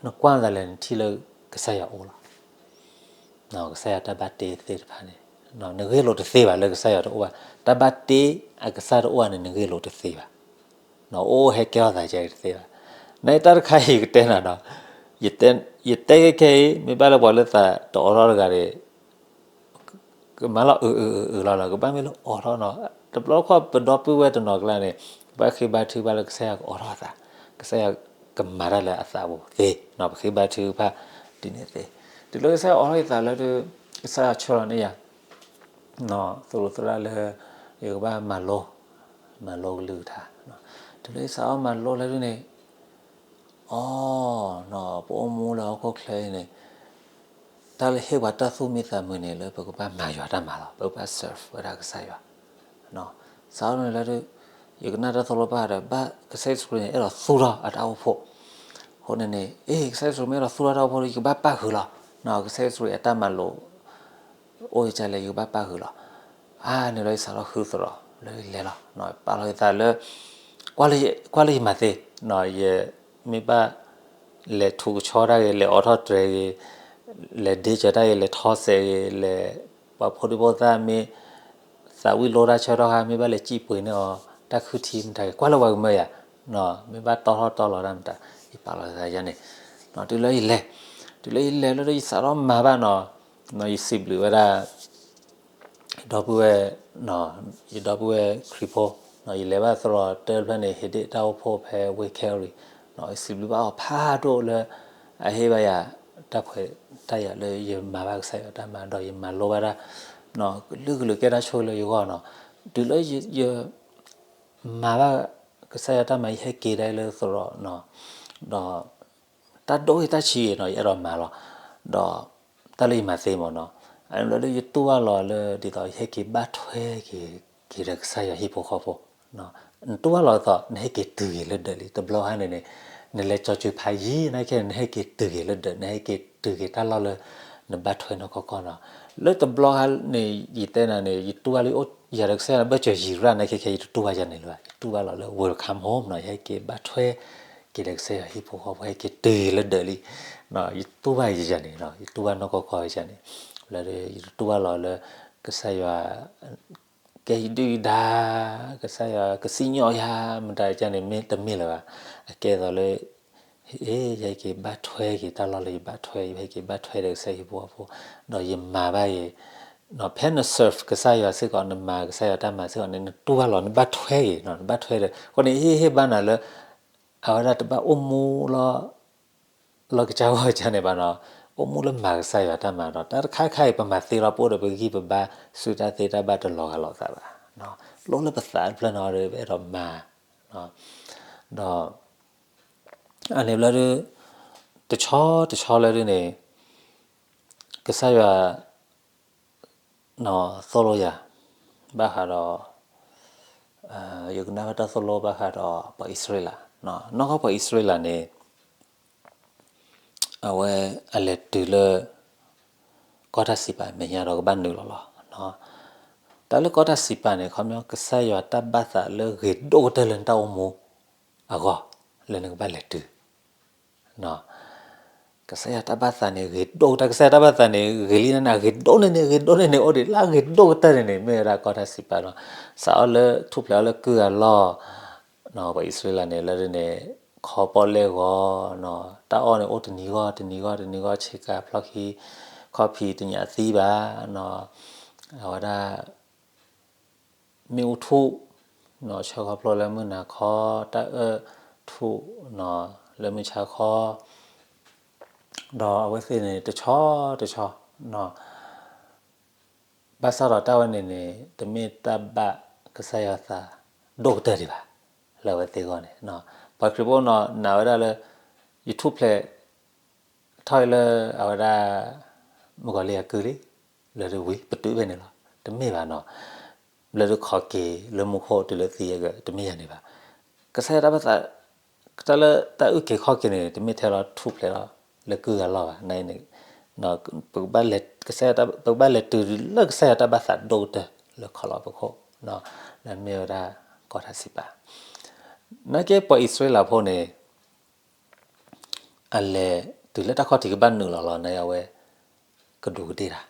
နကွၢ်သးလဲၣ် နထံၣ်လၢကစၢ်ယွၤအိၣ်လီၤ. ကစၢ်ယွၤတၢ်ဘၣ်တ့သ့ၣ်တဖၣ်န့ၣ် နဂ့ၢ်လိာ်တသ့ဘၣ်လၢကစၢ်ယွၤတအိၣ်ဘၣ်. တၢ်ဘၣ်တ့အကစၢ်တအိၣ်ဘၣ်န့ၣ် နဂ့ၢ်လိာ်တသ့ဘၣ်. အိၣ်ဟဲကဲထီၣ်သးကဲတသ့ဘၣ်. နတၢ်တခါအံၤကတဲနၤဒီး ယတဲခဲခဲအံၤ မ့ၢ်ဘၣ်လၢပှၤလၢသးတအိးထီၣ်တဂၤန့ၣ် ကမၤလီၤအုးအုးအုးအုးလီၤလီၤ. ကဘၣ်မ့ၢ်လၢအိးထီၣ်နီၤ. တဘျီတခီၣ်ပဒီပုၢ်ဝဲၢ်တနီၤကျါန့ၣ် ပဘၣ်ဃ့ဘါထုကဖၣ်လၢကစၢ်ယွၤကအိးထီၣ်အသး, ကစၢ်ယွၤကမၤတၢ်လၢအသးပူၤသ့နီၤ. ပဃ့ဘါထုကဖၣ်ဒ်န့ၣ်သ့. တုၤလၢကစၢ်ယွၤအိးထီၣ်ယသးလၢ ကစၢ်ယွၤဆှၢလီၤန့ၢ်ယၤ သိၣ်လိသရၣ်လၢ ယကဘၣ်မၤလိ မၤလိကလုၢ်ကထါ. တုၤလၢယစးထီၣ်မၤလိလၢဒ်န့ၣ် အိ ပအိၣ်မူလၢဟီၣ်ခိၣ်ချၢအံၤန့ၣ် တၢ်လၢဟ့ၣ်ပှၤတၢ်သူၣ်မံသးမုာ်န့ၣ် လၢပကဘၣ်မၤယွၤတၢ်မၤလီၤ. ပကဘၣ် serve ဝဲဒၣ်ကစၢ်ယွၤ. စးထီၣ်န့ၣ်လၢ ယကနၣ်တၢ်သိၣ်လိဘၣ်ဒီး ဘၣ်ကစၢ်ယ့ၣ်ၡူးခရံာ်န့ၣ် အဲၣ်ဒိးသူၣ်ထီၣ်အတၢ်အိၣ်ဖှိၣ်. အဃိန့ၣ်န့ၣ် အ့ ကစၢ်ယ့ၣ်ၡူးခရံာ်မ့ၢ်အဲၣ်ဒိးသူၣ်ထီၣ်တၢ်အိၣ်ဖှိၣ်ဒီး ယကဘၣ်ပၣ်ဃုာ်လီၤ. ကစၢ်ယ့ၣ်ၡူးခရံာ်အတၢ်မၤလိာ် အိၣ်ယကလဲၣ် ယကဘၣ်ပၣ်ဃုာ်လီၤ. အါန့ၣ်လီၤ ယစးထီၣ်ဃုသရိာ်လၢယလဲၤလီၤ. ပာ်လီၤယသးလၢ ကွၢ်လၢယမၤသ့, ယမ့ၢ်ဘၣ်လဲၤထူးကဆီတၢ်ဂ့ၤ, လဲၤအိးထီၣ်တြဲၤဂ့ၤ, လဲၤဒ့စၢၤတၢ်ဂ့ၤ, လဲၤထီစဲးဂ့ၤ, လဲၤပှၤဖိဒံဖိသၣ်မ့ၢ်သးဝံၣ်လိတၢ်ဆၢထီၣ်ခါ မ့ၢ်ဘၣ်လဲၤစံၣ်ပှ့ၤန့ၢ်အီၤ တၢ်ခုထံမတၤဂ့ၤ, ကွၢ်လၢပှၤကမၢယၤ, မ့ၢ်ဘၣ်တီထီၣ်တီလီၤတၢ်မတၤ, ယပာ်လီၤယသးယါန့ၣ်, တုၤလၢယလဲၤ, တုၤလၢယလဲၤလၢယစးထီၣ်မၤဘၣ်နီၤ, ယစံးဘျုးဝဲဒၣ် ယဒီပုၢ်ဝဲၢ်, ယဒီပုၢ်ဝဲၢ်ခရံာ်ဖိ, ယလဲၤဘၣ်သရိာ်တဖျၢၣ်န့ၣ် ဟ့ၣ်ဒ့ၣ်တၢ်အိၣ်ဖှိၣ်ဖဲဝ့ၢ်ခဲရံၤ, ယစံးဘျုးဘၣ်အီၤဖးဒိၣ်လၢ အဟ့ၣ်ဘၣ်ယၤတၢ်ခွဲးတၢ်ယာ်လၢယမၤဘၣ်ကစၢ်ယွၤတၢ်မၤဒီးယမၤလိဘၣ်တၢ်, ကလုာ်ကလုာ်ကဲတၢ်ဆိၣ်ဂ့ၤလၢယဂီၢ်နီၤ, တုၤလၢယ မၤဘၣ်ကစၢ်ယွၤတၢ်မၤ ယဟဲက့ၤဒၣ်လၢသရိာ်နီၤ, ဒီး တၢ်ဒိၣ်ဂ့ၤတၢ်ဆံးဂ့ၤနီၤ ယအဲၣ်ဒိးမၤလီၤ. ဒီးတၢ်လၢယမၤသ့မ့ၢ်နီၤ, အန့ၣ်လီၤဒီး ယတူၢ်ဘၣ်လီၤလၢဒ်သိး ယဟဲက့ၤဘၣ်ထွဲက့ၤ က့ၤဒီးကစၢ်ယွၤဟံၣ်ဖိဃီဖိ, နတူၢ်ဘၣ်လီၤဒ်သိး နဟဲက့ၤတုၤက့ၤလၢဒၢးလံ. တဘျီဟါန့ၣ်န့ၣ် နလဲၤကၠီၤစူၤဖးယံာ်နာ်က့ နဟဲက့ၤတုၤက့ၤလၢဒၢး, နဟဲက့ၤတုၤက့ၤတၢ်လီၢ်လၢ နဘၣ်ထွဲနီၢ်ကီၢ်ကီၢ်နီၤ. လၢတဘျီဟါန့ၣ် ယတဲနၤန့ၣ် ယတူၢ်ဘၣ်လၢအိၣ်ယၤဒီးကစၢ်ယွၤ ဘၢၣ်စၢၤယံၤရၣ်နာ်က့ခဲ ယတတူၢ်ဘၣ်ယၤန့ၣ်လၢၤဘၣ်. ယတူၢ်ဘၣ်လီၤလၢ welcome home နီၤ, ယဟဲက့ၤဘၣ်ထွဲက့ၤဒီးကစၢ်ယွၤဟံၣ်ဖိဃီဖိ, ဟဲက့ၤတုၤလၢဒၢးလံ. ယတူၢ်ဘၣ်ယၤန့ၣ်, ယတူၢ်ဘၣ်နီၢ်ကီၢ်ကီၢ်ယၤန့ၣ်, လၢယတတူၢ်ဘၣ်လီၤလၢ ကစၢ်ယွၤ ကဲယဒုၣ်ယဒါ, ကစၢ်ယွၤကစံၣ်ညီၣ်ယၤ မတၤကန့ၣ် မ့ၢ်တမ့ၢ်လၢၤဘၣ်. အကဲသိးလၢ အ့ ယဟဲက့ၤဘၣ်ထွဲက့ၤတၢ်လီၢ်လၢယဘၣ်ထွဲ, ယဟဲက့ၤဘၣ်ထွဲဒီးကစၢ်ယွၤဟံၣ်ဖိဃီဖိ, ဒီးယမၤဘၣ်အံၤ, ဖဲန serve ကစၢ်ယွၤစ့ၢ်ကီး နမၤကစၢ်ယွၤတၢ်မၤစ့ၢ်ကီးန့ၣ် နတူၢ်ဘၣ်လီၤ နဘၣ်ထွဲက့ၤ, နဘၣ်ထွဲဒီး အဃိန့ၣ် ဟ့ၣ်ဟ့ၣ်ဘၣ်နၤလၢ အဝဲဒၣ်တဘၣ်အိၣ်မူလီၤ လီၤကစၢ်ဂီၢ်ကစၢ်န့ၣ်ဘၣ်နီၤ, အိၣ်မူလၢမၤကစၢ်ယွၤတၢ်မၤဒီး တၢ်တခါခါအံၤ ပမၤသ့လီၤ ပအိၣ်ဒီးပဂံၢ်ပဘါ စုတၢ်သ့တၢ်ဘၣ်တလီၤဂာ်လိာ်သးဘၣ်. လိၣ်လၢပသးတဖျၢၣ်နီၤ ဒီးပအဲၣ်ဒိးမၤ, ဒီး အန့ၣ်ဘျီဒု တဆီတဆီလၢဒုန့ၣ် ကစၢ်ယွၤ သိၣ်လိယၤ ဘၣ်ဃးဒီး ယကနၣ်ဘၣ်တၢ်သိၣ်လိဘၣ်ဃးဒီးပှၤအံၣ်စရ့လး, နီၢ်ကီၢ်ပှၤအံၣ်စရ့လးန့ၣ် အဝဲအလဲၤတုၤလၢ ကီၢ်တၢ်စံးပာ်မဲာ်ညါဒီးကဘၣ်နုာ်လီၤလီၤ. တၢ်လၢကီၢ်တၢ်စံးပာ်န့ၣ် ခီပညီ ကစၢ်ယွၤတၢ်ဘၣ်သးလၢဂ့ၤဒိၣ်ကတၢၢ်လၢနတၢ်အိၣ်မူအဂီၢ် လၢနကဘၣ်လဲၤတုၤ ကစၢ်ယွၤတၢ်ဘၣ်သးန့ၣ် ဂ့ၤဒိၣ်ကတၢၢ်, ကစၢ်ယွၤတၢ်ဘၣ်သးန့ၣ် ဂ့ၤလံန့ၣ် ဂ့ၤဒိၣ်န့ၣ်န့ၣ် ဂ့ၤဒိၣ်န့ၣ်န့ၣ် အိၣ်ဒံးလၢအဂ့ၤဒိၣ်ကတၢၢ်န့ၣ်န့ၣ် မ့ၢ်ဝဲဒၣ်ကီၢ်တၢ်စံးပာ်နီၤ. စးအီၤလၢထူၣ်ဖျဲးအီၤလၢကုၢ်အလီၢ်, ပှၤအံၣ်စရ့လးန့ၣ် လၢဒ်န့ၣ် ခီပီၣ်လဲၣ်ဂီၤ, တၢ်အီၣ်န့ၣ်အိၣ်တနံၤဂီၢ် တနံၤဂီၢ် တနံၤဂီၢ် ဆ့ကၤဖျီၣ်ခံ ခီၣ်ဖံးတညးသံဘၣ်, အဝဲဒၣ် မ့ၣ်အူထူၣ်, ဆၢခီဖျိလၢမုၢ်နၤခီ, တၢ်အၢၣ်ထူၣ် လၢမုၢ်ဆါခီ, ဒီးအဝဲသ့ၣ်န့ၣ် တဆီတဆီ, ဘၣ်ဆၣ်ဒီးတၢ်ဝဲန့ၣ်န့ၣ် တမ့ၢ်တၢ်ဘၣ်ကစၢ်ယွၤသးဒိၣ်ကတၢၢ်ဒံးဘၣ်, လၢအဝဲသ့ၣ်အဂီၢ်န့ၣ်, ပှၤခရံာ်ဖိနီၤ နာ်ဝဲဒၣ်လၢ ယထူၣ်ဖျဲး ထီၣ်အံၤလၢအဝဲဒၣ် မုၣ်ကီၤလံၢ်အကုၢ်လံ, လၢဒုးဝံၤ ပတုာ်ဖဲန့ၣ်လီၤ, တမ့ၢ်ဘၣ်နီၤ, လၢဒုးခီက့ၤလၢမူခိၣ်တုၤလၢသံအဂၤ တမ့ၢ်ယၤန့ၣ်ဘၣ်. ကစၢ်ယွၤတၢ်ဘၣ်သး တၢ်လၢတၢ်အုၣ်က့ၤခီၣ်က့ၤန့ၣ် တမ့ၢ်ထဲလီၤထူၣ်ဖျဲးလီၤ လၢကုၢ်ဂၤလီၢ်ဘၣ်, နအံၤန့ၣ် ကစၢ်ယွၤ ပကဘၣ်လဲၤတုၤလၢကစၢ်ယွၤတၢ်ဘၣ်သးဒိၣ်ကတၢၢ်လၢခီလီၤပခိၣ်, လၢမ့ၢ်ဝဲဒၣ်ကီၢ်တၢ်စံးပာ်, နာ်က့ပှၤအံၣ်စရ့လးဖိန့ၣ် အလဲၤတုၤလၢတၢ်ခီၣ်ထံးကဘၣ်နုာ်လီၤလီၤန့ၣ် အဝဲ ကဒူးကဒ့ၣ်တၢ်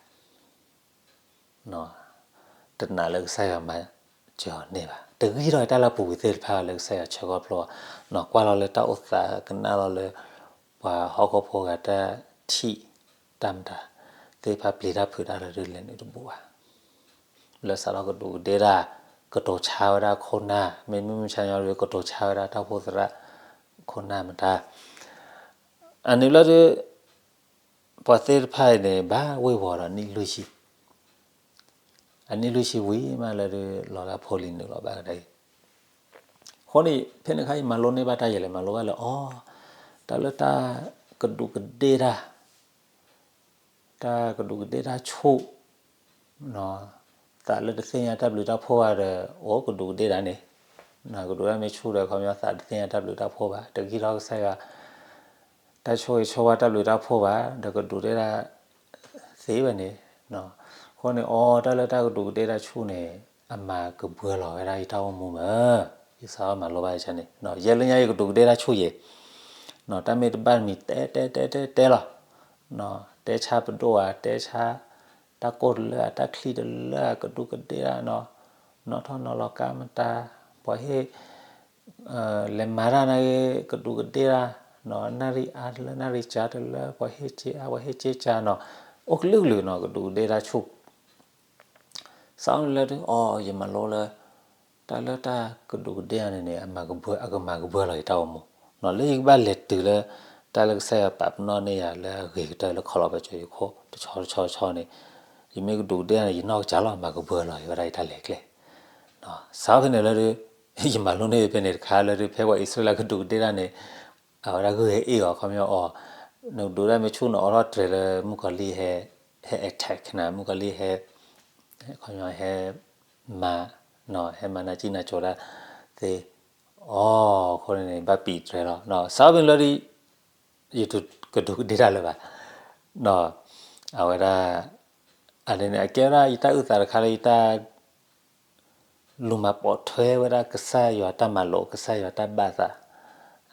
တနာ်လၢကစၢ်ယွၤမၤစၢၤအီၤန့ၢ်ဘၣ်. တဂံၢ်ထီၣ်တၢ်လၢအပူၤကွံာ်သ့ၣ်တဖၣ်လၢကစၢ်ယွၤဆၢခီဖျိအီၤ, ကွၢ်လီၤလၢတၢ်အိၣ်သးကနၣ်လီၤလၢ ပှၤဟီၣ်ခိၣ်ဖိဂၤတၢ်ထံၣ်တၢ်မတၤ သ့ၣ်တဖၣ်ပျံၤတၢ်ဖုးတၢ်လၢဒုးလဲၤနုာ်တဘူးဘၣ်. လၢစးထီၣ်ကဒူးကဒ့ၣ်တၢ် ကတိၤဆါဝဲဒၣ်ခိၣ်နၢ် မ့မ့ၢ်မုၢ်မဆါညီဒီး ကတိၤဆါဝဲဒၣ်တၢ်အိၣ်ဖှိၣ်သရၣ်ခိၣ်နၢ်မတၤ အန့ၣ်ဘျီဒုး ပှၤသ့ၣ်တဖၣ်အံၤန့ၣ် ဘၣ်ဝ့ၤဝီၤဒီးနံၣ်လွံၢ်ဆံ, အနံၣ်လွံၢ်ဆံဝံၤမးလၢဒုး လီၤလၢအဖိလံၤနုာ်လီၤဘၣ်ကဒါအံၤ, အဃိန့ၣ် ဖဲန့ၣ်အခါအံၤ မၤလိန့ၢ်ဘၣ်တၢ်ယဲလဲၣ်, မၤလိဘၣ်လၢအီၤ တၢ်လၢတၢ်ကဒူးကဒ့ၣ်တၢ် တၢ်ကဒူးကဒ့ၣ်တၢ်ဆူၣ် သးလၢတသ့ၣ်ညါတၢ်ဘျုးတၢ်ဖှိၣ်ဘၣ်ဒီး အိၣ်ကဒူးကဒ့ၣ်တၢ်န့ၣ်, ကဒူးတၢ်မ့ၢ်ဆူၣ်ဒီး ခီပညီသးတသ့ၣ်ညါတၢ်ဘျုးတၢ်ဖှိၣ်ဘၣ်, တဂံၢ်ထီၣ်ကစၢ်ယွၤ တၢ်ဆိၣ်ဂ့ၤဆိၣ်ဝါတၢ်ဘျုးတၢ်ဖှိၣ်ဘၣ်, ဒီးကဒူးကဒ့ၣ်တၢ်သ့ဝဲန့ၣ်, အဃိန့ၣ် အီၤတၢ်လၢတၢ်ကဒူးကဒ့ၣ်တၢ်ဆူၣ်န့ၣ် အမၤကဘှၢလီၤဝဲဒၣ်ယတၢ်အိၣ်မူမး, ယစးထီၣ်မၤလိဘၣ်ယဆၢန့ၣ်, ယဲလၢညါယကဒူးကဒ့ၣ်တၢ်ဆူၣ်ယဲ, တၢ်မ့ၢ်တဘၣ်တမံၤ တဲတဲတဲတဲတဲလီၤ, တဲဆါပဒိၣ်ဧါ, တဲဆါ တၢ်ကိၢ်တလၢဧါ, တၢ်ချံတလၢဧါ, ကဒူးကဒ့ၣ်တၢ်နီၤ, နီၣ်ထီၣ်နီၤလီၤကါမတၤ, ပှၤဟ့ၣ် လဲၤမၤတၢ်နာ်ဂ့ၤ ကဒူးကဒ့ၣ်တၢ်, နၣ်ရံၣ်အါတလၢ နၣ်ရံၣ်စှၤတလၢ ပှၤဟ့ၣ်စ့အါ ပှၤဟ့ၣ်စ့စှၤနီၤ, အိၣ်ကလုာ်ကလုာ်နီၤ ကဒူးကဒ့ၣ်တၢ်ဆူၣ် စးထီၣ်လၢဒုး အီၤ ယမၤလိလၢ တၢ်လၢတၢ်ကဒူးကဒ့ၣ်အီၤန့ၣ်န့ၣ် အမၤကဘှၢ အကမၤကဘှၢလီၤယတၢ်အိၣ်မူ, လၢယကဘၣ်လဲၤတုၤလၢ တၢ်လၢကစၢ်ယွၤပာ်ပနီၣ်န့ၢ်ယၤလၢအဂ့ၤကတၢၢ်လၢခီလီၤပစိၤယခိၣ် တဆီတဆီတဆီန့ၣ်, ယမ့ၢ်ကဒူးကဒ့ၣ်န့ၣ် ယနီၢ်ကစၢ်လီၤ မၤကဘှၢလီၤယဝဲဒၣ်ယတၢ်လဲၤကျဲ စးထီၣ်ဖဲန့ၣ်လၢဒုး ယမၤလိန့ၢ်ဖဲန့ၣ်တခါလၢဒုး ဖဲပှၤအံၣ်စရ့လးကဒူးကဒ့ၣ်တၢ်န့ၣ် အဝဲဒၣ်ဂုၢ်ဟဲအ့ၣ်အီၤ ခီပညီအီၤ နကဒိးဒၣ်မ့ၢ်ဆူၣ်နအိးထီၣ်တြဲၤလၢမုၣ်ကီၤလံၢ်ဟဲ ဟဲ attack နၤ မုၣ်ကီၤလံၢ်ဟဲ ခီပညီဟဲ မၤ ဟဲမၤနၢ်ကံၣ်နၢ်ကၠိၤဒၣ် သ့ အီၤ အဃိန့ၣ်န့ၣ် ဘၣ်ပံးတြဲၤလီၤ စးထီၣ်ဖဲန့ၣ်လၢ ယတကဒူးကဒ့တၢ်လၢၤဘၣ် အဝဲဒၣ် အန့ၣ်န့ၣ် အကဲဝဲဒၣ်ယတၢ်အုၣ်သးတခါလၢယတၢ် လူၤမၤပိာ်ထွဲဝဲဒၣ်ကစၢ်ယွၤတၢ်မၤလိာ် ကစၢ်ယွၤတၢ်ဘၣ်သး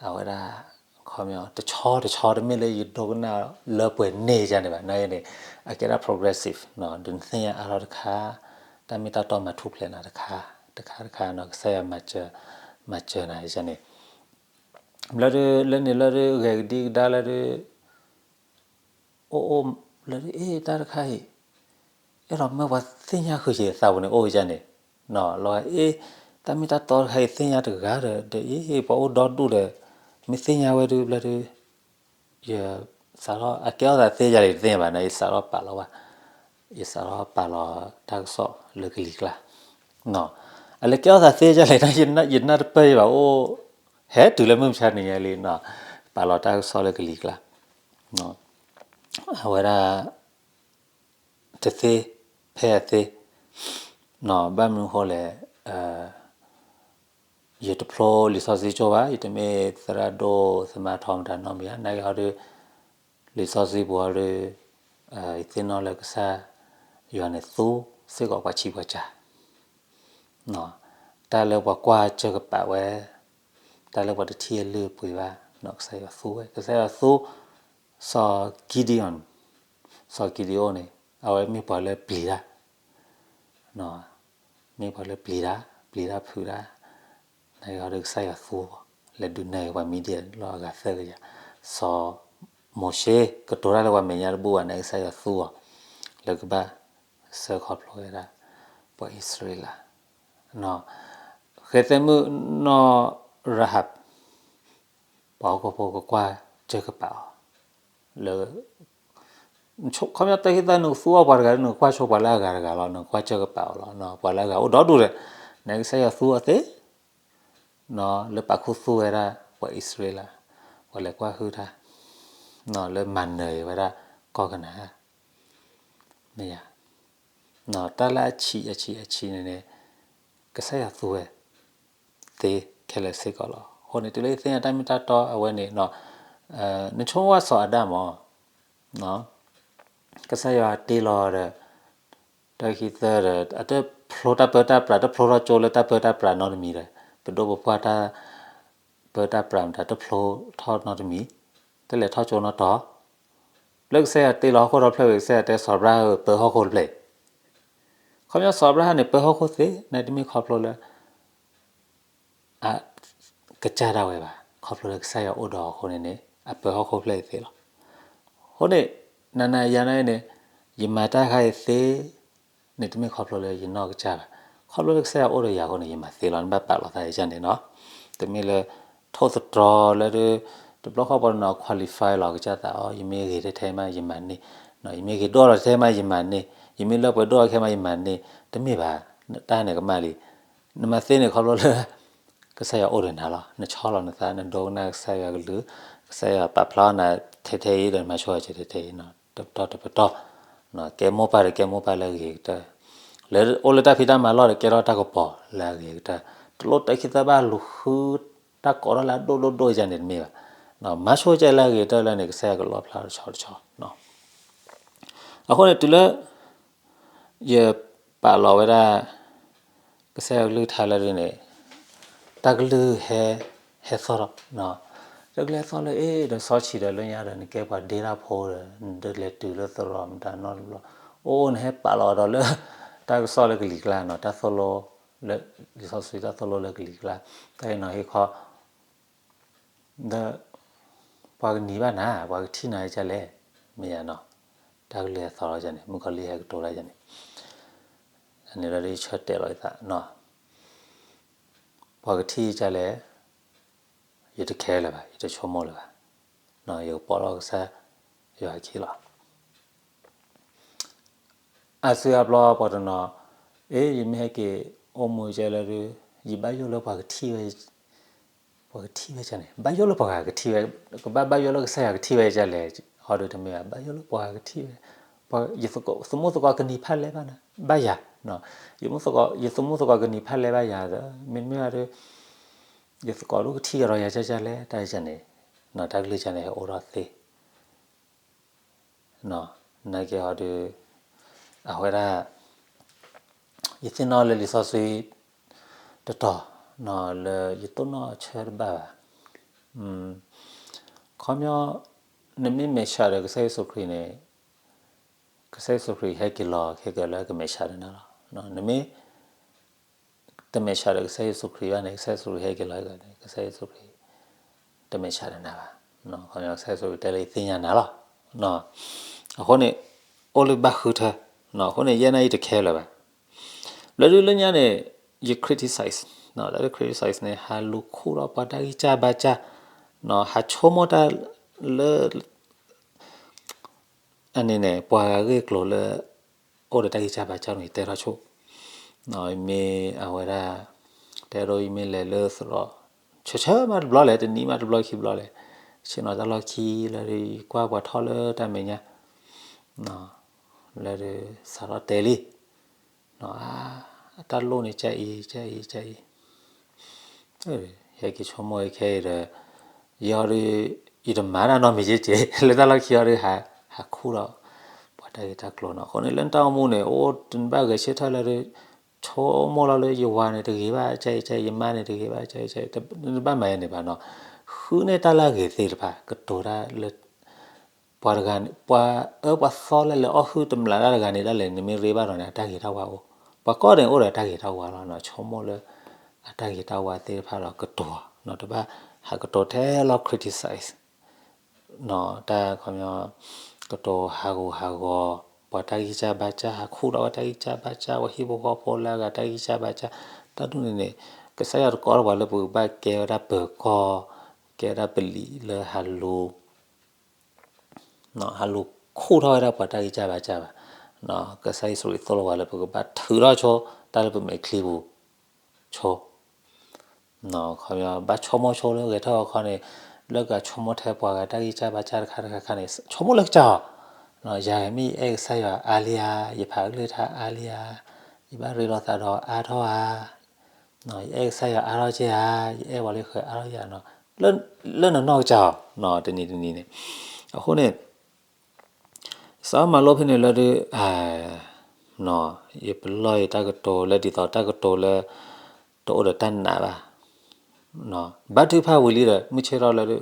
အဝဲဒၣ် ခီပညီ တဆီတဆီ တမ့ၢ်လၢယဒိကနၣ်လၢပှဲၤန့ၢ်ယၤန့ၣ်ဘၣ် နာ်က့န့ၣ် အကဲဒၣ် progressive ဒုးနသ့ၣ်ညါအါထီၣ်တခါ တၢ်မ့ၢ်တၢ်တီမၤထူၣ်ဖျဲးနၤတခါ တခါတခါနီၤ ကစၢ်ယွၤမၤစၢၤ မၤစၢၤနၤယၤန့ၣ် ဘျီဒုး လၢန့ၣ်လၢဒုး ဂဲၤကဒံကဒါလၢဒုး အိၣ်အိၣ်လၢဒုး အ့ တၢ်တခါအံၤ အဲၣ်ဒိးမၢပှၤသ့ၣ်ညါဃုာ်က့ၤအသးပူၤန့ၣ် အိၣ်ယၤန့ၣ် လီၤဂာ် အ့ တၢ်မ့ၢ်တၢ်တီတခါအံၤ သ့ၣ်ညါတဂၤဒီး ဒီးအ့ ပှၤအိၣ်ဒီဒူၣ်ဒီး မ့ၢ်သ့ၣ်ညါဝဲဒုး ဘျီဒုး ယ စးထီၣ် အကဲထီၣ်သးသ့ယၤလဲၣ် တသ့ၣ်ညါဘၣ်န့ၣ် ယစးထီၣ်ပာ်လီၤဝဲ ယစးထီၣ်ပာ်လီၤတၢ်ကစီၣ်လၢကလံၤကျါ အလဲၤကဲထီၣ်သးသ့ယၤလဲၣ် ယနၢ်တပၢၢ်ယဘၣ်အိၣ် ဟဲတုၤလၢမုၢ်မဆါတနံၤညါလံ ပာ်လီၤတၢ်ကစီၣ်လၢကလံၤကျါ အဝဲဒၣ် တသ့ ဖဲအသ့ ဘၣ်မနုၤအဃိလဲၣ် ယတဖျိလံာ်စီဆှံကၠိဘၣ် ယတမ့ၢ်သရၣ်ဒိၣ်သမါထီမတၤနီတမံၤ နာ်က့ဟီဒုး လံာ်စီဆှံပူၤဟီဒုး ယသ့ၣ်နီၣ်လၢကစၢ်ယွၤန့ၣ်သူစ့ၢ်ကီးပှၤဆံးပှၤစၢ် တၢ်လၢပှၤကွၢ်စၢၤကပာ်ဝဲ တၢ်လၢပှၤတထံၣ်အလုၢ်အပှ့ၤဘၣ် ကစၢ်ယွၤသူဝဲ ကစၢ်ယွၤသူ စီၤကံဒံအိၣ် စီၤကံဒံအိၣ်န့ၣ် အဝဲမ့ၢ်ပှၤလၢပျံၤတၢ် မ့ၢ်ပှၤလၢပျံၤတၢ် ပျံၤတၢ်ဖုးတၢ် နာ်က့ဟီဒုးကစၢ်ယွၤသူ လဲၤဒုးနဲၣ်ပှၤမံၤဒဲးလီၤအဂၤသၢကယၤ စီၤမိၤၡ့ ကတိၤတၢ်လၢပှၤမဲာ်ညါတဘူၣ်ဘၣ် နာ်က့ကစၢ်ယွၤသူအီၤ လၢကဘၣ်စၢဃီဖျိဝဲဒၣ် ပှၤအံၣ်စရ့လး ဃဲသဲမုၣ်နီၢ်ရၤဟပ် ပှၤဟီၣ်ခိၣ်ဖိကကွၢ်စၢဃာ်ပာ်အီၤ လၢ ခီပညီတၢ်ခံသၢနုာ်ကသူအီၤပှၤတဂၤ နကကွၢ်ဆိပှၤလၢအဂၤတဂၤလီၤ နကကွၢ်စၢဃာ်ပာ်အီၤလီၤ ပှၤလၢအဂၤအိၣ်ဒီဒူၣ်ဒီး နကစၢ်ယွၤသူအီၤသ့ လၢပာ်ခူသူဝဲဒၣ် ပှၤအံၣ်စရ့လး ပှၤလဲၤကွၢ်ဟုၣ်တၢ် လၢမၤနၢၤအံၤဝဲဒၣ် ကီၢ်ကနၤ မ့ၢ်ယါ တၢ်လၢအဆံးအဆံးအဆံးန့ၣ်န့ၣ် ကစၢ်ယွၤသူဝဲ သ့ခဲလၢာ်စ့ၢ်ကီးလီၤ. အဃိန့ၣ် တုၤလၢယသ့ၣ်ညါတၢ်မ့ၢ်တၢ်တီအဝဲန့ၣ် နဆိကမိၣ်ဝဲစီၤအၤဒၣ်မး ကစၢ်ယွၤတ့လီၤဒီး တၢ်ခံသၢဒီး အတဖျိတၢ်ပၢတၢ်ပြး တဖျိထီၣ်ကၠိလၢတၢ်ပၢတၢ်ပြးနီတမံၤဒီး ပဒိၣ်ပပှၢ်တၢ်ပၢတၢ်ပြးမတၤ တဖျိထီၣ်နီတမံၤ တလဲၤထီၣ်ကၠိနီတီၤ လၢကစၢ်ယွၤတ့လီၤဟီၣ်ခိၣ်ဒီဖျၢၣ်ဝံၤ ကစၢ်ယွၤတဲစီၤအၤဘြၤဟၣ်ပၢဟီၣ်ခိၣ်တဖျၢၣ်အံၤ ခီပညီစီၤအၤဘြၤဟၣ်န့ၣ် ပၢဟီၣ်ခိၣ်သ့ နတမ့ၢ်ခီဖျိလၢ အကစၢ်ဒၣ်ဝဲဘၣ်. ခီဖျိလၢကစၢ်ယွၤအိၣ်ဒီးအဃိန့ၣ်န့ၣ် အပၢဟီၣ်ခိၣ်ဖျၢၣ်အံၤသ့လီၤ. အဃိန့ၣ် နၤနၤယၤနၤန့ၣ် ယမၤတၢ်ခါအံၤသ့ န့ၣ်တမ့ၢ်ခီဖျိလၢယနီၢ်ကစၢ်ဘၣ်. ခီဖျိလၢကစၢ်ယွၤအိၣ်ဒီးယၤအဃိန့ၣ် ယမၤသ့လီၤ. နဘၣ်ပာ်လီၤသးယၤန့ၣ်နီၤ. တမ့ၢ်လၢ ထိၣ်သတြီၤလၢ တဘျီဃီပှၤတနီၤ qualify လီၤကစၢ်သးအီၤ ယမ့ၢ်ဂ့ၤထဲထဲမး ယမၤန့ၢ်, ယမ့ၢ်ဂ့ၤဒိၣ်လီၤထဲမး ယမၤန့ၢ်, ယမ့ၢ်လၢပှဲၤဒိၣ်လီၤထဲမး ယမၤန့ၢ်, တမ့ၢ်ဘၣ်, တၢ်န့ၣ်ကမၣ်လံ. နမၤသ့န့ၣ် ခီဖျိလၢ ကစၢ်ယွၤအိၣ်ဒီးနၤလီၤ. နဆီလီၤနသး နဒိကနၣ်ကစၢ်ယွၤကလုၢ်, ကစၢ်ယွၤပာ်ဖျါနၤထဲထဲအံၤဒီး နမၤဆိၣ်ဂ့ၤထဲထဲအံၤ, တပတီၢ်တပတီၢ်, ကဲမိၢ်ပၢ်ဒီးကဲမိၢ်ပၢ်လၢအဂ့ၤကတၢၢ်, လၢအိၣ်လၢတၢ်ဖံးတၢ်မၤလီၢ်ဒီး ကဲထီၣ်တၢ်ကပီၤလၢအဂ့ၤကတၢၢ်, တလိၣ်တၢ်ခံသၢဘၣ်လူၤဃု တၢ်ကိးထီၣ်လၢအဒိၣ်ဒိၣ်ဒိၣ်ယၤန့ၣ်တမ့ၢ်ဘၣ်. မၤဆိၣ်ဂ့ၤလၢအဂ့ၤကတၢၢ်လၢန့ၣ် ကစၢ်ယွၤကလီဖျါတဆီတဆီ. အဃိန့ၣ် တုၤလၢ ယပာ်လီၤဝဲဒၣ် ကစၢ်ယွၤကလုၢ်ကထါလၢဒ်န့ၣ် တၢ်ကလုၢ်ဟဲ ဟဲသီၣ်လီၤ. တၢ်ကလုၢ်ဟဲသီၣ်လၢ အ့ ဒီးစီဆှံဒီးလၢညါဒီး နကဲပှၤဒ့တၢ်ဖိဒီး နတလဲၤတုၤလၢသရိာ်မတၤနီတဘျီ, အိၣ်အိၣ် နဟဲပာ်လီၤဒီးလၢ တၢ်ကစီၣ်လၢကလံၤကျါနီၤ, တၢ်သိၣ်လိ လံာ်စီဆှံတၢ်သိၣ်လိလၢကလံၤကျါ, တၢ်အံၤနီၤဟ့ၣ်ခီ ဒီး ပှၤကနံၤဘၣ်နၤ, ပှၤကထံၣ်နၤဒ်လဲၣ်, မ့ၢ်ယါနီၤ, တၢ်ကလုၢ်ဟဲသီၣ်လီၤယၤန့ၣ် မုၣ်ကီၤလံၢ်ဟဲကတိၤတၢ်ယၤန့ၣ်, အန့ၣ်လီၤဒီးယဆၢတဲာ်လီၤယသးနီၤ, ပှၤကထံၣ်ဒ်လဲၣ်, ယတခဲလၢၤဘၣ်, ယတဆိကမိၣ်လၢၤဘၣ်, ယကပိာ်ထီၣ်ကစၢ်ယွၤအခံလီၤ. အါစုအါဘျီပှၤတနီၤ, အ့ ယမ့ၢ်ဟဲက့ၤအိၣ်မူကဲလၢဒုး, ယဘၣ်ယိၣ်လၢပှၤကထံၣ်ဝဲ, ပှၤ ပှၤကထံၣ်ဝဲဒ်န့ၣ်, ဘၣ်ယိၣ်လၢပှၤဂၤကထံၣ်ဝဲ, ကဘၣ်ဘၣ်ယိၣ်လၢကစၢ်ယွၤကထံၣ်ဝဲဒ်လဲၣ်, ဟီဒုတမ့ၢ်ဘၣ်, ဘၣ်ယိၣ်လၢပှၤဂၤကထံၣ်ဝဲ, ပှၤ, ယသမူသကိးကနံၤဖးလဲၢ်ဘၣ်နၤ, ဘၣ်ယၤ, ယသမူသကိးကနံၤဖးလဲၢ်ဘၣ်ယၤဒီး မ့တမ့ၢ်ဘၣ်ဒီး ယသကိးဒိၣ်ကထံၣ်ကဒီးယၤဒ်လဲၣ်, တၢ်န့ၣ်, တၢ်ကလုၢ်ဒ်န့ၣ်ဟဲအိၣ်ထီၣ်သ့ နာ်က့ဟီဒု, အဝဲဒၣ်, ယသ့ၣ်နီၣ်လၢလံာ်စီဆှံတတီၤ, လၢယတိၢ်နီၣ်ဆၢတဘၣ်ဘၣ်, ခီပညီ, နမ့ၢ်မဲာ်ဆှးဒီးကစၢ်ယ့ၣ်ၡူးခရံာ်န့ၣ်, ကစၢ်ယ့ၣ်ၡူးခရံာ်ဟဲက့ၤလီၤခဲကလၢကမဲာ်ဆှးဒီးနၤလီၤ, နမ့ၢ် တမဲာ်ဆှးဒီးကစၢ်ယ့ၣ်ၡူးခရံာ်ဘၣ်န့ၣ် ကစၢ်ယ့ၣ်ၡူးခရံာ်ဟဲက့ၤလီၤခဲကလၢန့ၣ် ကစၢ်ယ့ၣ်ၡူးခရံာ် တမဲာ်ဆှးဒီးနၤဘၣ်, ခီပညီကစၢ်ယ့ၣ်ၡူးခရံာ်တဲလၢယသ့ၣ်ညါနၤလီၤ, အဃိန့ၣ်, အိၣ်လၢဘၣ်ဃုထၢ, အဃိန့ၣ် ယဲန့ၣ်ယတခဲလၢၤဘၣ်, ဘျီဒုလၢညါန့ၣ်, ယ criticize, တၢ်လၢ criticize န့ၣ် ဟးလူၤခူၣ်ဒီးပှၤတၢ်ဂံၢ်စၢ်ဘါစၢ်, ဟးဆိကမိၣ်တၢ်လၢ အန့ၣ်န့ၣ် ပှၤဂၤဂ့ၢ်ကျိၤလၢ အိၣ်ဒီးတၢ်ဂံၢ်စၢ်ဘါစၢ်န့ၣ် တဲထီၣ်ဆိ, မ့ၢ်အဝဲဒၣ်, တဲဒိယမ့ၢ်လဲၤလၢသရိာ်, ဆၢဆၢမးတဘျီလဲၣ် တနံၤမးတဘျီခံဘျီလဲၣ်, ဆ့ၣ်နီၤတၢ်လီၢ်ခံလၢ ယကွၢ်ပှၤထီၣ်လၢတၢ်မဲာ်ညါ, လၢ စးထီၣ်တဲလံ, တၢ်လိၣ်န့ၣ် ကအံၤ ကအံၤ ကအံၤ ယဟဲက့ၤဆိကမိၣ်ခဲအံၤဒီး, ယီၤဒီး, ယတမၤတၢ်နီတမံၤက့ၤက့ၤ လၢတၢ်လီၢ်ခံအီၤဒီး ဟးခူၣ်ဒီး ပှၤတၢ်ဂ့ၢ်တၢ်ကျိၤနီၤ. အဃိန့ၣ် လၢနတၢ်အိၣ်မူန့ၣ် အိၣ်တနဘၣ်ဂဲၤဆၢထၢၣ်လၢဒီး ဆိကမိၣ်လီၤလၢယဝၤန့ၣ်တဂ့ၤဘၣ် ကအံၤ ကအံၤ ယမါန့ၣ်တဂ့ၤဘၣ် ကအံၤ ကအံၤ တဘၣ်မၤယဲန့ၣ်ဘၣ်နီၤ. ဃုန့ၢ်တၢ်လၢအဂ့ၤသ့ၣ်တဖၣ် ကတိၤတၢ်လၢ ပှၤတဂၤန့ၣ် ပှၤအၢပှၤသီလၢလဲၤအီၣ်ဟုၣ်တမျးတၢ်တဂၤန့ၣ်ဒၣ်လဲာ် နမ့ၢ်ရ့ဘၣ်ဒီးန့ၣ် အတၢ်ဂ့ၤတၢ်ဝါအိၣ်, ပှၤကိးဂၤဒဲးန့ၣ် အိၣ်ဒီးတၢ်ဂ့ၤတၢ်ဝါလီၤနီၤ. ဆိကမိၣ်လၢ အတၢ်ဂ့ၤတၢ်ဝါသ့ၣ်တဖၣ်ဒီးကတိၤ, တဘၣ်ဟးကတိၤထဲလီၤ criticize နီၤ. တၢ်ခီပညီ ကတိၤဟးဂူာ်ဟးဂီၤ ပှၤတၢ်ဂံၢ်စၢ်ဘါစၢ် ဟးခူၣ်ဒီးပှၤတၢ်ဂံၢ်စၢ်ဘါစၢ် ပှၤဟံၣ်ဖိဃီဖိလၢအဂၤတၢ်ဂံၢ်စၢ်ဘါစၢ်. တၢ်ဒ်န့ၣ်န့ၣ် ကစၢ်ယွၤတကိးထီၣ်ပှၤလၢပကဘၣ်ကဲဝဲဒၣ်ပၢၤကီၢ်, ကဲဝဲဒၣ်ပလံာ်လၢဟးလူၤ ဟးလူၤခူၣ်ထီၣ်ဝဲဒၣ်ပှၤတၢ်ဂံၢ်စၢ်ဘါစၢ်ဘၣ်. ကစၢ်ယ့ၣ်ၡူးခရံာ်သိၣ်လိပှၤလၢပကဘၣ်ထုးထီၣ်ဆိ တၢ်လၢပမဲာ်ချံပူၤဆိ ခီပညီဘၣ်ဆိကမိၣ်ဆိလၢဂဲၤထီၣ်အခီန့ၣ်, လၢကဆိကမိၣ်ထဲပှၤဂၤတၢ်ဂံၢ်စၢ်ဘါစၢ်တခါတခါခါန့ၣ် ဆိကမိၣ်လၢကစၢ်အီၤ, ယၤဂ့ၤမ့ၢ်ယအဲၣ်ကစၢ်ယွၤအါလံဧါ, ယဖးကလုၢ်ကထါအါလံဧါ, ယဘၣ်ရ့လိာ်သးဒီးအါထီၣ်ဧါ, ယအဲၣ်ကစၢ်ယွၤအါထီၣ်က့ဧါ, ယအဲၣ်ပှၤလၢဃဲၤအါထီၣ်ဧါနီၤ, လၢနနီၢ်ကစၢ်အီၤ တနံၤတနံၤန့ၣ်. အဃိန့ၣ် စးမၤလိဖဲန့ၣ်လၢဒုး, ယပလီၢ်ယတၢ်ကတိၤလၢဒ်သိးတၢ်ကတိၤလၢ တအိၣ်ဒီးတၢ်နာ်ဘၣ်. ဘါထုကဖၣ်ဝံၤလံဒီး မုၢ်ဆ့ၣ်ထီၣ်လၢဒုး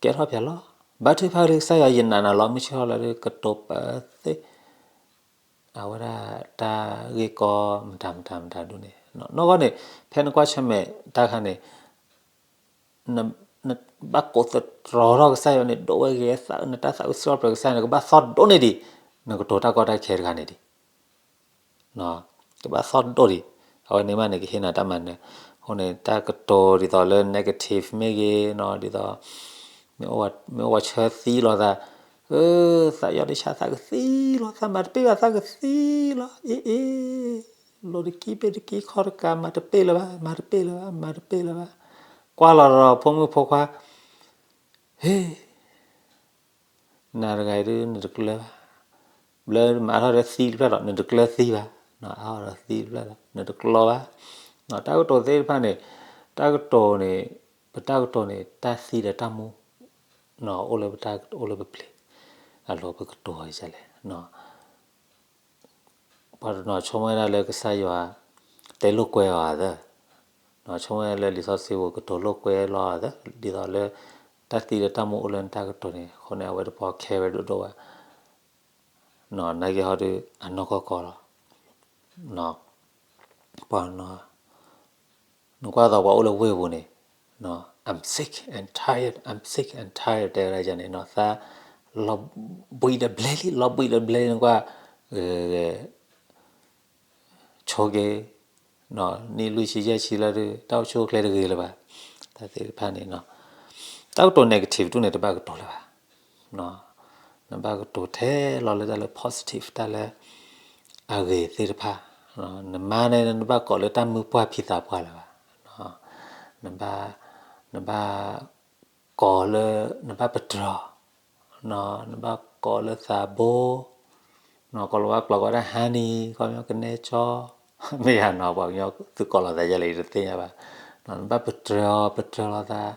ကဲထီၣ်ဖျါလီၤ. ဘါထုကဖၣ်လၢကစၢ်ယွၤယနာ်နၤလီၤ မုၢ်ဆ့ၣ်ထီၣ်လၢဒုး ကတိၤပသ့ အဝဲဒၣ်တၢ်ဂ့ၢ်ကီမတၤမတၤမတၤဒ်န့ၣ်. နီၢ်ကီၢ်န့ၣ် ဖဲနကွၢ်ဆၢၣ်မဲာ်တၢ်ခါန့ၣ် နဘၣ်ကိးသတြီထီၣ်ကစၢ်ယွၤန့ၣ် ဒိၣ်ဝဲဂ့ၤ နတၢ်သးအုးစံးထီၣ်ပတြၢၤကစၢ်န့ၣ် ကဘၣ်သီၣ်ဒိၣ်န့ၢ်ဒံး နကတိၤတၢ်ကီတၢ်ခဲတဂၤန့ၣ်ဒံး. ကဘၣ်သီၣ်ဒိၣ်ဒံး. အဝဲန့ၣ်မးန့ၣ် ကဟ့ၣ်နၤတၢ်မၤနၢၤ. အဃိန့ၣ် တၢ်ကတိၤဒ်သိးလၢ negative မ့ၢ်ဂ့ၤ ဒ်သိး မ့ၢ်အိၣ်ဝဲဆၢသံလီၤသး, သးယီၤတဆးသးကသံလီၤ, သးမၤတပ့ၢ်ဘၣ်သးကသံလီၤ, အ့အ့ လိၤတကံပ့ၢ်တကံခီၣ်တကး မၤတပ့ၢ်လၢၤဘၣ်, မၤတပ့ၢ်လၢၤဘၣ်, မၤတပ့ၢ်လၢၤဘၣ်. ကွၢ်လီၤဒီးဖိမုၣ်ဖိခွါ, ဟ့ၣ် နၤတဂၤအံၤဒုး နတကျၢၤဘၣ်. ဘျၢမၤအါထီၣ်ဒီးသံတဖျၢၣ်လီၤ, နတကျၢၤသံဘၣ်. အါထီၣ်ဒီးသံတဖျၢၣ်လီၤ, နတကျီဘၣ်. တၢ်ကတိၤသ့ၣ်တဖၣ်န့ၣ်, တၢ်ကတိၤန့ၣ်, ပတၢ်ကတိၤန့ၣ် တၢ်သံဒီးတၢ်မူ အိၣ်လၢပတၢ်အိၣ်လၢပပျ့ၤ, အလီၢ်ပကတိၤအီၤဒ်လဲၣ်. ပှၤတနီၤဆိကမိၣ်ဝဲဒၣ်လၢကစၢ်ယွၤ တဲလိာ်ကွဲအီၤသၢ, နီၤဆိကမိၣ်ဝဲဒၣ်လၢလံာ်စီဆှံပူၤကတိၤလိာ်ကွဲလီၤသၢ, ဒ်သိးလၢ တၢ်သံဒီးတၢ်မူအိၣ်လၢနတၢ်ကတိၤန့ၣ်, အဃိန့ၣ် အဝဲတပီၢ် care ဝဲဒိၣ်ဒိၣ်ဘၣ်, နာ်က့ဟီဒုး အနီၢ်ကီၢ်ကီၢ်လီၤ. ပှၤ နကွၢ်သိးပှၤအိၣ်လၢဝ့ၢ်ပူၤန့ၣ်, I'm sick and tired, I'm sick and tired တဲဝဲဒၣ်န့ၣ်နီၤ, သး လီၤဘှံးဒီးဘျဲလံ, လီၤဘှံးဒီးဘျဲလံ နကွၢ် ဂဲၤ ဆိက့ၤ, နံၣ်လွံၢ်ဆံယဲၢ်ဆံလၢဒုး တၢ်အိၣ်ဆူၣ်အိၣ်ချ့တဂ့ၤလၢၤဘၣ်, တၢ်သ့ၣ်တဖၣ်န့ၣ်, တၢ်ကတိၤ negative ဒ်န့ၣ် တဘၣ်ကတိၤလၢၤဘၣ်. နဘၣ်ကတိၤထဲလီၤလၢတၢ်လၢ positive တၢ်လၢ အဂ့ၤသ့ၣ်တဖၣ်, နမါန့ၣ် နဘၣ်ကိးလၢတၢ်မုၢ်ပှၢ်ဖံသးပှၢ်လၢၤဘၣ်, နဘၣ် နဘၣ်ကိးလၢ နဘၣ်ပတြၢၤအီၤ, နဘၣ်ကိးလၢသးဘိ, ကိးလီၤဝဲကျိာ်ကိးဒၣ် honey ခီပညီကနဲကၠီ, မ့ၢ်ယၤနီၤ ပှၤကညီသုးကိးလီၤသးယဲလဲၣ် ယတသ့ၣ်ညါဘၣ်, နဘၣ်ပတြၢၤအီၤ ပတြၢၤလီၤသး,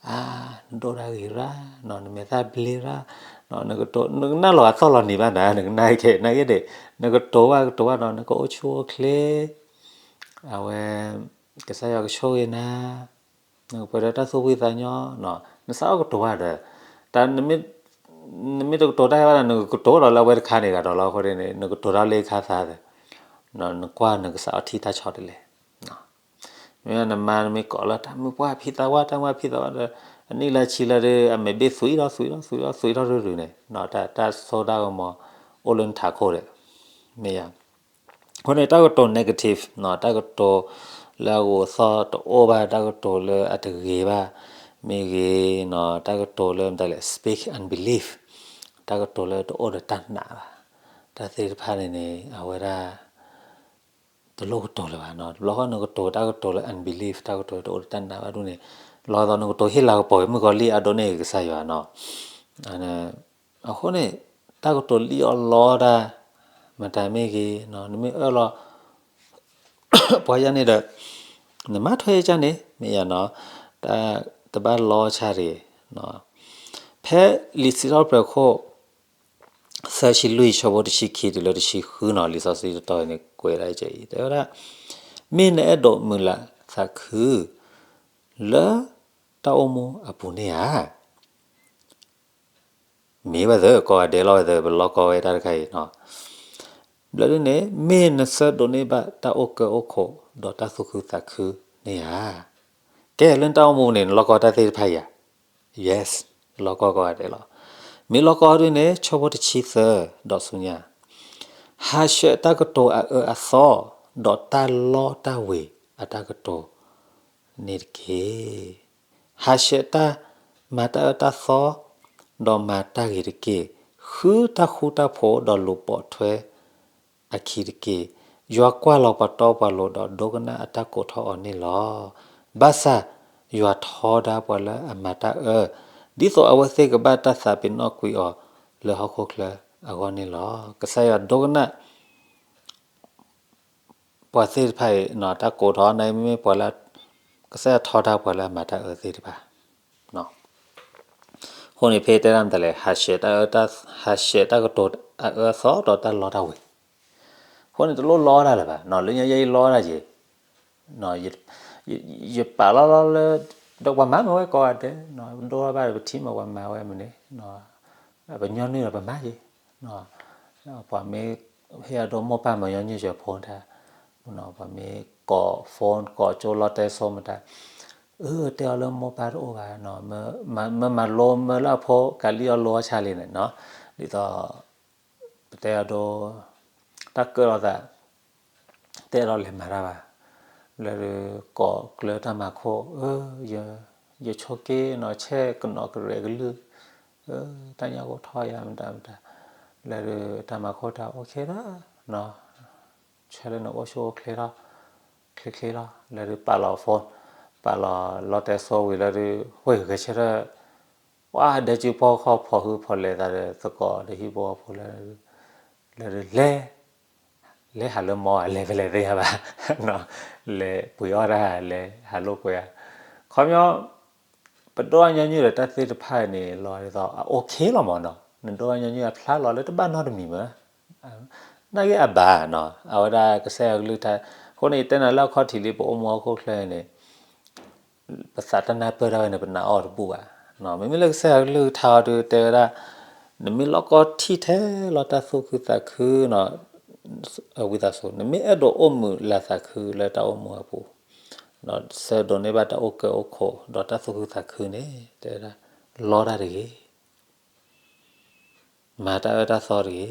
အါ နဒိၣ်တၢ်ဂ့ၤရၣ်, နမဲာ်သၣ်ဘျ့ရၣ်, နကတိၤ နကနၣ်လီၤအသီၣ်လီၤနံၤဘၣ်နၤ နကနၣ်ကဲ နကဲဒၣ် နကတိၤဘၣ်ကတိၤဘၣ်နီၤ နကအိၣ်ဆူၣ်အိၣ်ချ့, အဝဲ ကစၢ်ယွၤကဆိၣ်ဂ့ၤနၤ, နကပှဲၤဒီးတၢ်သူၣ်ဖှံသးညီ, နစးထီၣ်ကတိၤဘၣ်ဒီး, တၢ် နမ့ၢ်တကတိၤတၢ်ဘၣ်ဒီး နကကတိၤဒီးလၢအဝဲတခါန့ၣ်ဂၤဒီးလီၤ အဃိန့ၣ် နကတိၤတၢ်လၢခါသးဒီး, နကွၢ်နကစးထီၣ်ထံၣ်တၢ်ဆီတလဲ, မ့ၢ်နမါနမ့ၢ်ကိးလၢတၢ်မုၢ်ပှၢ်ဖံးသးဝါ တၢ်မုၢ်ပှၢ်ဖံးသးဝါဒီး အနံၣ်လၢဆံလၢဒီး အမဲာ်ဘ့ၣ်သွံးထီၣ်သွံးထီၣ်သွံးထီၣ်သွံးထီၣ်ရုရုန့ၣ် တၢ် တၢ်စိတၢ်ကမီၤ အိၣ်လၢနထးခိၣ်ဒီး, မ့ၢ်ယၤ အဃိန့ၣ် တၢ်ကတိၤ negative နီၤ တၢ်ကတိၤလၢအဂိာ်အသီၣ်တအိၣ်ဘၣ် တၢ်ကတိၤလၢအတဂ့ၤဘၣ် မ့ၢ်ဂ့ၤနီၤ တၢ်ကတိၤလၢမတၤလဲၣ် speak unbelief တၢ်ကတိၤလၢတအိၣ်ဒီးတၢ်နာ်ဘၣ် တၢ်သ့ၣ်တဖၣ်န့ၣ်န့ၣ် အဝဲဒၣ် တလိၣ်ကတိၤလၢၤဘၣ်နီၤ တဘျီဃီနကတိၤတၢ်ကတိၤလၢ unbelief တၢ်ကတိၤလၢတအိၣ်ဒီးတၢ်နာ်ဘၣ်ဒ်န့ၣ် လီၤသိးနကတိၤဟ့ၣ်လၤကပီၤက့ၤမုၣ်ကီၤလံၢ်အဒိးန့ၢ်က့ၤကစၢ်ယွၤနီၤ အဃိန့ၣ် တၢ်ကတိၤလံၣ်အီၣ်လီတၢ် မတၤမ့ၢ်ဂ့ၤ နမ့ၢ်အၢၣ်လီၤ ပှၤယၤန့ၣ်ဒီး နမၤထွဲကၢ်န့ၣ် မ့ၢ်ယၤနီၤ တၢ်တဘၣ်လီဆါတဂ့ၤ ဖဲလံာ်စံးထီၣ်ပတြၢၤခိၣ် သၢဆံလွံၢ်ဆၢဖိတဆံခံတုၤလၢတဆံဃုနီၤ လံာ်စီဆှံတတီၤအံၤန့ၣ် ကွဲးဒၣ်အံၤ တဲဝဲဒၣ် မ့ၢ်နအဲၣ်ဒိးမုာ်လၤသးခု လၢတၢ်အိၣ်မူအပူၤန့ၣ်ဧါ မ့ၢ်ဝဲသ့ၣ် ကိးဂၤဒဲးလီၤဝဲသ့ၣ် ပလီၢ်ကီဝဲတၢ်တခါအံၤနီၤ ဘျီဒ်န့ၣ် မ့ၢ်နဆၢဒိးန့ၢ်ဘၣ်တၢ်အိၣ်ကၢအိၣ်ခိး ဒီးတၢ်သူၣ်ခုသးခုန့ၣ်ဧါ ကဲလၢနတၢ်အိၣ်မူန့ၣ် နလီၢ်ကီတၢ်သ့ၣ်တဖၣ်အံၤဧါ yes လီၢ်ကီကိးဂၤဒဲးလီၤ မ့ၢ်လီၢ်ကီဒ်န့ၣ် ဆၢဖိတဆံသၢ ဒီးဆူညါ ဟးဆှဲးတၢ်ကတိၤအအၢအသီ ဒီးတၢ်လီတၢ်ဝ့ၤအတၢ်ကတိၤန့ၣ်တက့ၢ်. ဟးဆှဲးတၢ်မၤတၢ်အၢတၢ်သီ ဒီးမၤတၢ်ဂ့ၤတက့ၢ်. ဃုတၢ်ဃူတၢ်ဖိးဒီးလူၤပိာ်ထွဲအခံတက့ၢ်. ယွၤကွၢ်လီၤပှၤတီပှၤလိၤဒီးဒိကနၣ်အတၢ်ကိးထီၣ်အီၤန့ၣ်လီၤ. ဘၣ်ဆၣ်ယွၤထီဒါပှၤလၢအမၤတၢ်အၢ ဒ်သိးအဝဲသ့ၣ်ကဘၣ်တၢ်သးပ့ၤနီၣ်ကွံာ်အီၤလၢဟီၣ်ခိၣ်ချၢအဂီၢ်န့ၣ်လီၤ. ကစၢ်ယွၤဒိကနၣ် ပှၤသ့ၣ်တဖၣ်အံၤ တၢ်ကိးထီၣ်န့ၣ်မ့မ့ၢ်ပှၤလၢ ကစၢ်ယွၤထီဒါပှၤလၢအမၤတၢ်အၢသ့ၣ်တဖၣ်. အဃိန့ၣ်ဖဲတဲဒၣ်မတၤလဲၣ် ဟးဆှဲးတၢ်အၢ ဟးဆှဲးတၢ်ကတိၤအအၢအသီဒီးတၢ်လီတၢ်ဝ့ၤ. အဃိန့ၣ်တလိၣ်လီတၢ်လၢၤဘၣ် လၢညါယဲယလီတၢ်ယဲ ယပာ်လီၤလီၤလၢ ဒီးပှၤမၤမ့ၢ်ဝဲကိးဂၤဒဲး ဒိၣ်ထီၣ်ဘၣ်ပထံၣ်မ့ၢ်ပှၤမၤဝဲမ့ၢ်န့ၣ် ပညီနုၢ်ဒီးပမၤယဲ ပှၤမ့ၢ်ဟ့ၣ်အဒိမိၢ်ပၢ်မၤညီနုၢ်စၢၤဖိတၢ် ပှၤမ့ၢ်ကိး phone ကိးကၠိလီတဲစိမတၤ အၢ တဲအီၤလၢမိၢ်ပၢ်တအိၣ်ဘၣ် မ့ၢ်မၤလိမ့ၢ်လၢအဖိကလံၣ်အီၣ်လိအီၣ်ဆါလံန့ၣ် ဒ်သိး ပတဲအဒိ တၢ်ကၢၣ်လီၤသး တဲလီၤလဲၤမၤတၢ်ဘၣ် လၢကိးကျၢၤတၢ်မၤခိၣ် အၢ ယဆိးက့နီၤ ဆဲးကနီၤကရဲၣ်ကလုၢ် တၢ်ညၣ်ဂိၢ်ထီၣ်ယၤမတၤမတၤ လၢတၢ်မၤခိၣ်တၢ် okay ဒၣ် ဆၢလၢနအိၣ်ဆူၣ်အိၣ်ချ့ထီၣ် ချ့ချ့လီၤ လၢဒုးပာ်လီၤ phone ပာ်လီၤလီတဲစိဝံၤလၢဒုး ဝဲဂဲၤဆၢထၢၣ် ဝဲဒၢစုပီၢ်ခီၣ်ဖီၣ်ဟုဖီၣ်လဲၤသးဒီး သကိးဒီးဟံၣ်ဖိဃီဖိလၢ လၢဒုးလဲၤ လဲၤဟးလၢမီၢ် လဲၤဖဲလဲၣ်သ့ၣ်ညါဘၣ် လဲၤပှ့ၤအီၣ်တၢ် လဲၤဟးလိာ်ကွဲ ခီပညီ ပဒိၣ်အညီနုၢ်ဒီးတၢ်သ့ၣ်တဖၣ်န့ၣ် လီၤဒ်သိး အ okay လီၤမးနီၤ နဒိၣ်အညီနုၢ်အဖျါလီၤလၢတဘၣ်နီတမံၤမး နာ်က့အဘၣ်နီၤ အဝဲဒၣ်ကစၢ်ယွၤကလုၢ်ကထါ အဃိန့ၣ် ယတဲနၤလၢအခီၣ်ထံးလံ ပအိၣ်မူဟီၣ်ခိၣ်ချၢန့ၣ် ပသးတနၢ်ပၢၢ်တၢ်ဝဲန့ၣ် ပနာ်အီၤတဘူၣ်ဘၣ် မ့မ့ၢ်လၢကစၢ်ယွၤကလုၢ်ကထါအီၤဒုးတဲဝဲဒၣ် နမ့ၢ်လီၢ်ကီထံၣ်ထဲလီၤတၢ်သူၣ်ခုသးခုနီၤ ဝံသးစူၤ နမ့ၢ်အဲၣ်ဒိးအိၣ်မုာ်လၤသးခုလၢတၢ်အိၣ်မူအပူၤ ဒီးဆၢဒိးန့ၢ်ဘၣ်တၢ်အိၣ်ကၢအိၣ်ခိး ဒီးတၢ်သူၣ်ခုသးခုန့ၣ် တဲဝဲဒၣ် လီတၢ်တဂ့ၤ မၤတၢ်အၢတၢ်သီတဂ့ၤ,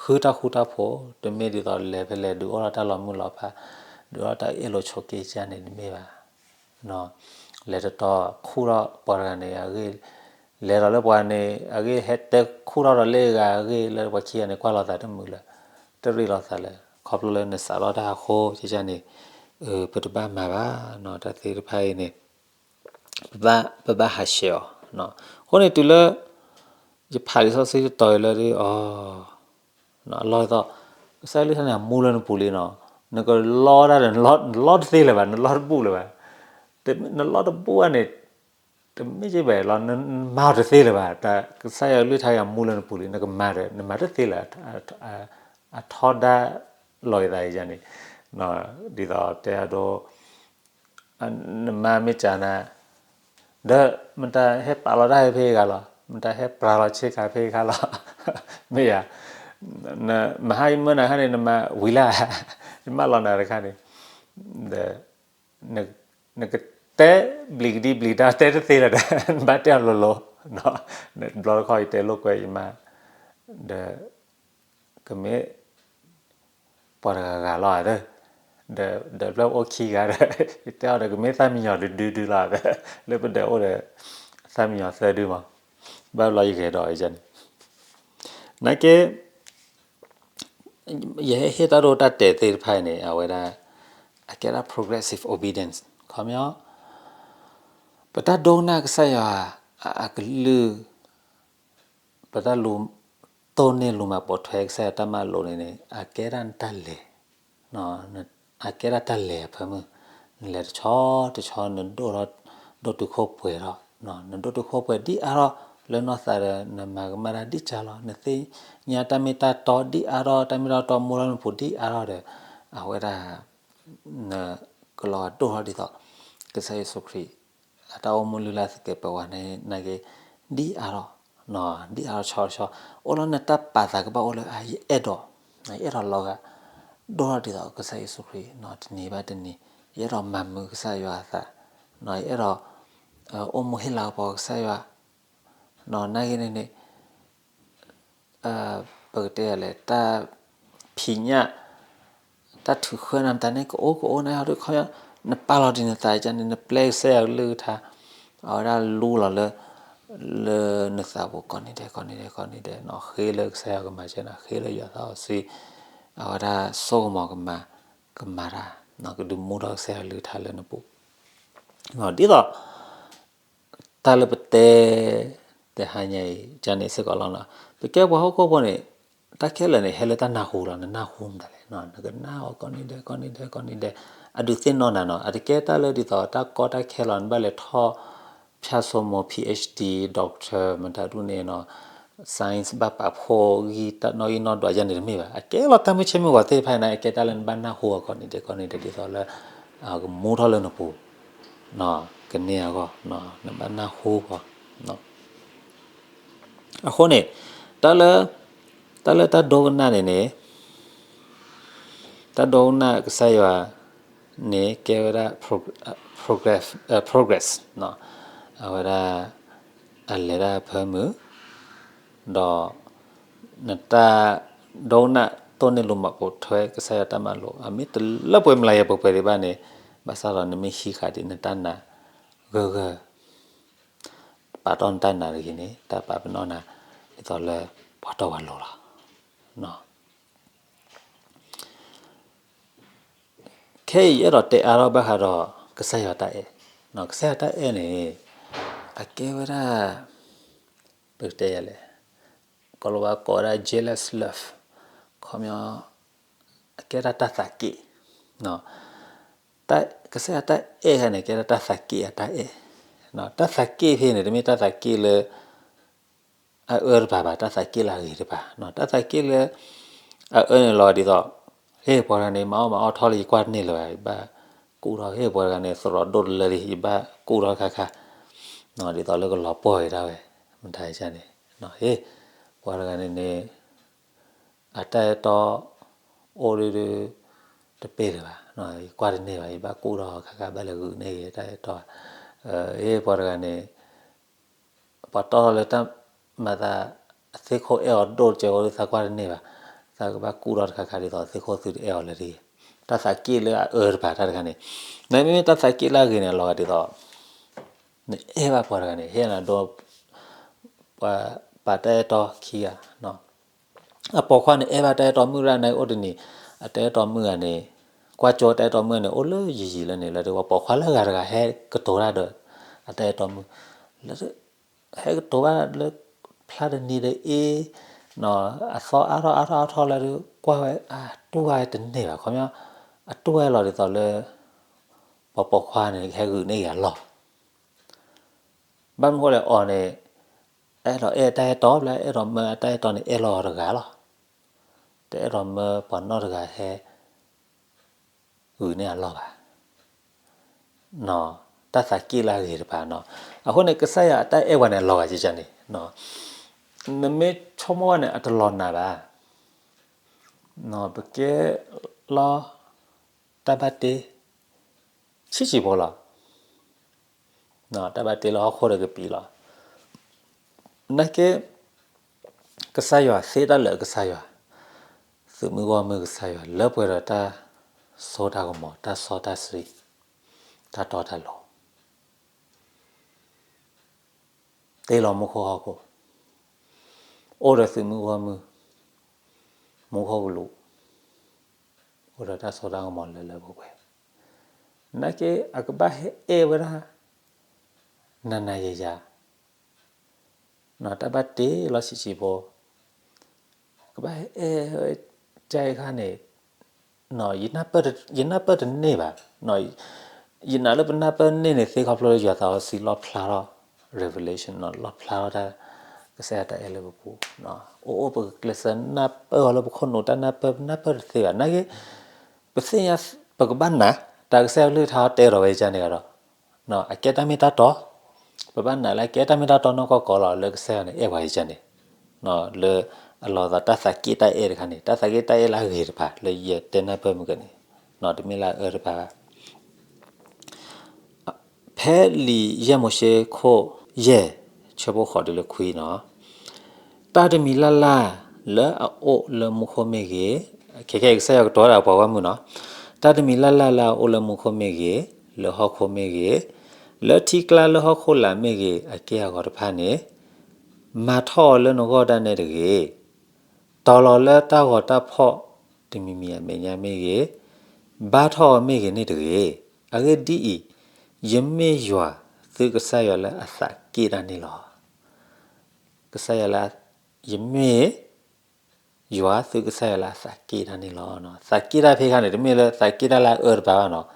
ဃုတၢ်ဃူတၢ်ဖိး, တမ့ၢ်ဒ်သိးလဲၤဖဲလဲၣ် ဒုးအိၣ်ထီၣ်တၢ်လီၤမုၢ်လီၤဖး, ဒုးအိၣ်ထီၣ်တၢ်အ့ၣ်လိာ်ဆိးက့ယါန့ၣ်တမ့ၢ်ဘၣ်. လဲၤတတီၤခူၣ်ထီၣ်ပှၤတဂၤန့ၣ် အဂ့ၢ်, လဲၤဒီးလၢပှၤန့ၣ် အဂ့ၢ်ဟဲတဲခူၣ်ထီၣ်ဒီးလၢအဂၤအဂ့ၢ် လၢပှၤခံဂၤန့ၣ် ကွၢ်လိာ်သးတမုာ်လၢၤ, တရ့လိာ်သးလၢၤ, ခီဖျိလၢနစးထီၣ်တၢ်အဃိ ယါန့ၣ် ပတဘၣ်မၤဘၣ်နီၤ တၢ်သ့ၣ်တဖၣ်အံၤန့ၣ် ပဘၣ်ဟးဆှဲးအီၤ. အဃိန့ၣ်တုၤလၢ ယဖးလံာ်စီဆှံတတီၤအံၤလၢဒ်အီၤ အလီၢ်သိး ကစၢ်ယွၤကလုၢ်ကထါန့ၣ် အမူလၢနပူၤလံနီၤ, နကလီတၢ်ဒီး နလီတသ့လၢၤဘၣ်, နလီတဘူၣ်လၢၤဘၣ်, နလီတဘူၣ်ဘၣ်န့ၣ် တမ့ၢ်ကဘၣ်လီၤ, နမၤအီၤတသ့လၢၤဘၣ်, တၢ်ကစၢ်ယွၤကလုၢ်ကထါအံၤအမူလၢနပူၤလံ, နကမၤဒီး နမၤတသ့လၢၤ, အထီဒါလီၤယသးအံၤန့ၣ်, ဒ်သိးတဲအဒိ နမါမ့ၢ်စံးနၤ ဒီးမတၤဟဲပာ်လီၤတၢ်ဖဲအံၤဂၤလီၤ, မတၤဟဲပြးလီၤဆ့ကၤဖဲအံၤဂၤလီၤ, မ့ၢ်ဧါ, မဟါယမၢနၤခါန့ၣ် နမၤဝံၤလၢ်, ယမၢလီၤနၤတခါန့ၣ်, ဒီး နကတဲဘျံးကဒံဘျံးဒါတဲတသ့လၢၤဒီး နဘၣ်တဲအီၤလိၤလိၤ, ဘျီတခီယတဲလိာ်ကွဲယမါ, ဒီး ကမ့ၢ် ပှၤတဂၤဂၤလီၤဧါ, ဒီး ဒီးဖျၢၣ်အိၣ်ခံဂၤဒီး ယတဲအီၤဒီး ကမ့ၢ်သၣ်မံယီၤဒုဒုဒုလီၤဧါ, လၢပဒဲးအိၣ်ဒီး သၣ်မံယီၤသၢဒုမး, ဘၣ်ဘျီယဂဲၤဒီးန့ၣ်, နာ်က့ ယဟဲဟ့ၣ်တၢ်ဒိတၢ်တဲာ်သ့ၣ်တဖၣ်န့ၣ် အဝဲဒၣ် အကဲဒၣ် progressive obedience ခီပညီ ပတၢ်ဒိကနၣ်ကစၢ်ယွၤ အကလုၢ် ပတၢ်လူၤ တိၢ်န့ၢ်လူၤမၤပိာ်ထွဲကစၢ်ယွၤတၢ်မၤလိာ်န့ၣ်န့ၣ် အကဲဒၣ်နတၢ်လဲၤ, အကဲဒၣ်တၢ်လဲၤအဖၢမုၢ်, နလဲၤတဆီတဆီ နဒိၣ်ထီၣ် ဒိၣ်တုာ်ခိၣ်ပှဲၤထီၣ်, နဒိၣ်တုာ်ခိၣ်ပှဲၤဒ်အါထီၣ်လၢနီၢ်သးဒီး နမၤကမၣ်တၢ်ဒ်ကၢ်လီၤ, နသ့ၣ်ညါတၢ်မ့ၢ်တၢ်တီဒ်အါထီၣ်, တၢ်မ့ၢ်တၢ်တီမူလီၤနပူၤဒ်အါထီၣ်ဒီး အဝဲဒၣ် နကလီၤဂာ်ဒိၣ်ထီၣ်ဒ်သိး ကစၢ်ယ့ၣ်ၡူးခရံာ် အတၢ်အိၣ်မူလုၢ်လၢ်သကဲးပဝးန့ၣ်နာ်က့ ဒ်အါထီၣ်, ဒ်အါထီၣ်ဆီဆီ, အိၣ်လီၤနတၢ်ပာ်သးကဘၣ်အိၣ်လၢ ယအဲၣ်ဒိး, ယအဲၣ်ဒိးလီၤဂာ် ဒိၣ်ထီၣ်ဒ်သိးကစၢ်ယ့ၣ်ၡူးခရံာ် တနံၤဘၣ်တနံၤ, ယအဲၣ်ဒိးမၤမုာ်ကစၢ်ယွၤအသး, ယအဲၣ်ဒိး အိၣ်မူဟ့ၣ်လၤကပီၤကစၢ်ယွၤ, နာ်က့န့ၣ်န့ၣ် ပကတဲလဲၣ် တၢ်ဖံးညၣ် တၢ်ထုးဃၢနၤမတၤန့ၣ် ကအိၣ်ကအိၣ်နၤဟီဒ်ခီ နပာ်လီၤတံၢ်နသးကန့ၣ် နပျဲကစၢ်ယွၤကလုၢ်ကထါ အဝဲဒၣ်လူလီၤလၢ လၢနသးပူၤကိးနံၤဒဲး ကိးနံၤဒဲး ကိးနံၤဒဲး နဃ့လၢကစၢ်ယွၤကမၤစၢၤနၤ ဃ့လၢယွၤသးစီဆှံ အဝဲဒၣ်စိကမီၤကမၤ ကမၤတၢ် ကဒုးမူထီၣ်ကစၢ်ယွၤကလုၢ်ကထါလၢနပူၤ ဒ်သိး တၢ်လၢပတဲ တဟါညါအံၤ ကန့ၣ်စ့ၢ်ကီးလီၤနီၤ. ပကဲပှၤဟီၣ်ခိၣ်ဖိန့ၣ် တၢ်ခဲလၢာ်န့ၣ် ဟဲလၢတၢ်နၢ်ဟူလီၤ. နနၢ်ဟူမတၤလဲၣ်, နကနၢ်အီၤကိးနံၤဒဲး ကိးနံၤဒဲး ကိးနံၤဒဲး အဒုးသ့ၣ်နီၣ်နၤနီၤ. အတကဲတၢ်လၢဒ်သိးတၢ်ကီတၢ်ခဲလီၤ နဘၣ်လဲၤထီၣ် ဖၠၣ်စိမိၤ PhD, doctor မတၤဒ်န့ၣ်နီၤ science ဘၣ်ပာ်ဖှိၣ်ဂံၢ်တၢ်နီၣ်ဂံၢ်နီၣ်ဒွးယၤန့ၣ်တမ့ၢ်ဘၣ်. အကဲလီၤတၢ်မုၢ်ဆ့ၣ်မုၢ်ဂီၤသ့ၣ်တဖၣ်န့ၣ် အကဲတၢ်လၢနဘၣ်နၢ်ဟူအီၤကိးနံၤဒဲး ကိးနံၤဒဲး ဒ်သိးလၢ ကမူထီၣ်လၢနပူၤ ကန့ၢ်အဂီၢ် နဘၣ်နၢ်ဟူအီၤ. အဃိန့ၣ် တၢ်လၢ တၢ်လၢတၢ်ဒိကနၣ်န့ၣ်န့ၣ် တၢ်ဒိကနၣ်ကစၢ်ယွၤန့ၣ် ကဲဝဲဒၣ် progress, progress အဝဲဒၣ် အလဲၤတၢ်ဖၢမုၢ် ဒီး နတၢ်ဒိကနၣ်တိၢ်န့ၢ်လူၤမၤပိာ်ထွဲကစၢ်ယွၤတၢ်မၤလိာ် အမ့ၢ်တလၢပှဲၤမျးယၤပှဲၤပှဲၤဒံးဘၣ်န့ၣ် ဘၣ်ဆၣ်ဒီးနမ့ၢ်ဟံးဃာ်ဒ်နတၢ်နာ်ဂၢၢ်ဂၢၢ် ပာ်တီၢ်နတၢ်နာ်တဂ့ၤန့ၣ် တၢ်ပာ်ပနီၣ်နၤ ဒ်သိးလၢပှၤတီပှၤလိၤလီၤ. ခဲအံၤယအဲၣ်ဒိးတဲအါထီၣ်ဘၣ်ဃးဒီး ကစၢ်ယွၤတၢ်အဲၣ်, ကစၢ်ယွၤတၢ်အဲၣ်န့ၣ် အကဲဝဲဒၣ် ပကတဲယၤလဲၣ်, ကီၤလၤဝါကိးဝဲဒၣ် jealous love, ခီပညီ အကဲဒၣ်တၢ်သးက့ၣ်, ကစၢ်ယွၤတၢ်အဲၣ်ခါန့ၣ် ကဲဒၣ်တၢ်သးက့ၣ်အတၢ်အဲၣ်, တၢ်သးက့ၣ်ဖဲန့ၣ် တမ့ၢ်တၢ်သးက့ၣ်လၢ အအၢတပၤဘၣ်, တၢ်သးက့ၣ်လၢအဂ့ၤတပၤ, တၢ်သးက့ၣ်လၢ အအၢန့ၣ်လီၤဒ်သိး ဟ့ၣ်ပှၤတဂၤန့ၣ် မၤအီၣ်မၤအီၣ်ထီၣ်လၢယကွၢ်တန့ၢ်လၢၤဘၣ်, ယဘၣ်ကူၣ်ထီၣ်, ဟ့ၣ်ပှၤတဂၤန့ၣ် သရိာ်ဒိၣ်တလၢလံ ယဘၣ်ကူၣ်ထီၣ်ခါခါ, ဒ်သိးလၢကလီၤပှီၢ်က့ၤဒၣ်ဝဲ, မတၤကန့ၣ်, ဟ့ၣ် ပှၤတဂၤန့ၣ်န့ၣ် အတၢ်အဲၣ်တီ အိၣ်ဒုးဒုး တပ့ၢ်လၢၤဘၣ်, ယကွၢ်တန့ၢ်ဘၣ်, ယဘၣ်ကူၣ်ထီၣ်ခါခါ ဘၣ်လဲၤဂုာ်န့ၢ်ဂ့ၤတၢ်အဲၣ်တီ, ဟ့ၣ်ပှၤတဂၤန့ၣ် ပှၤတီထီၣ်လၢတၢ်မၤသး အသ့ၣ်ခိၣ်အဲၣ်အီၤဒိၣ်တကဲးဖိ သးကွၢ်တန့ၢ်ဘၣ်, သးကဘၣ်ကူၣ်ထီၣ်တခါခါဒ်သိး သ့ၣ်ခိၣ်သုတအဲၣ်အီၤလၢၤတဂ့ၤ, တၢ်သးက့ၣ်လၢအအၢတပၤတၢ်တခါန့ၣ်, နမ့မ့ၢ်တၢ်သးက့ၣ်လၢအဂ့ၤန့ၣ် အလီၤဂာ်ဒ်သိး နအဲၣ်ဘၣ်ပှၤတဂၤန့ၣ် ဟ့ၣ်နၤဒိ ပှၤပာ်တၢ်အဲၣ်တီခံဂၤ, အပိာ်ခွါန့ၣ် အဲၣ်ဘၣ်တၢ်အဲၣ်တီမုၣ်ရၣ်န့ၣ် အိၣ်တနံၤ, အတၢ်အဲၣ်တီမုၣ်ဂၤန့ၣ် ကွၢ်ကၠိတၢ်အဲၣ်တီမုၣ်ဂၤန့ၣ် အိၣ်လၢယံာ်ယံာ်လၢန့ၣ် လၢတဝီပိာ်ခွါလၢဂၤတဂၤဟဲကတိၤတၢ်ဒီး အတၢ်အဲၣ်တီမုၣ် လၢ ဟဲကတိၤဘၣ်လၢ ဖျါတနံၤဒီးအ့ၣ် အသီအါထီၣ်အါထီၣ်အါထီၣ်လၢ ကွၢ်ဝဲ တူၢ်ဝဲတန့ၢ်ဘၣ် ခီပညီ အတူၢ်ဝဲလီၤဒ်သိးလၢ ပှၤပိာ်ခွါန့ၣ် ကဟဲဂုာ်န့ၢ်က့ၤအလီၢ် ဘၣ်မနုၤဃိလဲၣ်အီၤန့ၣ် အဲၣ်ဒိးအဲၣ်တၢ်အဲၣ်တီဘျီ အဲၣ်ဒိးမၢအတၢ်အဲၣ်တီန့ၣ် အဲၣ်လီၤအီၤတဂၤလီၤ. တအဲၣ်ဒိးမၢပှၤနီတဂၤဟဲ ဂုာ်န့ၢ်အလီၢ်ဘၣ်. တၢ်သးက့ၣ်လၢအဂ့ၤတဖၣ်နီၤ. အဃိန့ၣ် ကစၢ်ယွၤအတၢ်အဲၣ်ပှၤန့ၣ် အလီၤဂာ်ကကန့ၣ် နမ့ၢ်ဆိကမိၣ်ဝဲန့ၣ် အတလီၤနာ်ဘၣ်. ပကဲလီၤ တၢ်ဘၣ်တ့ ဆံးဆံးဖိလီၤ. တၢ်ဘၣ်တ့လၢဟီၣ်ခိၣ်ဒီးကပံာ်လီၤ. နာ်က့ ကစၢ်ယွၤသ့တၢ်လၢာ်ကစၢ်ယွၤ, သုးမုၢ်ဂီၢ်မုၢ်ကစၢ်ယွၤ လၢပှဲၤဒီးတၢ်စိတၢ်ကမီၤ တၢ်စီတၢ်ဆှံ တၢ်တီတၢ်လိၤ တ့လီၤမူခိၣ်ဟီၣ်ခိၣ်, အိၣ်ဒီးသုးမုၢ်ဂီၢ်မုၢ်, မူခိၣ်ကလူး, အိၣ်ဒီးတၢ်စိတၢ်ကမီၤလၢလၢပှဲၤပှဲၤ, နာ်က့ အကဘၣ်ဟဲအဲၣ်ဝဲဒၣ် နၤနၤယၤယၤ တၢ်ဘၣ်တ့လီၤဆံးဆံးဖိ, ကဘၣ်ဟဲအဲၣ်ဝဲ ကဲခါန့ၣ် ယနၢ်ပၢၢ်တန့ၢ်ဘၣ်. ယနာ်လၢပနၢ်ပၢၢ်န့ၢ်န့ၣ် သ့ခီဖျိလၢယွၤသးစီဆှံလီၣ်ဖျါထီၣ် revelation လီၣ်ဖျါထီၣ်တၢ် ကစၢ်ယွၤတၢ်အဲၣ်လၢပပူၤ, အိၣ်အိၣ်ပကကျဲးစၢးနၢ်ပၢၢ်အီၤလၢပခိၣ်နူာ် တၢ်နၢ်ပၢၢ် ပနၢ်ပၢၢ်တသ့ဘၣ်. နာ်က့ ပသ့ၣ်ညါ ပကဘၣ်နာ် တၢ်ကစၢ်ယွၤကလုၢ်ကထါတဲဒီးဝဲကန့ၣ်ဒီး အကဲတၢ်မ့ၢ်တၢ်တီ, ပဘၣ်နာ်လၢအကဲတၢ်မ့ၢ်တၢ်တီနီၢ်ကီၢ်ကီၢ်လီၤ လၢကစၢ်ယွၤန့ၣ် အဲၣ်ပှၤကန့ၣ် လၢအလီၤသးတၢ်သးက့ၣ်တၢ်အဲၣ်တခါန့ၣ် တၢ်သးက့ၣ်တၢ်အဲၣ်လၢအဂ့ၤတဖၣ် လၢယတဲနၢ်ပၢၢ်မုၢ်ကန့ၣ် တမ့ၢ်လၢအအၢတဖၣ်ဘၣ်. ဖဲလံာ်ယဲၢ်မိၤၡ့ခိၣ်ယဲၢ် ဆၢဖိဃိးတုၤလၢခွံနီၤ, တၢ်တမံၤလၢ်လၢ်လၢအအိၣ်လၢမူခိၣ်မ့ၢ်ဂ့ၤ, ခဲခဲအံၤကစၢ်ယွၤကတိၤဝဲဒၣ်ပှၤဂီၢ်မုၢ်နီၤ, တၢ်တမံၤလၢ်လၢ်လၢအအိၣ်လၢမူခိၣ်မ့ၢ်ဂ့ၤ, လၢဟီၣ်ခိၣ်မ့ၢ်ဂ့ၤ, လၢထံကျါလၢဟီၣ်ခိၣ်လာ်မ့ၢ်ဂ့ၤ အက့ၢ်အဂီၤတဖၣ်န့ၣ် မၤထီၣ်အီၤလၢနဂီၢ်ဒၣ်နဲတဂ့ၤ, တီၤလီၤလၢတၢ်ဂီၤတၢ်ဖီၣ်တမံၤမံၤအမဲာ်ညါမ့ၢ်ဂ့ၤ, ဘါထီၣ်အီၤမ့ၢ်ဂ့ၤန့ၣ်တဂ့ၤ. အဂ့ၢ်ဒ်အံၤ, ယမ့ၢ်ယွၤသုကစၢ်ယွၤလၢအသးက့ၣ်တၢ်န့ၣ်လီၤ. ကစၢ်ယွၤလၢ ယမ့ၢ်ယွၤသုကစၢ်ယွၤလၢအသးက့ၣ်တၢ်န့ၣ်လီၤ. သးက့ၣ်တၢ်ဖဲခါန့ၣ် တမ့ၢ်လၢသးက့ၣ်တၢ်လၢအအၢတဖၣ်ဘၣ်နီၤ,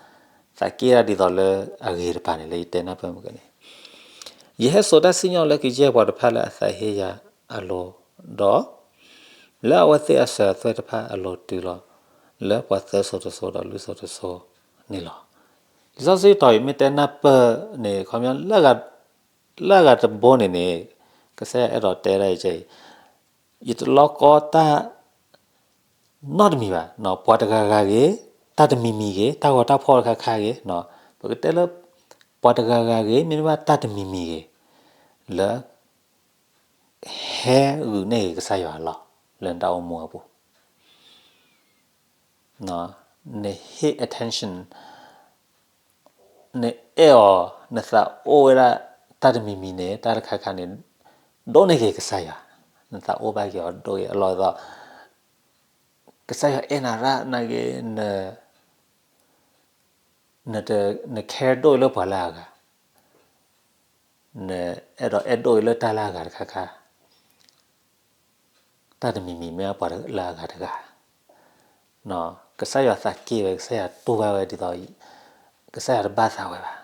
သးက့ၣ်တၢ်ဒ်သိးလၢအဂ့ၤတဖၣ်န့ၣ် လၢယတဲနၢ်ပၢၢ်မုၢ်ကန့ၣ် ယဟဲစိာ်တၢ်စံၣ်ညီၣ်လၢကယဲၢ်ပှၤတဖၣ်လၢအသးဟ့ယၤအလိၤဒီး လၢအဝဲသ့ၣ်အစၢၤအသွဲၣ်တဖၣ်အလိၤတုၤလီၤ လၢပှၤသၢစိၤတစိၤဒီးလွံၢ်စိၤတစိၤန့ၣ်လီၤ. လံာ်စီဆှံတီၤအံၤမ့ၢ်တဲနၢ်ပၢၢ်န့ၣ် ခီပညီ လၢအဂၤတဘိန့ၣ်န့ၣ် ကစၢ်ယွၤအဲၣ်ဒိးတဲဒၣ်အံၤ ယတလီၢ်ကီတၢ် နီတမံၤဘၣ်, ပှၤတဂၤဂၤဂ့ၤ, တၢ်တမံၤမံၤဂ့ၤ, တၢ်ဂီၤတၢ်ဖီၣ်တခါခါဂ့ၤ, ပကတဲလၢ ပှၤတဂၤဂၤဂ့ၤ မ့တမ့ၢ်ဘၣ်တၢ်တမံၤမံၤဂ့ၤ, လၢ ဟဲဂုာ်န့ၢ်က့ၤကစၢ်ယွၤအလီၢ် လၢနတၢ်အိၣ်မူအပူၤ နဟ့ၣ် attention နအဲၣ်အီၤ နသးအိၣ်ဝဲဒၣ် တၢ်တမံၤမံၤန့ၣ် တၢ်တခါခါန့ၣ် ဒိးန့ၢ်က့ၤကစၢ်ယွၤ, နသးအိၣ်ဘၣ်က့ၤအီၤဒိၣ်က့ၤအလီၢ်အသိး ကစၢ်ယွၤအဲၣ်နၤရၣ်နာ်က့ န န န care ဒိၣ်အံၤလၢပှၤလၢအဂၤ, နအဲၣ်ဒိးအဲၣ်ဒိၣ်အံၤလၢတၢ်လၢအဂၤတခါခါ, တၢ်တမံၤမံၤမ့ၢ်ပှၤလၢအဂၤတဂၤ, ကစၢ်ယွၤသးက့ၣ်ဝဲ ကစၢ်ယွၤတူၢ်ဘၣ်ဝဲဒ်သိး ကစၢ်ယွၤတဘၣ်သးဝဲဘၣ်.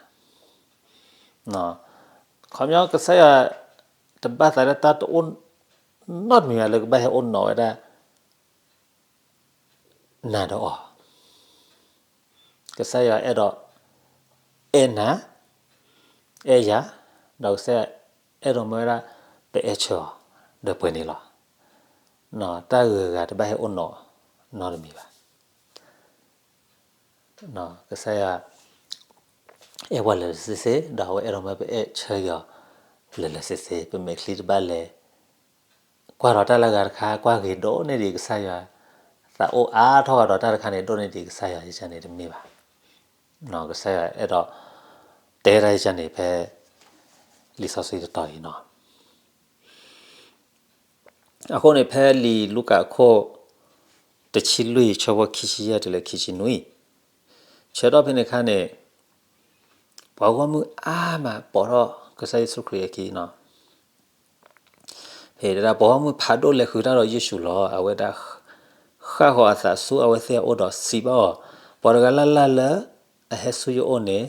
ခီပညီကစၢ်ယွၤ တဘၣ်သးလၢတၢ်တအိၣ်နီတမံၤဘၣ်လၢကဘၣ်ဟဲအိၣ်နီၤဝဲဒၣ် နၤဒီးအီၤ, ကစၢ်ယွၤအဲၣ်ဒိး အဲၣ်နၤ အဲၣ်ယၤ, ဒီးကစၢ်ယွၤအဲၣ်ဒိးမၢဝဲဒၣ် ပအဲၣ်ဆၢအီၤ ဒီးပှဲၤန့ၣ်လီၤ. တၢ်ဂုၤဂၤတဘၣ်ဟဲအိၣ်နီၤနီတမံၤဘၣ်. ကစၢ်ယွၤ အဲၣ်ပှၤလၢာ်လၢာ်ဆ့ဆ့ ဒီးအဝဲအဲၣ်ဒိးမၢပအဲၣ်ဆၢက့ၤအီၤ လၢာ်လၢာ်ဆ့ဆ့, ပမဲာ်ချံတဘၣ်လဲၤ ကွၢ်ဒီးတၢ်လၢအဂၤတခါ ကွၢ်ဂ့ၤဒိၣ်န့ၢ်ဒံးကစၢ်ယွၤ, သးအိၣ်အါထီၣ်ဒီးတၢ်တခါန့ၣ် ဒိၣ်န့ၢ်ဒံးကစၢ်ယွၤ ယကန့ၣ်တမ့ၢ်ဘၣ်. ကစၢ်ယွၤအဲၣ်ဒိး တဲဒၣ်ယကန့ၣ်ဖဲ လံာ်စီဆှံတတီၤအံၤနီၤ. အဃိန့ၣ် ဖဲလံာ်လူၤကၣ်အခိၣ် တဆံလွံၢ် ဆၢဖိခံဆံယဲၢ်တုၤလၢခံဆံနွံ, ဆၢထီၣ်ဖဲန့ၣ်အခါန့ၣ် ပှၤဂီၢ်မုၢ်အါမးပိာ်ထီၣ်ကစၢ်ယ့ၣ်ၡူးခရံာ်အခံနီၤ. ဖဲဒၣ်ပှၤဂီၢ်မုၢ်ဖးဒိၣ်လဲၤဃုာ်တၢ်ဒီးယ့ၣ်ၡူးလီၤ. အဝဲဒၣ် ဃၣ်ဃီၤအသးဆူအဝဲသ့ၣ်အအိၣ်ဒီးစံးဘၣ်အီၤ, ပှၤတဂၤလၢ်လၢ်လၢအဟဲဆူယအိၣ်န့ၣ်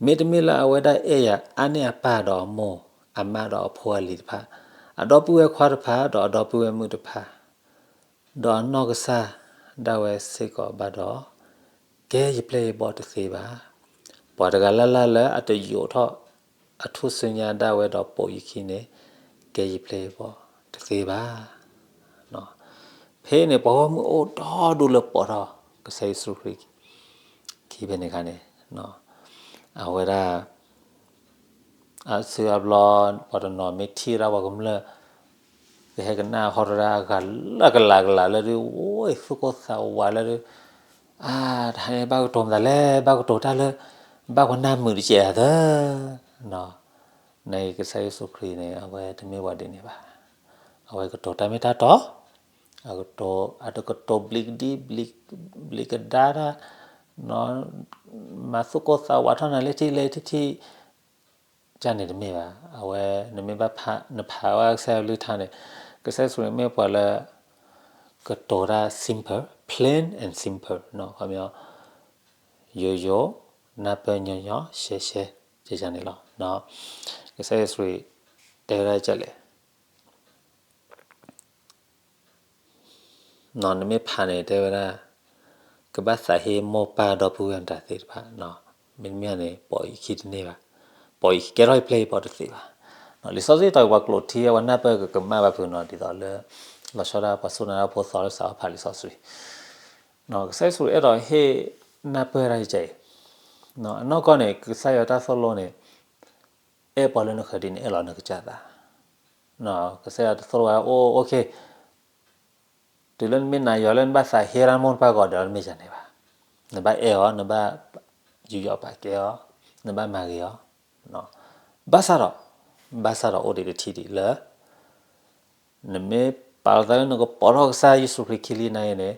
မ့တမ့ၢ်လၢအဝဲဒၣ်အဲၣ်ယၤအါန့ၢ်အပၢ်ဒီးအမိၢ်အမါဒီးအဖိအလံၤတဖၣ်, အဒီပုၢ်ဝဲၢ်ခွါတဖၣ်, ဒီးအဒီပုၢ်ဝဲၢ်မုၣ်တဖၣ်, ဒီးအနီၢ်ကစၢ်ဒၣ်ဝဲစ့ၢ်ကီးဘၣ်ဒီး, ကဲယပျဲၢ်ယဘီၣ်တသ့ဘၣ်. ပှၤတဂၤလၢ်လၢ်လၢအတယိးထီၣ်အထူၣ်စုညါဒၣ်ဝဲဒီးပိာ်ယခံန့ၣ်, ကဲယပျဲၢ်ယဘီၣ်တသ့ဘၣ်. ဖဲအံၤန့ၣ်ပှၤဂီၢ်မုၢ်အိၣ်ဒီဒူၣ်လၢပိာ်ထီၣ်ကစၢ်ယ့ၣ်ၡူးခရံာ်ခံဖဲန့ၣ်အခါန့ၣ်, အဝဲဒၣ် အါစုအါဘျီ ပှၤတနီၤမ့ၢ်ထံၣ်ဝဲဒၣ်ပှၤကမျၢၢ် ကဟဲကနၣ်ဟီထီၣ်ဒၣ်အဂၤလၢကလးကလးလၢဒုး အိၣ်သူၣ်ကိၢ်သးဝးလၢဒုး, အါ တဟါန့ၣ်ဘၣ်ကတိၤမတၤလဲၣ်, ဘၣ်ကတိၤတၢ်လၢ ဘၣ်ပှၤနၢ်မုာ်တကဲးဧါသၢ နကစၢ်ယ့ၣ်ၡူးခရံာ်န့ၣ် အဝဲတမ့ၢ်ပှၤဒ်န့ၣ်ဘၣ်. အဝဲကတိၤတၢ်မ့ၢ်တၢ်တီ, အကတိၤ အတကတိၤဘျံးကဒံ ဘျံးကဒါတၢ်, မၤသူၣ်ကိၢ်သးဝးထီၣ်နၤလၢထံၣ်လၢထံၣ်ထံၣ် ကန့ၣ်တမ့ၢ်ဘၣ်. အဝဲ နမ့ၢ်ဘၣ် နဖးဝဲကစၢ်ယွၤကလုၢ်ကထါန့ၣ်, ကစၢ်ယ့ၣ်ၡူးခရံာ်မ့ၢ်ပှၤလၢ ကတိၤတၢ် simple, plain and simple, ခီပညီ ယိယိ, နၢ်ပၢၢ်ညီညီ, ရှဲရှဲ, ကန့ၣ်လီၤ. ကစၢ်ယ့ၣ်ၡူးခရံာ် တဲဝဲဒၣ်ဒ်လဲၣ် နမ့ၢ်ဖးန့ၣ်တဲဝဲဒၣ် ကဘၣ်သးဟ့မိၢ်ပၢ်ဒီပုၢ်ဝဲၢ်မတၤသ့ၣ်တဖၣ်, မ့တမ့ၢ်န့ၣ် ပိာ်ယခံတန့ၢ်ဘၣ်, ပိာ်ယခံကဲထီၣ်ယပျဲၢ်ယဘီၣ်တသ့ဘၣ်. လံာ်စီဆှံတဲပှၤကျိာ်ထံအဝဲနၢ်ပၢၢ်ကကမၣ်ဘၣ်ဖုးနီၤ ဒ်သိးလၢ လီၤဆီဒၣ်ပှၤစူၢ်နာ်တၢ်ဖိသီလၢစးထီၣ်ဖးလံာ်စီဆှံ ကစၢ်ယ့ၣ်ၡူးအဲၣ်ဒိးဟ့ၣ်နၢ်ပၢၢ်တၢ်ယကဲအံၤ, အနီၢ်ကီၢ်န့ၣ် ကစၢ်ယွၤတၢ်သိၣ်လိန့ၣ် အဲၣ်ပှၤလၢနဃၢၤဒ်န့ၣ် အဲၣ်လီၤနကစၢ်သး, ကစၢ်ယွၤတသိၣ်လိဝဲ အိၣ် okay, တုၤလၢနမ့ၢ်နၤယွၤလၢနဘၣ်သးဟ့တၢ်မိၢ်တပၢ်ကီးဒီးတမ့ၢ်ဒ်န့ၣ်ဘၣ်, နဘၣ်အဲၣ်အီၤ နဘၣ်ယူးယီၣ်ပာ်ကဲအီၤ, နဘၣ်မၤဂ့ၤအီၤ, ဘၣ်ဆၣ်ဒီး, ဘၣ်ဆၣ်ဒီးအိၣ်ဒံးတထံၣ်ဒံးလၢ နမ့ၢ်ပာ်လီၤသးလၢနကပိာ်ထီၣ်ကစၢ်ယ့ၣ်ၡူးခရံာ်ခံလံနၤအံၤန့ၣ်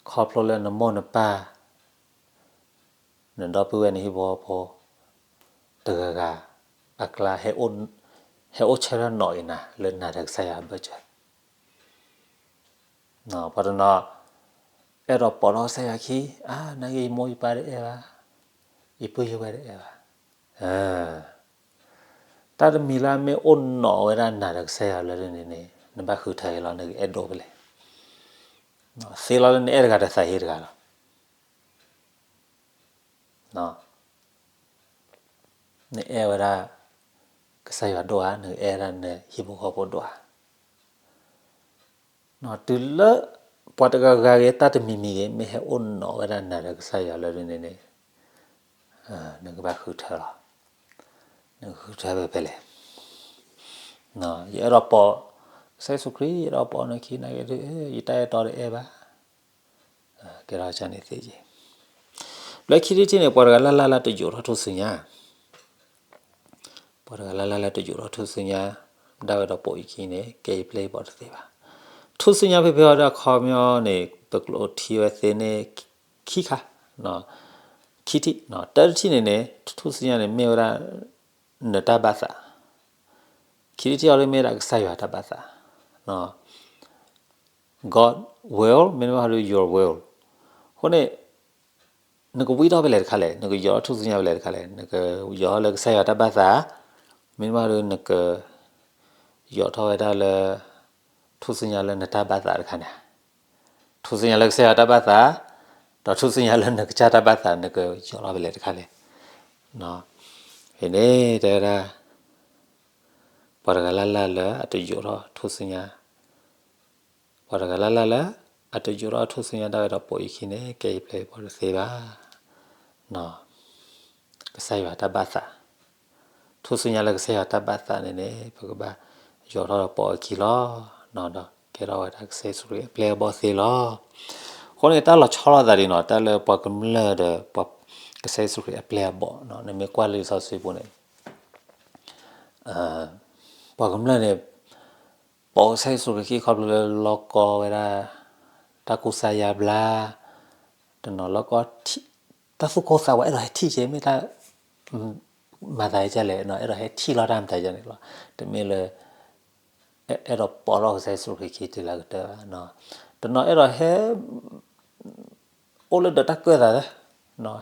ခီဖျိလၢနမိၢ်နပၢ် နဒီပုၢ်ဝဲၢ်နဟံၣ်ဖိဃီဖိ တဂၤဂၤအကျါ ဟဲအိၣ်ဆၢထၢၣ်နီၣ်အံၤနၤ လၢနၤဒီးကစၢ်ယွၤအဘၢၣ်စၢၤ, ပှၤတနီၤ အဲၣ်ဒိးပိာ်ထီၣ်ကစၢ်ယွၤခံ, အါ နာ်က့ယမိၢ်ယပၢ်တအဲၣ်ဘၣ်, ယပုၢ်ယဝဲၢ်တအဲၣ်ဘၣ်, တၢ်တမံၤလၢအမ့ၢ်အိၣ်နီၣ်ဝဲဒၣ်နၤဒီးကစၢ်ယွၤလၢန့ၣ်န့ၣ် နဘၣ်ဃုထၢအံၤလီၤ နကအဲၣ်ဒိၣ်ဖဲလဲၣ်, သ့လီၤလၢနအဲၣ်တဂၤဒီးသးဟ့တဂၤလီၤ. နအဲၣ်ဝဲဒၣ် ကစၢ်ယွၤဒိၣ်ဧါ, နအဲၣ်ဒၣ်နဟံၣ်ဖိဃီဖိဒိၣ်ဧါ. တုၤလၢ ပှၤတဂၤဂၤဂ့ၤ တၢ်တမံၤမံၤဂ့ၤ မ့ၢ်ဟဲအိၣ်နီၣ်ဝဲဒၣ်နၤဒီးကစၢ်ယွၤလၢန့ၣ်န့ၣ် နကဘၣ်ဃုထၢလီၤ. နကဃုထၢဖဲဖဲလဲၣ်. ယအဲၣ်ဒိးပိာ် ကစၢ်ယ့ၣ်ၡူးခရံာ် ယအဲၣ်ဒိးပိာ်နခံနာ်က့ ယတၢ်အဲၣ်တီတအဲၣ်ဘၣ်. ကဲထီၣ်ကန့ၣ်သ့ယ့ၣ်. ဘျီခံထံၣ်တထံၣ်န့ၣ် ပှၤတဂၤလၢ်လၢ်လၢတယိးထီၣ်ထူၣ်စုညါ ပှၤတဂၤလၢ်လၢ်လၢတယိးထီၣ်ထူၣ်စုညါ ဒၣ်ဝဲဒီးပိာ်ယခံန့ၣ် ကဲယပျဲၢ်ယဘီၣ်တသ့ဘၣ်. ထူၣ်စုညါဖဲဖဲအံၤဒၣ်ခီပညီန့ၣ် ပကျိးထံဝဲသ့န့ၣ် ခံခါ, ခံထံၣ်, တၢ်တထံၣ်န့ၣ်န့ၣ် ထူၣ်စုညါန့ၣ်မ့ၢ်ဝဲဒၣ် နတၢ်ဘၣ်သး, ခံထံၣ်တထံၣ်အံၤဒၣ်မ့ၢ်ဒၣ်ကစၢ်ယွၤတၢ်ဘၣ်သး God will မ့တမ့ၢ်ဟီဒုး your will. အဃိန့ၣ် နကဝံထီၣ်ဖဲလဲၣ်တခါလဲၣ်, နကယိးထီၣ်ထူၣ်စုညါဖဲလဲၣ်တခါလဲၣ်, နကယိးထီၣ်လၢကစၢ်ယွၤတၢ်ဘၣ်သး, မ့တမ့ၢ်ဟီဒုး နက ယိးထီၣ်ဝဲဒၣ်လၢ ထူၣ်စုညါလၢနတၢ်ဘၣ်သးတခါန့ၣ်, ထူၣ်စုညါလၢကစၢ်ယွၤတၢ်ဘၣ်သး, ဒီးထူၣ်စုညါလၢနကစၢ်တၢ်ဘၣ်သး နကယိးထီၣ်ဖဲလဲၣ်တခါလဲၣ်. ဖဲန့ၣ်တဲဝဲဒၣ် ပှၤတဂၤလၢ်လၢ်လၢအတယိးထီၣ်ထူၣ်စုညါ ပှၤတဂၤလၢ်လၢ်လၢ အတယိးထီၣ်ထူၣ်စုညါဒၣ်ဝဲဒီးပိာ်ယခံန့ၣ် ကဲယပျဲၢ်ယဘီၣ်တသ့ဘၣ်. ကစၢ်ယွၤတၢ်ဘၣ်သး, ထူၣ်စုညါလၢကစၢ်ယွၤတၢ်ဘၣ်သးန့ၣ်န့ၣ် ပကဘၣ်ယိးထီၣ်ဒီးပိာ်အခံလီၤ. ဒီးကဲထီၣ်ဝဲဒၣ်ကစၢ်ယ့ၣ်ၡူးခရံာ်အပျဲၢ်အဘီၣ်သ့လီၤ. အဃိန့ၣ် တၢ်လီၤဆီလိာ်သးဒ်နီၤ တၢ်လၢပှၤကမျၢၢ်ဒီး ကစၢ်ယ့ၣ်ၡူးခရံာ်အပျဲၢ်အဘီၣ် နမ့ၢ်ကွၢ်လၢလံာ်စီဆှံပူၤန့ၣ် ပှၤကမျၢၢ်န့ၣ် ပိာ်ကစၢ်ယ့ၣ်ၡူးခရံာ်ခံခီဖျိလၢလီၢ်ကီဝဲဒၣ် တၢ်ကူစါယါဘျါ, တနီၤလီၢ်ကီ တၢ်သူၣ်ကိၢ်သးဝး အဲၣ်ဒိးဟဲထံၣ်က့ၤ မ့ၢ်တၢ် မၤသးဒ်လဲၣ်, အဲၣ်ဒိးဟဲထံၣ်လီၤတၢ်မတၤဒ်န့ၣ်လီၤ. တမ့ၢ်လၢ အဲၣ်ဒိးပိာ်ထီၣ်ကစၢ်ယ့ၣ်ၡူးခရံာ်ခံ တုၤလၢအကတၢၢ်ဘၣ်. တနီၤအဲၣ်ဒိးဟဲ အိၣ်လၢဒီးတၢ်ကၢၣ်သး,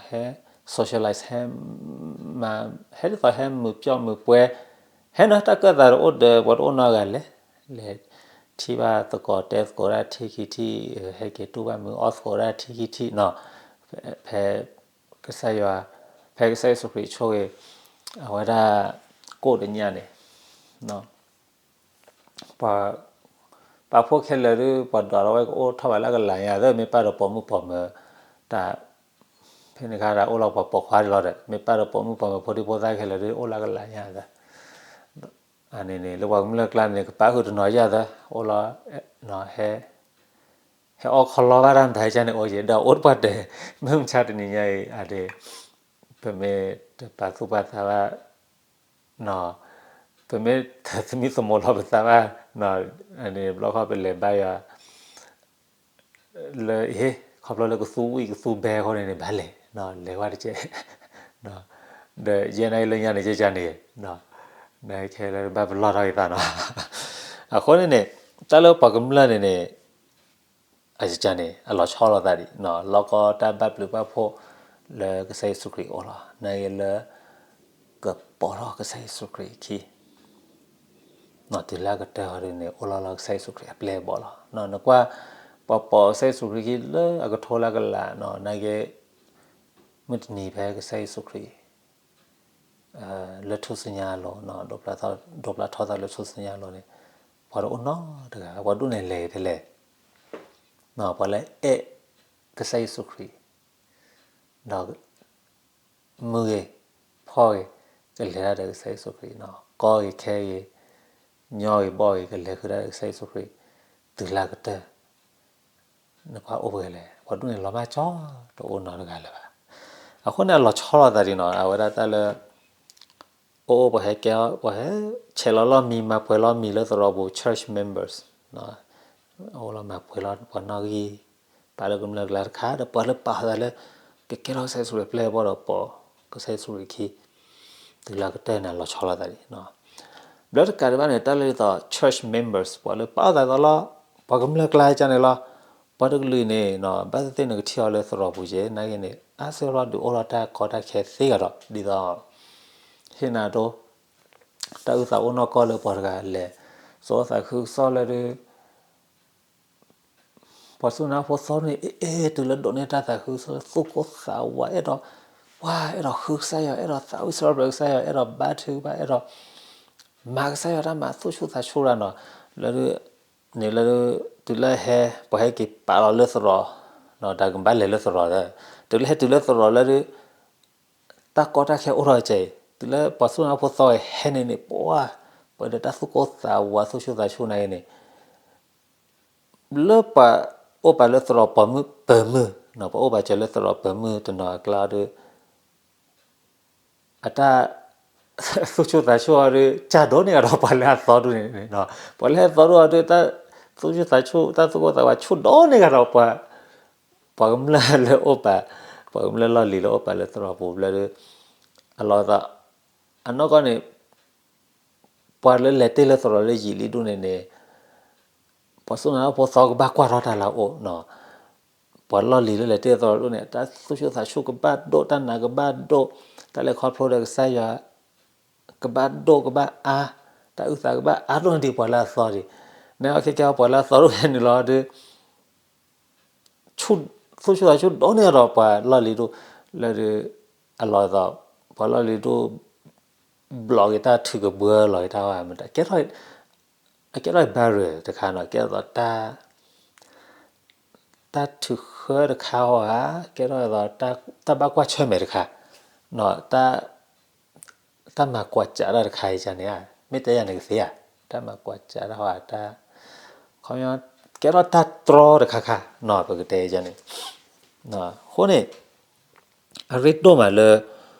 ဟဲ socialize, ဟဲ ဟဲဒ်သိးဟဲမုာ်ပျီၣ်မုာ်ပှဲၤ, ဟဲနီၤ တၢ်ကၢၣ်သးတအိၣ်ဒီး ပှၤတအိၣ်နီတဂၤလဲၣ်, လဲၤထံၣ်ဘၣ်သကိး တဲသကိးတၢ်ထံခံထံၣ်, ဟဲက့ၤတူၢ်ဘၣ်မုာ်အီၣ်သကိးတၢ်ထံခံထံၣ်နီၤ. ဖဲ ကစၢ်ယွၤ, ဖဲကစၢ်ယ့ၣ်ၡူးခရံာ်ဆိၣ်ဂ့ၤ အဝဲဒၣ်ကိၣ်တညၣ်န့ၣ် ပှၤ ပာ်ဖှိၣ်ခဲလၢာ်ဒီး ပှၤဒွးလီၤဝဲကအိၣ်ထီၣ်ဘၣ်လၢကလးညါသ့ မ့ၢ်ပာ်ဒီးပိာ်မုၣ်ပိာ်မၢၤ, တၢ် ဖဲန့ၣ်ခါဒၣ်အိၣ်လီၤပှၤပိာ်ခွါဒ်လီၤဒီး မ့ၢ်ပာ်ဒီးပိာ်မုၣ်ပိာ်မၢၤ ဖိဒံဖိသၣ်ခဲလၢာ်ဒီး အိၣ်လၢကလးညါသ့. အန့ၣ်န့ၣ် လၢပှၤကမျၢၢ်ကျါန့ၣ် ကပာ်ဃုာ်တနီၤယၢ်သ့ အိၣ်လီၤ ဟဲ ဟဲအီၣ်ခီလီဘၣ်တၢ်မတၤကန့ၣ် အိၣ်ယဲ ဒီးအိၣ်တပှၢ်တဲာ် မုၢ်မဆါတနံၤညါအံၤ အဒ့ ပမ့ၢ်တပာ်သူၣ်ပာ်သးဘၣ် ပမ့ၢ်တသမံသမိးလီၤပသးဘၣ် န့ၣ်ဘျီခီပလဲၤဘါယွၤ လၢ ဟ့ၣ် ခီဖျိလၢကသူဝံၣ်ကသူဘဲအဃိန့ၣ်န့ၣ် ဘၣ်လဲၤ လဲၤဝဲတကဲး ဒီးယဲနာ်က့လၢညါန့ၣ် ကကန့ၣ် နခဲလၢာ်ဘၣ်ပလီၢ်ထီၣ်က့ၤသးနီၤ. အဃိန့ၣ်န့ၣ် တၢ်လၢပှၤကမျၢၢ်န့ၣ်န့ၣ် အကန့ၣ် အလီၤဆီလိာ်သးဒံး လီၢ်ကီတၢ်ဘၣ်ဘျုးဘၣ်ဖှိၣ် လၢကစၢ်ယ့ၣ်ၡူးခရံာ်အအိၣ်လီၤ. နာ်က့လၢ ကပိာ်ထီၣ်ကစၢ်ယ့ၣ်ၡူးခရံာ်အခံ တုၤလၢအကတၢၢ်အီၤဒ်န့ၣ် အိၣ်လီၤလၢကစၢ်ယ့ၣ်ၡူးခရံာ်အပျဲၢ်အဘီၣ်လီၤ. နကွၢ် ပှၤပိာ်ကစၢ်ယ့ၣ်ၡူးခရံာ်ခံလၢအကထိလၢကလးနီၤ နာ်က့ မုၢ်တနံၤဖဲကစၢ်ယ့ၣ်ၡူးခရံာ် လၢထူၣ်စုညါအလိၤ ဒိးပျၢ်ထီၣ်သးလၢထူၣ်စုညါအလိၤန့ၣ် ပှၤတအိၣ်နီတဂၤ ပှၤဒိၣ်န့ၣ်လဲၤတလဲၤ ပှၤလၢအဲၣ်ကစၢ်ယ့ၣ်ၡူးခရံာ် ဒီး မုၢ်ဂ့ၤ ဖီၣ်ဂ့ၤ ကလဲၤတၢ်ဒီးကစၢ်ယ့ၣ်ၡူးခရံာ်နီၤ ကီဂ့ၤခဲဂ့ၤ ညီဂ့ၤဘီၣ်ဂ့ၤ ကလဲၤဃုာ်တၢ်ဒီးကစၢ်ယ့ၣ်ၡူးခရံာ် တုၤလၢအကတၢၢ် နကွၢ်အိၣ်ပှဲၤလဲၣ် ပှၤဒိၣ်န့ၣ်လီၤမၢ်ကၠီ တအိၣ်နီတဂၤလၢၤဘၣ်. အဃိန့ၣ် အလီၤဆီလိာ်သးဒ်နီၤ အဝဲဒၣ်တၢ်လၢ အိၣ်အိၣ်ပှၤဟဲကဲ ပှၤဟဲဆဲးလီၤလီၢ်မံ မၤပှဲၤလီၢ်မံလၢသရိာ်ပူၤ church members အိၣ်လီၤမၤပှဲၤလီၤပှၤနီၣ်ဂံၢ် ပာ်လၢကမျၢၢ်ကျါတခါ ဒီးပှၤလၢပာ်သးလၢ ကကဲထီၣ်ကစၢ်ယ့ၣ်ၡူးခရံာ်အပျဲၢ်အဘီၣ်ဒီးပိာ်ကစၢ်ယ့ၣ်ၡူးခရံာ်ခံ တုၤလၢအကတၢၢ်န့ၣ် အလီၤဆီလိာ်သးဒ်နီၤ. ဘျီတကးဒံးဘၣ်န့ၣ် တၢ်လၢဒ်သိး church members ပှၤလၢပာ်သးလီၤ ပှၤကမျၢၢ်ကျါကန့ၣ်လီၤ. ပှၤတကလုာ်န့ၣ် ဘၣ်သ့ၣ်သ့ၣ်နကထံၣ်အီၤလၢသရိာ်ပူၤက့ နာ်က့န့ၣ် အါစုလီၤဒုးအိၣ်လီၤတၢ်ကီတၢ်ခဲသ့ကဒီး ဒ်သိး ဟ့ၣ်နၤဒိ တၢ်အုၣ်သးအိၣ်နီၢ်ကီၢ်လၢပှၤတဂၤလဲၤ စီၤသးခုကစီၣ်လၢဒုး ပှၤစူၢ်နာ်ဖိသီန့ၣ် အဲၣ်အဲၣ်တုၤလၢဒိးန့ၢ်တၢ်သးခုကစီၣ်လၢ သူၣ်ကိၢ်သးဝး အဲၣ်ဒိး ပှၤအဲၣ်ဒိးဃုကစၢ်ယွၤ အဲၣ်ဒိးသးဝံၣ်စရီပျဲကစၢ်ယွၤ အဲၣ်ဒိးဘါထုကဖၣ် အဲၣ်ဒိး မၤကစၢ်ယွၤတၢ်မၤသူၣ်ဆူၣ်သးဆူၣ်တၢ်နီၤ လၢဒုး န့ၣ်လၢဒုး တုၤလၢဟဲ ပှၤဟဲက့ၤပာ်လီၤလၢသရိာ် တၢ်ကဘၣ်လဲၤလၢသရိာ် တုၤလၢဟဲတုၤလၢသရိာ်လၢဒုး တၢ်ကီတၢ်ခဲအိၣ်ထီၣ်ကဲအံၤ တုၤလၢပှၤစူၢ်နာ်ဖိသီဟဲန့ၣ်န့ၣ် ပှၤ ပှၤဒီးတၢ်သူၣ်ကိၢ်သးဝးသူၣ်ဆူၣ်သးဆူၣ်နာ်က့န့ၣ် လၢပှၤအိၣ်ပာ်လၢသရိာ်ပၢၤမုၢ် ပၢၤမုၢ် ပှၤအိၣ်ပာ်စၢၤလၢသရိာ်ပၢၤမုၢ်တနီၤအကျါဒီး အတၢ် သူၣ်ဆူၣ်သးဆူၣ်အီၤဒီး ကၢ်ဒိၣ်န့ၢ်ကဒီးပှၤလၢအသီဒိၣ်န့ၣ် ပှၤလၢအသီဒိၣ်အီၤဒီး တၢ်သူၣ်ဆူၣ်သးဆူၣ် တၢ်သူၣ်ကိၢ်သးဝးဆူၣ်ဒိၣ်န့ၢ်ကဒီးပှၤ ပှၤကမျၢၢ်လၢအိၣ်ပာ် ပှၤကမျၢၢ်လီၢ်လံၤလၢအိၣ်ပာ်လၢသရိာ်ပူၤဘျီဒီး အလီၢ်သး အနီၢ်ကီၢ်န့ၣ် ပှၤလၢလဲၤတ့ၢ်လၢသရိာ်လၢယံာ်လံဒိၣ်န့ၣ်န့ၣ် ပှၤစူၢ်နာ်ဖိသီကဘၣ်ကွၢ်ထီၣ်တၢ်လၢအအိၣ် ပှၤလီၢ်လံၤလၢလဲၤတ့ၢ်လၢသရိာ်ဒိၣ်န့ၣ် တၢ်သူၣ်ဆူၣ်သးဆူၣ်ကဘၣ်ဒိၣ် တၢ်နာ်ကဘၣ်ဒိၣ် တၢ်လဲၤခီဖျိဒီးကစၢ်ယွၤ ကဘၣ်ဒိၣ်ကဘၣ်အါ တၢ်အုၣ်သးကဘၣ်အါဒိၣ်န့ၢ်ဒံးပှၤလၢအသီဒံး နအီၣ်ခဲကဲပှၤလၢအသီဒိၣ်ဟဲနုာ်လီၤဒီး သူၣ်ဆူၣ်သးဆူၣ်ဒိၣ်န့ၢ်ဒီးပှၤလီၢ်လံၤဒိၣ် လၢဒုး အလီၢ်သး ပှၤလီၢ်လံၤဒိၣ် ဘျီးက့ၤတၢ်ထုးကဘှၢလီၤက့ၤတၢ်ဝဲ ကဲထီၣ် အကဲထီၣ် barrier တခါနီၤ ကဲထီၣ် တၢ်ထုးဃၢတခါဟီဧါ ကဲထီၣ် တၢ်ဘၣ်ကွၢ်ဆၢၣ်မဲာ်တခါ တၢ်မၤကွၢ်စးတၢ်တခါအံၤန့ၣ် မ့ၢ်တဲယၤန့ၣ်ကသ့ဧါ တၢ်မၤကွၢ်စးတၢ်ဟီဧါ တၢ် ခီ ကဲထီၣ်တၢ်တြီတခါခါ ပကတဲန့ၣ် အဃိန့ၣ် အရ့ဒိၣ်မးလၢ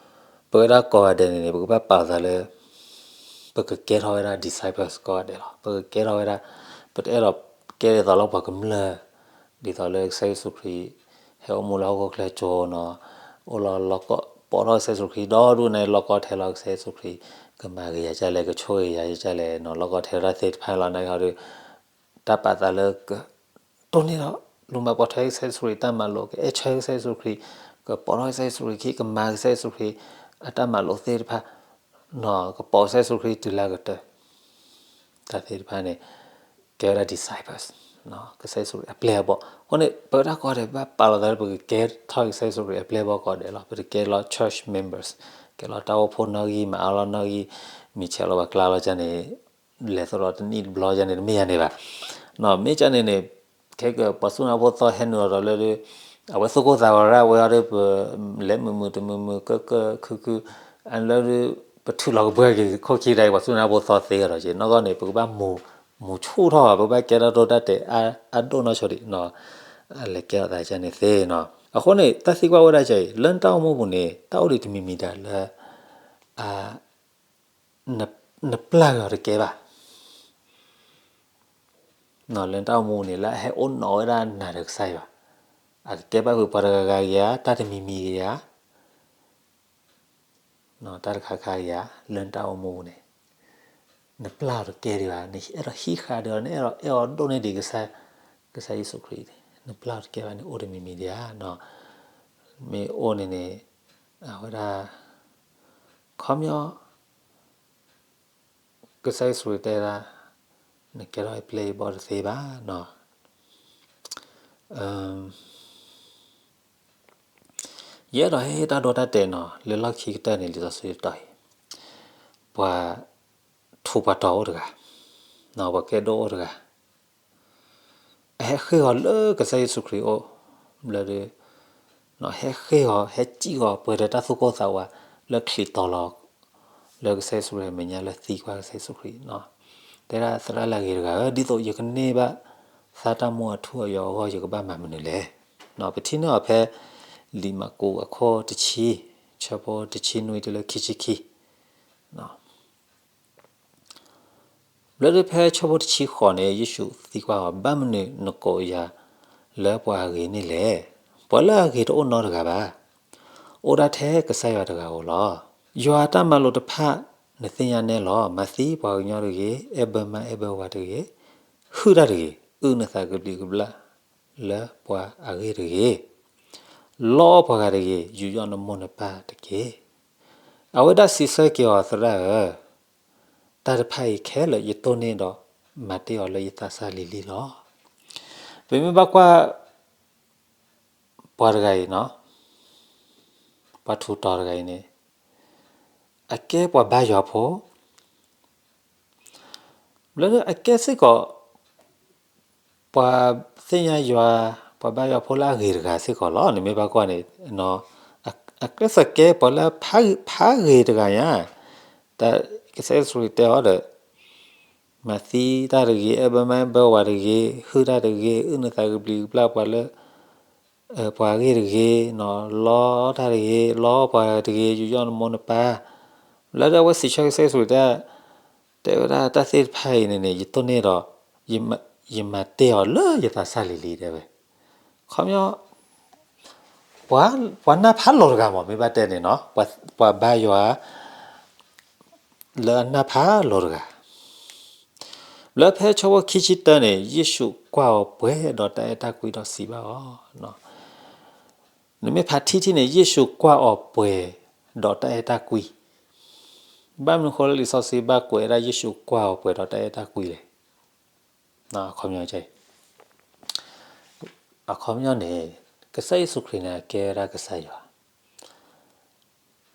ပဝဲဒၣ်ကိးဂၤဒဲးန့ၣ်န့ၣ် ပကဘၣ်ပာ်သးလၢ ပကကဲထီၣ်ဝဲဒၣ် disciples ကိးဂၤဒဲးလီၤ. ပကကဲထီၣ်ဝဲဒၣ် ပတအဲၣ်ဒိးကဲဒ်သိးလၢပှၤကမျၢၢ် ဒ်သိးလၢကစၢ်ယ့ၣ်ၡူးခရံာ် ဟဲအိၣ်မူလၢဟီၣ်ခိၣ်ချၢကၠိနီၤ အိၣ်လီၤလီၢ်ကီၢ် ပိာ်ထီၣ်ကစၢ်ယ့ၣ်ၡူးခရံာ် ဒီဒူၣ်န့ၣ် လီၢ်ကီၢ်ထဲလီၤ ကစၢ်ယ့ၣ်ၡူးခရံာ် ကမၤဂ့ၤယၤကလဲၣ် ကဆိၣ်ဂ့ၤယၤကလဲၣ်နီၤ လီၢ်ကီၢ်ထဲဒၣ်သ့ၣ်တဖၣ်လီၤ နာ်က့ဟီဒီး တၢ်ပာ်သးလၢက တိၢ်န့ၢ်ဒီး လူၤမၤပိာ်ထွဲကစၢ်ယ့ၣ်ၡူးခရံာ်တၢ်မၤလိာ် ကအဲၣ်ဆၢကစၢ်ယ့ၣ်ၡူးခရံာ် ကပိာ်ထီၣ်ကစၢ်ယ့ၣ်ၡူးခရံာ်ခံ ကမၤကစၢ်ယ့ၣ်ၡူးခရံာ် အတၢ်မၤလိာ်သ့ၣ်တဖၣ် နီၤ ကပိာ်ကစၢ်ယ့ၣ်ၡူးခရံာ်တုၤလၢအကတၢၢ် တၢ်သ့ၣ်တဖၣ်န့ၣ် ကဲဝဲဒၣ် disciples ကစၢ်ယ့ၣ်ၡူးခရံာ်အပျဲၢ်အဘီၣ် အဃိန့ၣ် ပဝဲဒၣ်ကိးဂၤဒဲး ပဘၣ်ပာ်လီၤသးလၢပကကဲထီၣ်ကစၢ်ယ့ၣ်ၡူးခရံာ်အပျဲၢ်အဘီၣ်ကိးဂၤဒဲးလီၤ ပတကဲလီၤ church members ကဲလီၤတၢ်အိၣ်ဖှိၣ်နီၣ်ဂံၢ် မၤအါလီၤနီၣ်ဂံၢ် မ့ၢ်ဆဲးလီၤပှၤကျါလီၤကန့ၣ် လဲၤသရိာ်တနံၣ်တဘျီကန့ၣ် တမ့ၢ်ယၤန့ၣ်ဘၣ် မ့ၢ်ကန့ၣ်န့ၣ် ခဲကပှၤစူၢ်နာ်ဖိသီဟဲနုာ်လီၤဒီးလၢ အဝဲသူၣ်ကိၢ်သးဂီၤရၣ်ဝဲအီၤဒီး ပလဲၤမုာ်မုာ်တမုာ်မုာ် ကၢကၢခုခု အလၢ ပထုးလီၤကဘှဲက့ၤခိၣ်ခံဒီး ပှၤစူၢ်နာ်ဖိသီသ့အီၤဒီးက့ၤ နီၢ်ကီၢ်န့ၣ် ပကဘၣ်မူၤဆူၣ်ထီၣ် ပကဘၣ်ကဲထီၣ်ဒိၣ်တၢ်တဲာ်အါဒိၣ်နီၢ်ဆိဒံး လဲၤကဲထီၣ်သးကန့ၣ်သ့နီၤ အဃိန့ၣ် တၢ်သံကွၢ်ဝဲဒၣ်ကဲအံၤ လၢနတၢ်အိၣ်မူပူၤန့ၣ် တၢ်အိၣ်ဒံးတမံၤမံၤဒၣ်လၢ နပျၢ်ဂ့ၤအီၤတကဲဘၣ် လၢနတၢ်အိၣ်မူန့ၣ် လၢအဟဲအိၣ်နီၣ်ဝဲဒၣ်နၤဒီးကစၢ်ယွၤ, အကကဲဘၣ်ဖုးပှၤတဂၤဂၤဧါ, တၢ်တမံၤမံၤဧါ, တၢ်တခါခါဧါ, လၢနတၢ်အိၣ်မူန့ၣ် နပျၢ်အီၤတကဲဒံးဘၣ်, နအဲၣ်ဒိးဟံးဃာ်ဒီး နအဲၣ်ဒိးအဲၣ်အီၤဒိၣ်န့ၢ်ဒံး ကစၢ်ယ့ၣ်ၡူးခရံာ်, နပျၢ်အီၤတကဲဘၣ်န့ၣ် အိၣ်တမံၤမံၤဒံးဧါ. မ့ၢ်အိၣ်န့ၣ်န့ၣ် အဝဲဒၣ် ခီပညီ ကစၢ်ယ့ၣ်ၡူးခရံာ်တဲဒၣ် နကဲထီၣ်ပျဲၢ်ယဘီၣ်တသ့ဘၣ်နီၤ. ယအဲၣ်ဒိးဟ့ၣ်တၢ်ဒိတၢ်တဲာ်နီၤ လၢလီၢ်ခံကတၢၢ်န့ၣ် လံာ်စီဆှံတတီၤအံၤ, ပှၤထူးပှၤတီၤအိၣ်တဂၤ, ပှၤကဲဒိၣ်အိၣ်တဂၤ အဟဲဃ့ၢ်အီၤလၢကစၢ်ယ့ၣ်ၡူးခရံာ်အအိၣ်, ဘျီဒီး ဟဲဃ့ၢ်အီၤ ဟဲစံၣ်အီၤပှဲၤဒီးတၢ်သူၣ်ကိၢ်သးဝး လၢချံးတီၤလီၤ လၢကစၢ်ယ့ၣ်ၡူးခရံာ်အမဲာ်ညါ လၢသံကွၢ်ကစၢ်ယ့ၣ်ၡူးခရံာ်, တဲဒၣ်သရၣ်လၢအဂ့ၤတဂၤဧၢ, ဒ်သိးယကန့ၢ်ဘၣ်သါတၢ်မူအထူအယွၤအဂီၢ် ယကဘၣ်မၤမနုၤလဲၣ်. ပထံၣ်န့ၢ်အီၤဖဲ လံာ်မၢ်ကူးအခိၣ်တဆံ, ဆၢဖိတဆံနွံတုၤလၢခံဆံခံ ဘျီဒီးဖဲဆၢဖိတဆံဃိးန့ၣ် ယ့ၣ်ၡူးသံကွၢ်အီၤ, ဘၣ်မနုၤနကိးယၤလၢပှၤအဂ့ၤန့ၣ်လဲၣ်. ပှၤလၢအဂ့ၤတအိၣ်နီတဂၤဘၣ်. အိၣ်ဒၣ်ထဲကစၢ်ယွၤတဂၤဧိၤလီၤ. ယွၤအတၢ်မၤလိာ်တဖၣ်နသ့ၣ်ညါနဲလီၤ. မၤသံပှၤကညီတဂ့ၤ, အဲၣ်ဘၢမါအဲၣ်ဘၢဝၤတဂ့ၤ, ဟုၣ်တၢ်တဂ့ၤ, အုၣ်နသးကဘျံးကဘျၣ်လၢပှၤအဂ့ၢ်တဂ့ၤ, လီအီၣ်ပှၤဂၤတဂ့ၤ, ယူးယီၣ်နမိၢ်နပၢ်တက့ၢ်. အဝဲဒၣ်စံးဆၢက့ၤအီၤ, သရၣ်ဧၢ, တၢ်တဖၣ်အံၤခဲလၢာ်ယတိၢ်န့ၢ်ဒီး မၤတ့ၢ်အီၤလၢယသးစၢ်လံၤလံၤလီၤ. ပမ့ၢ်ဘၣ်ကွၢ် ပှၤတဂၤအံၤနီၤ, ပှၤထူးတီၤတဂၤအံၤန့ၣ် အကဲပှၤဘါယွၤဖိ, ဘျီဒီးအကဲစ့ၢ်ကီး ပှၤသ့ၣ်ညါယွၤ, ပှၤဘါယွၤဖိလၢအဂ့ၤတဂၤစ့ၢ်ကီးလီၤ. နမ့ၢ်ဘၣ်ကွၢ်န့ၣ် အကဲစ့ၢ်ကီးပှၤလၢဖးဂ့ၤတဂၤညါ, တၢ်ကစၢ်ယ့ၣ်ၡူးခရံာ်တဲအီၤဒီး မၤသံတၢ်တဂ့ၤ, အဲၣ်ဘၢမါအဲၣ်ဘၢဝၤတဂ့ၤ, ဟုၣ်တၢ်တဂ့ၤ, အုၣ်နသးကဘျံးကဘျၣ်ပှၤလၢ ပှၤအဂ့ၢ်တဂ့ၤ, လီတၢ်တဂ့ၤ, လီပှၤတဂ့ၤ, ယူးယီၣ်နမိၢ်နပၢ်, လၢဒီးအဝဲစံးဆၢကစၢ်ယ့ၣ်ၡူးခရံာ်တဲ တဲဝဲဒၣ်တၢ်သ့ၣ်တဖၣ်အံၤန့ၣ်န့ၣ် ယတိၢ်န့ၢ်ဒီး ယမၤတ့ၢ်အီၤလၢယသးစၢ်လံၤလံၤတဲဝဲ, ခီပညီ ပှၤနၢ်ဖးလိာ်တဂၤမး မ့ၢ်ဘၣ်တဲန့ၣ်နီၤ, ပှၤဘါယွၤ လၢအနၢ်ဖးလိာ်တဂၤ. လၢဖဲဆၢဖိခံဆံတၢန့ၣ် ယ့ၣ်ၡူးကွၢ်အီၤပှဲၤဒီးတၢ်အဲၣ်တၢ်ကွံဒီးစံးဘၣ်အီၤ, နမ့ၢ်ဖးထံထံန့ၣ် ယ့ၣ်ၡူးကွၢ်အီၤပှဲၤဒီးတၢ်အဲၣ်တၢ်ကွံ, ဘၣ်မနုၤဃိလၢလံာ်စီဆှံဘၣ်ကွဲးဝဲဒၣ်ယ့ၣ်ၡူးကွၢ်အီၤပှဲၤဒီးတၢ်အဲၣ်တၢ်ကွံလဲၣ်. အခီပညီ, အခီပညီန့ၣ် ကစၢ်ယ့ၣ်ၡူးခရံာ်န့ၣ် အကဲဝဲဒၣ်ကစၢ်ယွၤ,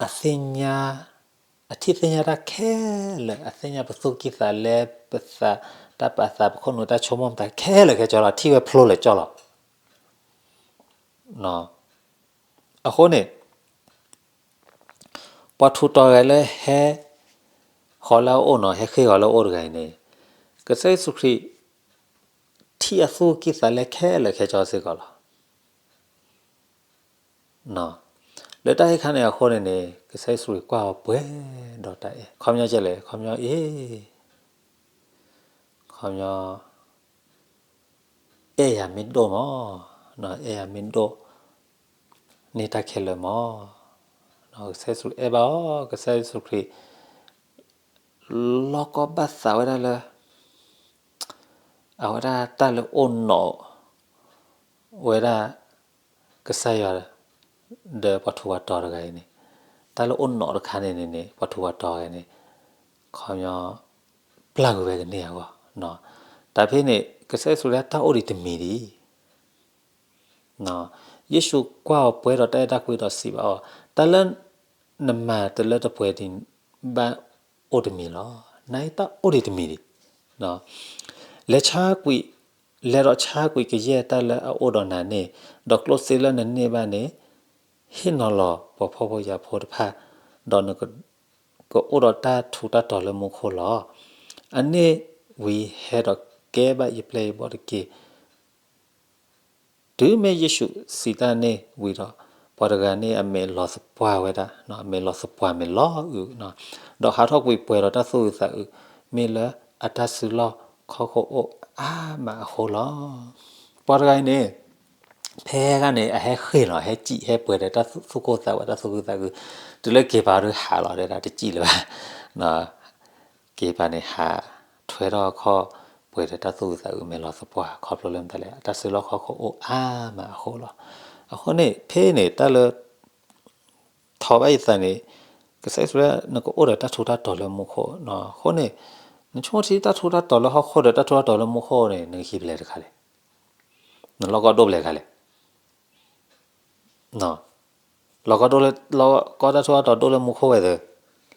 အသ့ၣ်ညါ, အထံၣ်သ့ၣ်ညါတၢ်ခဲလၢာ်, အသ့ၣ်ညါပသူၣ်ကံၢ်သးလဲ, ပသး, တၢ်ပာ်သး, ပခိၣ်နူာ်, တၢ်ဆိကမိၣ်မတၤခဲလၢာ်ခဲဆ့လီၤ, ထံၣ်ဝဲဖျိလၢာ်ကၠီလီၤ. အဃိန့ၣ် ပှၤထူးတီၤတဂၤလၢဟဲဃီၤလၢအအိၣ်နီၤ, ဟဲဃ့ၢ်ဃီၤလၢအအိၣ်တဂၤအံၤန့ၣ်, ကစၢ်ယ့ၣ်ၡူးခရံာ် ထံၣ်အသူၣ်ကံၢ်သးလဲခဲလၢာ်ခဲဆ့စ့ၢ်ကီးလီၤ. လၢတၢ်အံၤခါန့ၣ်အဃိန့ၣ်န့ၣ် ကစၢ်ယ့ၣ်ၡူးခရံာ်ကွၢ်အီၤပှဲၤဒီးတၢ်အဲၣ်, ခီပညီကဲလဲၣ်, ခီပညီအ့ၣ်, ခီပညီ အဲၣ်ယၤမ့ၢ်ဒိၣ်မး, အဲၣ်ယၤမ့ၢ်ဒိၣ်, န့ၢ်တၢ်ခဲလၢာ်မး. ကစၢ်ယ့ၣ်ၡူးအဲၣ်ဘၣ်အီၤ, ကစၢ်ယ့ၣ်ၡူးခရံာ် လီၢ်ကီၢ်ဘၣ်သးဝဲဒၣ်လၢ အဝဲဒၣ်တၢ်လၢအိၣ်နီၣ်ဝဲဒၣ် ကစၢ်ယွၤ ဒီးပှၤထူးပှၤတီၤတဂၤအံၤန့ၣ်, တၢ်လၢအိၣ်နီၣ်တခါန့ၣ်န့ၣ်န့ၣ် ပှၤထူးပှၤတီၤတဂၤန့ၣ် ခီပညီ ပျၢ်ကွံာ်ဝဲကန့ၢ်အဂီၢ်, တၢ်ဖဲန့ၣ် ကစၢ်ယ့ၣ်ၡူးလၢတၢ်အိၣ်ဒံးတမံၤဒံး ယ့ၣ်ၡူးကွၢ်အီၤပှဲၤဒီးတၢ်အဲၣ်တၢ်ကွံဒီးစံးဘၣ်အီၤ, တၢ်လၢနမၤတလၢတပှဲၤဒံးဘၣ်အိၣ်တမံၤလီၤ. နတၢ်အိၣ်ဒံးတမံၤဒံး, လဲၤဆါကွံာ်, လဲၤဒီးဆါကွံာ်ကယဲၢ်တၢ်လၢအအိၣ်ဒီးနၤန့ၣ်, ဒီးကျိၣ်စ့လၢနန့ၢ်ဘၣ်န့ၣ် ဟ့ၣ်နီၤလီၤပှၤဖှီၣ်ဖိယာ်ဖိတဖၣ်, ဒီးနက ကအိၣ်ဒီးတၢ်ထူးတၢ်တီၤလၢမူခိၣ်လီၤ. အန့ၣ်ဝံၤဟဲဒီးကဲဘၣ်ယပျဲၢ်ယဘီၣ်တက့ၢ်. တုၤမ့ၢ်ယ့ၣ်ၡူးစံးတၢ်န့ၣ်ဝံၤဒီး, ပှၤတဂၤန့ၣ်အမဲာ်လီၤသပှၢ်ဝဲဒၣ်, အမဲာ်လီၤသပှၢ်မဲာ်လီၤအုး, ဒီးဟးထီၣ်ကွံာ်ပှဲၤဒီးတၢ်သူၣ်အုးသးအုး, မ့ၢ်လၢအတၢ်စုလီၢ်ခီၣ်ခိၣ်အိၣ်အါမးအဃိလီၤ. ပှၤတဂၤအံၤန့ၣ် ဖဲဂၤန့ၣ် အဟဲဃ့ၢ်လီၤ, ဟဲစံၣ်, ဟဲပှဲၤဒီးတၢ်သူၣ်ကိၢ်သးဂီၤ တၢ်သူၣ်ခုသးခု, တုၤလၢက့ၤပာ်ဒုးဟးလီၤဒဲဒၣ်တစံၣ်လၢၤဘၣ်, က့ၤပာ်န့ၣ်ဟးထွဲထီၣ်အခီၣ်ပှဲၤဒီးတၢ်သူၣ်အုးသးအုး မဲာ်လီၤသပှၢ် ခီဖျိလၢမတၤလဲၣ် အတၢ်စုလီၢ်ခီၣ်ခိၣ်အိၣ်အါမးအဃိလီၤ. အဃိန့ၣ် ဖဲန့ၣ် တၢ်လၢ ထီၣ်ဘၣ်ယသးန့ၣ်, ကစၢ်ယ့ၣ်ၡူးလၢနကအိၣ်ဒီးတၢ်ထူးတၢ်တီၤလၢမူခိၣ်, အဃိန့ၣ် နဆိကမိၣ်ထံတၢ်ထူးတၢ်တီၤလၢဟီၣ်ခိၣ်ဒီးတၢ်ထူးတၢ်တီၤလၢမူခိၣ်န့ၣ် နကဟံးဘျဲၣ်တခါလဲၣ်, နလီၢ်ကီၢ်ဒိၣ်ဘျဲၣ်တခါလဲၣ်, လီၢ်ကီၢ်ဒိၣ်လၢ လီၢ်ကီၢ်တၢ်ထူးတၢ်တီၤဒိၣ်လၢမူခိၣ်ဝဲသ့ၣ်,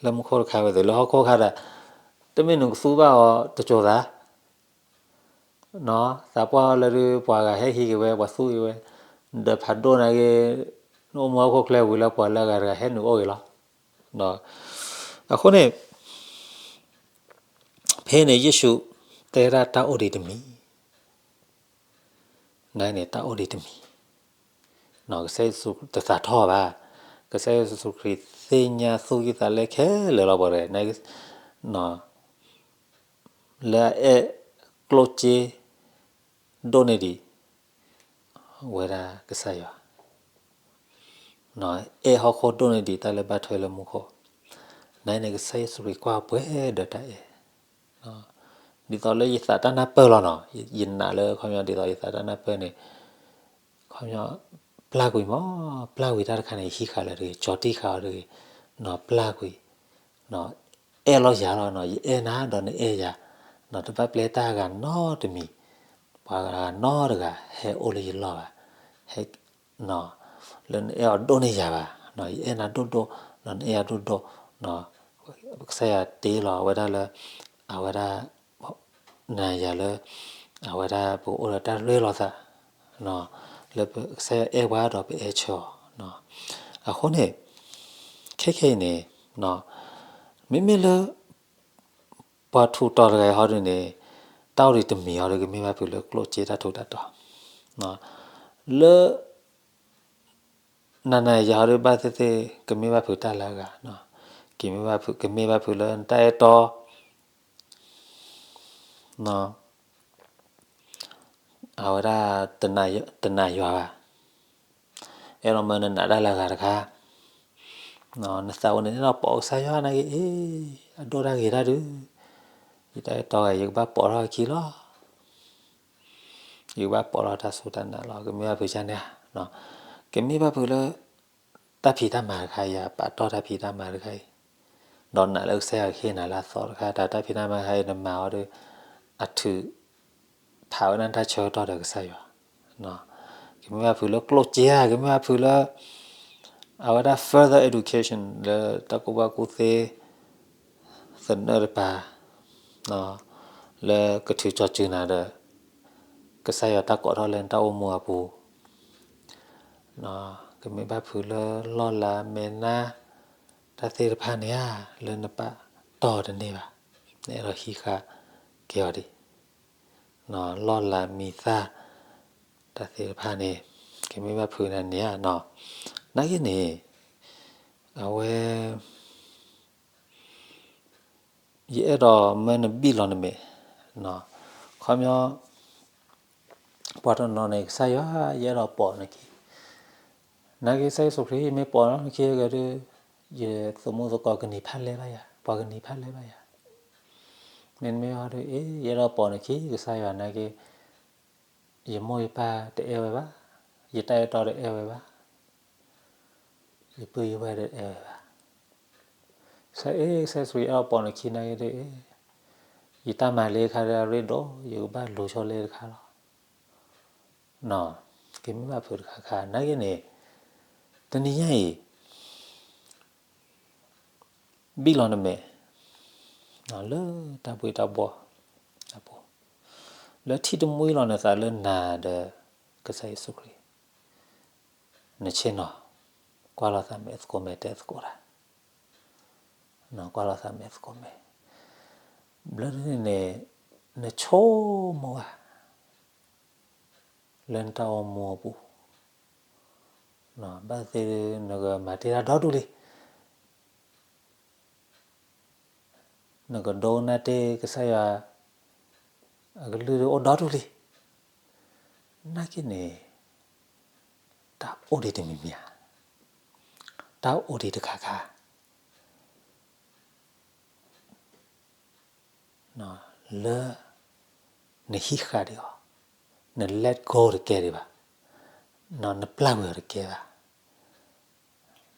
လၢမူခိၣ်တခါဝဲသ့ၣ်, လၢဟီၣ်ခိၣ်ခါဒီး တမ့ၢ်နကသူဘၣ်အီၤတစိၤသး သးပှၢ်လၢဒုးပှၤဂၤဟဲဟံးက့ၤဝဲ ပှၤသူအံၤဝဲ, ဒီးဖးဒိၣ်နာ်က့, နအိၣ်မူဟီၣ်ခိၣ်ချၢဝံၤလၢပှၤလၢအဂၤတဂၤဟဲနုာ်အိၣ်ဂ့ၤလီၤ. အဃိန့ၣ် ဖဲန့ၣ်ယ့ၣ်ၡူးတဲဒၣ်တၢ်အိၣ်ဒံးတမံၤ, နန့ၣ်တၢ်အိၣ်ဒံးတမံၤ, ကစၢ်ယ့ၣ်ၡူးတသးထီၣ်ဘၣ်, ကစၢ်ယ့ၣ်ၡူးခရံာ်သ့ၣ်ညါသူၣ်ကံၢ်သးလဲခဲလၢာ်လီၤပှၤတဂၤ လၢအအဲၣ်ကျိၣ်စ့ ဒိၣ်န့ၢ်ဒံး ဝဲဒၣ်ကစၢ်ယွၤ, အဲၣ်ဟီၣ်ခိၣ်ဒိၣ်န့ၢ်ဒံးတၢ်လၢဘၣ်ထွဲလၢမူခိၣ်, နန့ၣ်ကစၢ်ယ့ၣ်ၡူးခရံာ်ကွၢ်ပှဲၤဒီးတၢ်အဲၣ်, ဒ်သိးလၢယသးတၢ်နၢ်ပၢၢ်လီၤနီၤ, ယနာ်လၢခီပညီဒ်သိးယသးတၢ်နၢ်ပၢၢ်န့ၣ် ခီပညီ ပျၢ်ကွံာ်မး, ပျၢ်ကွံာ်တၢ်တခါန့ၣ် ယဟံးဃာ်လၢၤတဂ့ၤ, ကၠီၤတံၢ်ဃာ်အီၤတဂ့ၤ, နီၤပျၢ်ကွံာ်, အဲၣ်လီၤယၤလီၤနီၤ, ယအဲၣ်နၤဒီးနအဲၣ်ယၤ, နီၤတဘၣ်ပျဲတၢ်ဂၤနီတမံၤ, ပှၤဂၤနီတဂၤဟဲအိၣ်လၢယလီၢ်ဘၣ်, ဟဲ လၢနအဲၣ်အီၤဒိၣ်န့ၢ်ယၤဘၣ်, ယအဲၣ်နၤဒိၣ်ဒိၣ်, နအဲၣ်ယၤဒိၣ်ဒိၣ်, ကစၢ်ယွၤတ့လီၤအဝဲဒၣ်လၢ အဝဲဒၣ် နၤယၤလၢ အဝဲဒၣ်ပကအိၣ်ဒီးတၢ်ရဲၣ်လီၤသး လၢကစၢ်ယွၤအဲၣ်ပှၤဒီးပအဲၣ်ဆၢအီၤ, အဃိန့ၣ် ခဲခဲအံၤန့ၣ် မ့မ့ၢ်လၢ ပှၤထူးတီၤတဂၤအံၤဟီဒုန့ၣ် တၢ်အိၣ်ဒံးတမံၤဟီဒု ကမ့ၢ်ဘၣ်ဖုးလၢကျိၣ်စ့တၢ်ထူးတၢ်တီၤ, လၢ နၤနၤယၤယၤဟီဒုဘၣ်သ့ၣ်သ့ၣ် ကမ့ၢ်ဘၣ်ဖုးတၢ်လၢအဂၤ, ကမ့ၢ်ဘၣ်ဖုး ကမ့ၢ်ဘၣ်ဖုးလၢနတၢ်အဲၣ်တီ အဝဲဒၣ် တနာ်ယွၤဘၣ်, အဲၣ်ဒိးမၢနနာ်တၢ်လၢအဂၤတခါ, နသးဝဲန့ၣ် နအဲၣ်ဒိးပိာ်ကစၢ်ယွၤနာ်က့ အ့ အဒိၣ်တၢ်ဂ့ၤတၢ်ဒုး, ယတၢ်အဲၣ်တီဂၤ ယကဘၣ်ပိာ်ထီၣ်အခံလီၤ, ယကဘၣ်ပိာ်ထီၣ်တၢ်စူၢ်တၢ်နာ်လီၤ, ကမ့ၢ်ဘၣ်ဖုးကန့ၣ်ဧါ, ကမ့ၢ်ဘၣ်ဖုးလၢ တၢ်ဖံးတၢ်မၤတခါအံၤ ပာ်တီၢ်တၢ်ဖံးတၢ်မၤတခါအံၤ, ဒီးနာ်လၢကစၢ်ယွၤကဟ့ၣ်နၤလၢအသီတခါ တၢ်တၢ်ဖံးတၢ်မၤတခါအံၤ နမၤအီၤဒီး အထုး ဖးဝဲဒၣ်တၢ်ဆၢကတီၢ်ဒီးကစၢ်ယွၤ, ကမ့ၢ်ဘၣ်ဖုးလၢကျိၣ်စ့ဧါ, ကမ့ၢ်ဘၣ်ဖုးလၢ အဝဲဒၣ် further education လၢတၢ်ကူၣ်ဘၣ်ကူၣ်သ့ သနၢၣ်တပၤ လၢကထုးကၠီၤစုနၤဒီး ကစၢ်ယွၤတၢ်ကိးထီၣ်လၢနတၢ်အိၣ်မူအပူၤ, ကမ့ၢ်ဘၣ်ဖုးလၢလီၢ်လၤမဲာ်နါ တၢ်သ့ၣ်တဖၣ်န့ၣ်ဧါ, လၢနပာ်တီၢ်တန့ၢ်ဘၣ်, နအဲၣ်ဒိးဟံးဃာ်က့ၤအီၤဒံး, လီၢ်လၤမံၤသၣ် တၢ်သ့ၣ်တဖၣ်န့ၣ် ကမ့ၢ်ဘၣ်ဖုးနၤန့ၣ်ဧါ, နာ်က့န့ၣ် အဝဲ ယအဲၣ်ဒိးမၢနဘံၣ်လီၤနမဲာ်, ခီပညီ ပှၤတနီၤန့ၣ် ကစၢ်ယွၤ ယအဲၣ်ဒိးပိာ်နခံ, နာ်က့ ကစၢ်ယ့ၣ်ၡူးခရံာ် မ့ၢ်ပိာ်နခံဂ့ၤဒီး ယသမူသကိးကနံၤဖးလဲၢ်ဘၣ်ယၤ, ပှၤကနံၤဖးလဲၢ်ဘၣ်ယၤ. မ့တမ့ၢ်အီၤဒီး အ့ ယအဲၣ်ဒိးပိာ်နခံ ကစၢ်ယွၤနာ်က့ ယမိၢ်ယပၢ်တအဲၣ်ဝဲဘၣ်, ယတၢ်အဲၣ်တီတအဲၣ်ဝဲဘၣ်, ယပုၢ်ယဝဲၢ်တအဲၣ်ဝဲဘၣ်. ကစၢ်အ့ ကစၢ်ယ့ၣ်ၡူးခရံာ် အဲၣ်ဒိးပိာ်နခံနာ်က့ဒီး အ့ ယတၢ်မၤလ့တခါဒီး အရ့ဒိၣ် ယကဘၣ်လူၤဆိလ့တခါလီၤ. ကမ့ၢ်ဘၣ်ဖုးတခါခါ နာ်က့န့ၣ် တနံၤညါအံၤ ဘံၣ်လီၤနမဲာ် လၢတၢ်ဘှ့ၣ်တၢ်ဘှီၣ်အပူၤ, လၢထံၣ်တမှံလီၤနသးလၢနၤဒီးကစၢ်ယ့ၣ်ၡူးခရံာ်, နဆ့ၣ်နီၤ ကွၢ်လီၤသးမဲာ်သကိးမဲာ်တဲသကိးတၢ်, ကွၢ်လီၤသးမဲာ်သကိးမဲာ်, ဘျီဒ်န့ၣ်န့ၣ် နဆိကမိၣ်ဘၣ် လၢနတၢ်အိၣ်မူအပူၤ, ဘၣ်သ့ၣ်နကမၤတ့ၢ်တၢ်ဒီဒူၣ်လံ, နကဒိကနၣ်တ့ၢ်ကစၢ်ယွၤ အကလုၢ်အိၣ်ဒီဒူၣ်လံ, နာ်က့န့ၣ် တၢ်အိၣ်ဒံးတမံၤမံၤဧါ, တၢ်အိၣ်ဒံးတခါခါ လၢ နဟံးဃာ်ဒံးအီၤ, န let go တကဲဒံးဘၣ်, နပျၢ်ကွံာ်အီၤတကဲဘၣ်,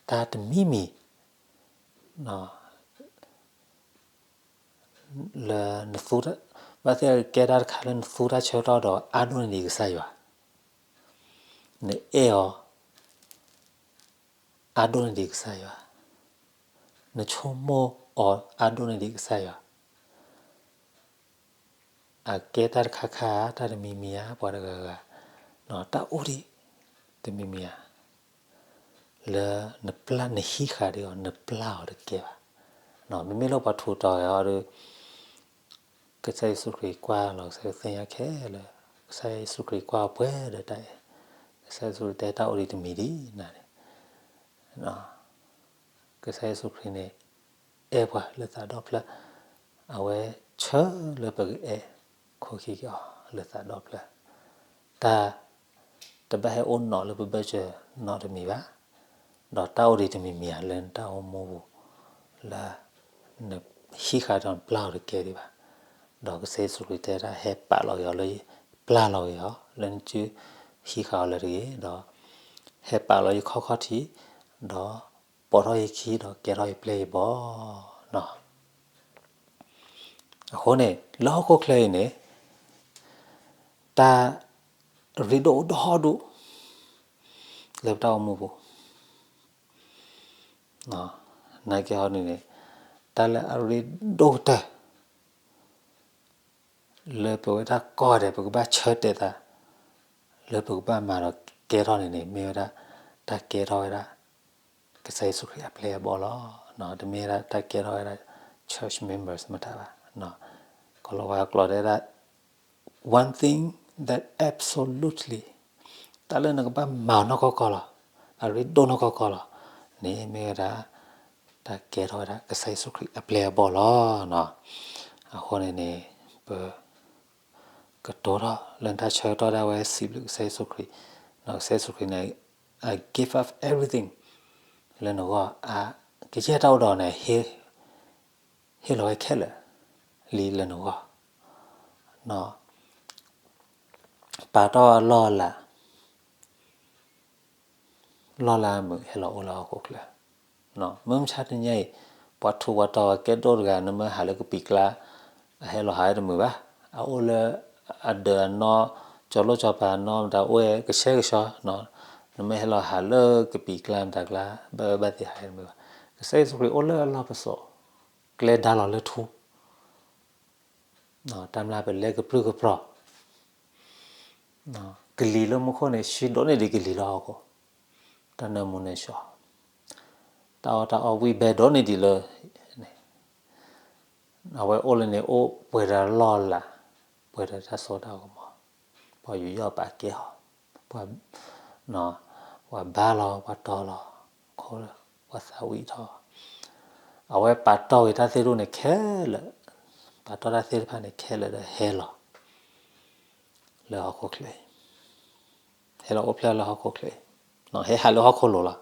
တၢ်တမံၤမံၤ လၢ ဘၣ်သ့ၣ်ကဲတၢ်တခါလၢနသူတၢ်ဆၢကတီၢ်ဒီးအါဒိၣ်န့ၢ်ဒံးကစၢ်ယွၤ, နအဲၣ်အီၤ အါဒိၣ်န့ၢ်ဒံးကစၢ်ယွၤ, နဆိကမိၣ်အီၤအါဒိၣ်န့ၢ်ဒံးကစၢ်ယွၤ, အကဲတၢ်တခါခါ တၢ်တမံၤမံၤဧါ ပှၤတဂၤဂၤ, တၢ်အိၣ်ဒံး တမံၤမံၤဧါ, လၢနပျၢ် နဟံးဃာ်ဒံးအီၤ နပျၢ်အီၤတကဲဘၣ်, မ့မ့ၢ်လၢပှၤထူးတီၤဂ့ၤအီၤဒီး ကစၢ်ယ့ၣ်ၡူးခရံာ်ကွၢ်လီၤကစၢ်ယွၤသ့ၣ်ညါခဲလၢာ်, ကစၢ်ယ့ၣ်ၡူးခရံာ်ကွၢ်ပှဲၤဒီးတၢ်အဲၣ်, ကစၢ်ယ့ၣ်ၡူးခရံာ်တဲတၢ်အိၣ်ဒံးတမံၤဒံးနၤန့ၣ်, ကစၢ်ယ့ၣ်ၡူးခရံာ်န့ၣ် အဲၣ်ပှၤလၢသးဒီဖျၢၣ်, အဝဲဆၢလၢပကအဲၣ်ခိၣ်ခံက့ၤအီၤလၢသးဒီဖျၢၣ်, တၢ် တဘၣ်ဟဲအိၣ်နီၣ်လၢပဘၢၣ်စၢၤနီတမံၤဘၣ်, ဒီးတၢ်အိၣ်ဒံးတမံၤမံၤဧါလၢနတၢ်အိၣ်မူပူၤ, လၢ နဟံးဃာ်ဒီးနပျၢ်အီၤတကဲဒံးဘၣ်, ဒီးကစၢ်ယ့ၣ်ၡူးခရံာ်တဲဒၣ်ဟဲပာ်လီၤက့ၤအီၤလၢယပျၢ်လီၤက့ၤအီၤ လၢနစုဟံးဃာ်အီၤလၢတဂ့ၤ, ဒီး ဟဲပာ်လီၤယခီၣ်ခီၣ်ထံး, ဒီးပိာ်ထီၣ်ယခံ ဒီးကဲထီၣ်ယပျဲၢ်ယဘီၣ် အဃိန့ၣ် လၢဟီၣ်ခိၣ်ချၢအံၤန့ၣ် တၢ်ရ့ဒိၣ်အိၣ်ဒီဒူၣ် လၢပတၢ်အိၣ်မူပူၤ, နာ်က့ဟီန့ၣ်န့ၣ် တၢ်လၢအရ့ဒိၣ်ကတၢၢ် လၢပဝဲဒၣ်ကိးဂၤဒဲး ပကဘၣ်ဆၢတဲာ်သး လၢပကဘၣ်မၤဒီးကဲထီၣ်န့ၣ်န့ၣ် မ့ၢ်ဝဲဒၣ် တၢ်ကဲထီၣ်ဝဲဒၣ် ကစၢ်ယ့ၣ်ၡူးခရံာ်အပျဲၢ်အဘီၣ်လီၤ. တမ့ၢ်ဝဲဒၣ်တၢ်ကဲထီၣ်ဝဲဒၣ် church members မတၤဘၣ်. ကီၤလၤဝါကျိာ်တဲဒၣ် one thing that absolutely တၢ်လၢနကဘၣ်မၤအီၤနီၢ်ကီၢ်ကီၢ်လီၤ. အရ့ဒိၣ်နီၢ်ကီၢ်ကီၢ်လီၤ. န့ၣ်မ့ၢ်ဝဲဒၣ် တၢ်ကဲထီၣ်ဝဲဒၣ် ကစၢ်ယ့ၣ်ၡူးခရံာ်အပျဲၢ်အဘီၣ်လီၤ. အဃိန့ၣ်န့ၣ် ပ ကတိၤထီၣ်လၢနတၢ်ဆၢကတီၢ်ဒၣ်ဝဲ စံးဘျုးကစၢ်ယ့ၣ်ၡူးခရံာ်, ကစၢ်ယ့ၣ်ၡူးခရံာ်န့ၣ် I give up everything လၢနဂီၢ်, ကယဲၢ်တၢ်အိၣ်ဒီးန့ၣ် ဟ့ၣ်လီၤဝဲခဲလၢာ်လံလၢနဂီၢ်, ပာ်တီၢ်အလီၢ်အလၤ လီၢ်လၢအမုာ်ဟဲလီၤအိၣ်လၢဟီၣ်ခိၣ်ချၢ, မုၢ်မဆါတနံၤညါအံၤ ပှၤထူးပှၤတီၤအကဲဒိၣ်တဂၤ နမ့ၢ်ဟးလၢကပံာ်ကျါ အဟဲလီၤဟးတမုာ်ဘၣ်, အအိၣ်လၢအဒၢးအနီၢ် ကၠီၤလိၣ်ကၠီၤပၤအနီၢ် မတၤအိၣ်ဝဲကဆှဲကဆှီ, နမ့ၢ်ဟဲလီၤဟးလၢကပံာ်ကျါမတၤကျါ ဘၣ်ဘၣ်သ့ၣ်ဟးတမုာ်ဘၣ်. ကစၢ်ယ့ၣ်ၡူးခရံာ်အိၣ်လၢအလီၢ်ပစိာ် ကျဲဒါလီၤလၢထူ တၢ်မျၢ်ပလဲကပြုၢ်ကပြီၤ, ကလံၤလၢမူခိၣ်န့ၣ် ဆှံဒိၣ်န့ၢ်ဒံးကလံၤလၢဟီၣ်ခိၣ်, တၢ်နၢမူနၢဆှီ, တၢ်အီၣ်တၢ်အီဝံၣ်ဘဲဒိၣ်န့ၢ်ဒံးလၢ အဝဲအိၣ်လၢန့ၣ် အိၣ်ပှဲၤဒီးလီၢ်လၤ, ပှဲၤဒီးတၢ်စိတၢ်ကမီၤ, ပှၤယူးယီၣ်ပာ်ကဲအီၤ, ပှၤဘါလီၤ ပှၤတီၤလီၤ, ခိၣ်လၢ ပှၤသးဝံၣ်ထီၣ်, အဝဲပာ်တီၢ်ဝံၤတၢ်သ့ၣ်တဖၣ်န့ၣ်ခဲလၢာ်, ပာ်တီၢ်တၢ်သ့ၣ်တဖၣ်န့ၣ်ခဲလၢာ်ဒီးဟဲလီၤ လၢဟီၣ်ခိၣ်ချၢအံၤ, ဟဲလီၤအိၣ်ဖျဲၣ်လၢဟီၣ်ခိၣ်ချၢအံၤ, ဟဲဟးလၢဟီၣ်ခိၣ်လိၤလီၤ.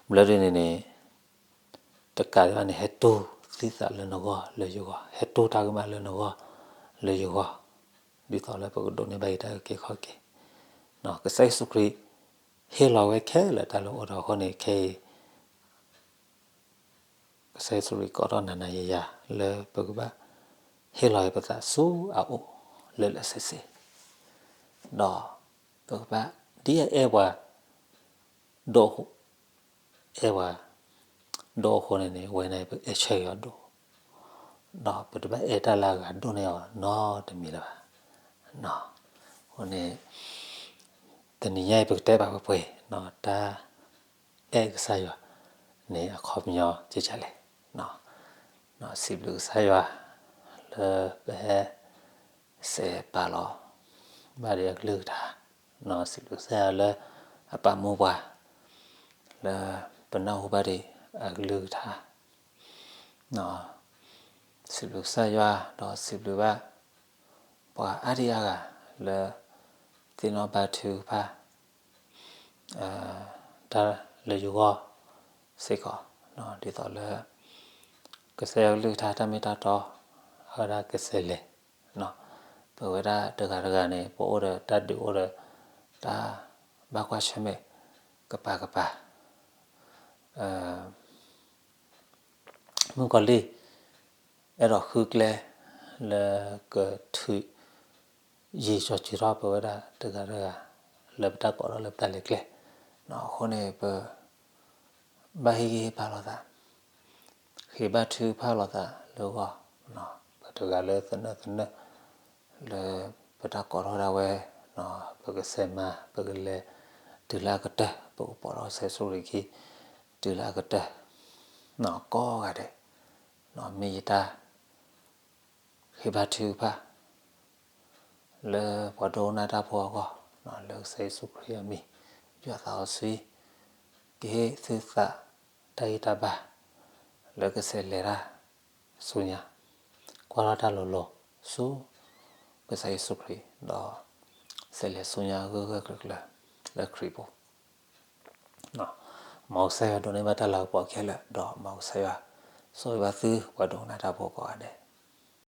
ဘျၢဒုန့ၣ်န့ၣ် တကးဒံးဘၣ်န့ၣ် ဟဲတူၢ်သံသးလၢနဂီၢ်လၢယဂီၢ်, ဟဲတူၢ်တၢ်ကမၣ်လၢနဂီၢ်လၢယဂီၢ်, ဒ်သိးလၢပကဒိးန့ၢ်ဘၣ်အံၤတၢ်အုၣ်က့ၤခီၣ်က့ၤ. ကစၢ်ယ့ၣ်ၡူးခရံာ် ဟ့ၣ်လီၤဝဲခဲလၢာ်တၢ်လၢအအိၣ်ဒီးအဃိန့ၣ် ခဲအံၤ ကစၢ်ယ့ၣ်ၡူးခရံာ်ကိးထီၣ်နၤနၤယၤယၤ လၢပကဘၣ်ဟ့ၣ်လီၤပသးဆူအအိၣ်လၢာ်လၢာ်ဆ့ဆ့, ဒီးပကဘၣ်ဒ်အအဲၣ်ပှၤဒိၣ်အဃိ, အဲၣ်ပှၤဒိၣ်အဃိန့ၣ်န့ၣ် ဝဲန့ၣ်ပအဲၣ်ဆၢက့ၤအီၤဒိၣ်, ဒီးပတဘၣ်အဲၣ်တၢ်လၢအဂၤဒိၣ်န့ၢ်အီၤနီတမံၤလၢၤဘၣ်. အဃိန့ၣ် တနံၤညါအံၤ ပကတဲဘၣ်ပှဲၤပှဲၤ တၢ်အဲၣ်ကစၢ်ယွၤန့ၣ် အခီပညီကဲဒ်လဲၣ်. စံးဘျုးကစၢ်ယွၤ လၢပဟဲစဲးပာ်လီၤဘၣ်ဒံးအကလုၢ်ကထါ, စံးဘျုးကစၢ်ယွၤလၢအပာ်မူပှၤ လၢပနၢ်ဟူဘၣ်ဒံးအကလုၢ်ကထါ, စံးဘျုးကစၢ်ယွၤ ဒီးစံးဘျုးဘၣ် ပှၤအါဒံအါဂၤလၢ သ့ၣ်နီၣ်ဘါထုကဖၣ် တၢ်လၢယဂီၢ်စ့ၢ်ကီး, ဒ်သိးလၢ ကစၢ်ယွၤကလုၢ်ကထါတၢ်မ့ၢ်တၢ်တီ အဝဲဒၣ်ကဆဲးလဲၤ, ပဝဲဒၣ်တဂၤတဂၤန့ၣ် ပအိၣ်ဒီးတၢ်ဒုးအိၣ်ဒီး တၢ်ဘၣ်ကွၢ်ဆၢၣ်မဲာ်ကပၤကပၤ မုၣ်ကီၤလံၢ် အဲၣ်ဒိးဃုကျဲ လၢကထုးယံၤကၠီၤစုၤထီၣ်ပဝဲဒၣ်တဂၤတဂၤ လၢပတၢ်ကိးထီၣ်လၢပတၢ်လဲၤကျဲ, အဃိန့ၣ် ပဘၣ်ဟ့ၣ်ဂံၢ်ဟ့ၣ်ဘါလိာ်သး, ဃ့ဘါထုကဖၣ်လိာ်သးလၢဂီၢ်, ပတဂၤလၢသနၢၣ်သနၢၣ် လၢပတၢ်ကိးထီၣ်ဒၣ်ဝဲ, ပကဆဲးမၤ ပကလဲၤတုၤလၢအကတၢၢ်, ပကပိာ်ထီၣ်ကစၢ်ယ့ၣ်ၡူးခရံာ်အခံ တုၤလၢအကတၢၢ်, ကိးဂၤဒဲး, မ့ၢ်ယတၢ် ဃ့ဘါထုကဖၣ် လၢပှၤဒိကနၣ်တၢ်ဖိအဂီၢ်, လၢကစၢ်ယ့ၣ်ၡူးခရံာ်အမံၤ, ယွၤသးစီဆှံ ကဟ့ၣ်သုသးတၢ်ဂံၢ်တၢ်ဘါ လၢကဆဲးလဲၤတၢ်ဆူညါ, ကွၢ်ထီၣ်တၢ်လိၤလိၤဆူ ကစၢ်ယ့ၣ်ၡူးခရံာ်, ဒီး ဆဲးလဲၤဆူညါဂၢၢ်ဂၢၢ်ကျၢၤကျၢၤလၢခရံာ်ပူၤ. မ်ကစၢ်ယွၤဒိးန့ၢ်ဘၣ်တၢ်လၤကပီၤခဲလၢာ်, ဒီးမ်ကစၢ်ယွၤ ဆိၣ်ဂ့ၤဘၣ်သုပှၤဒိကနၣ်တၢ်ဖိကိးဂၤဒဲး.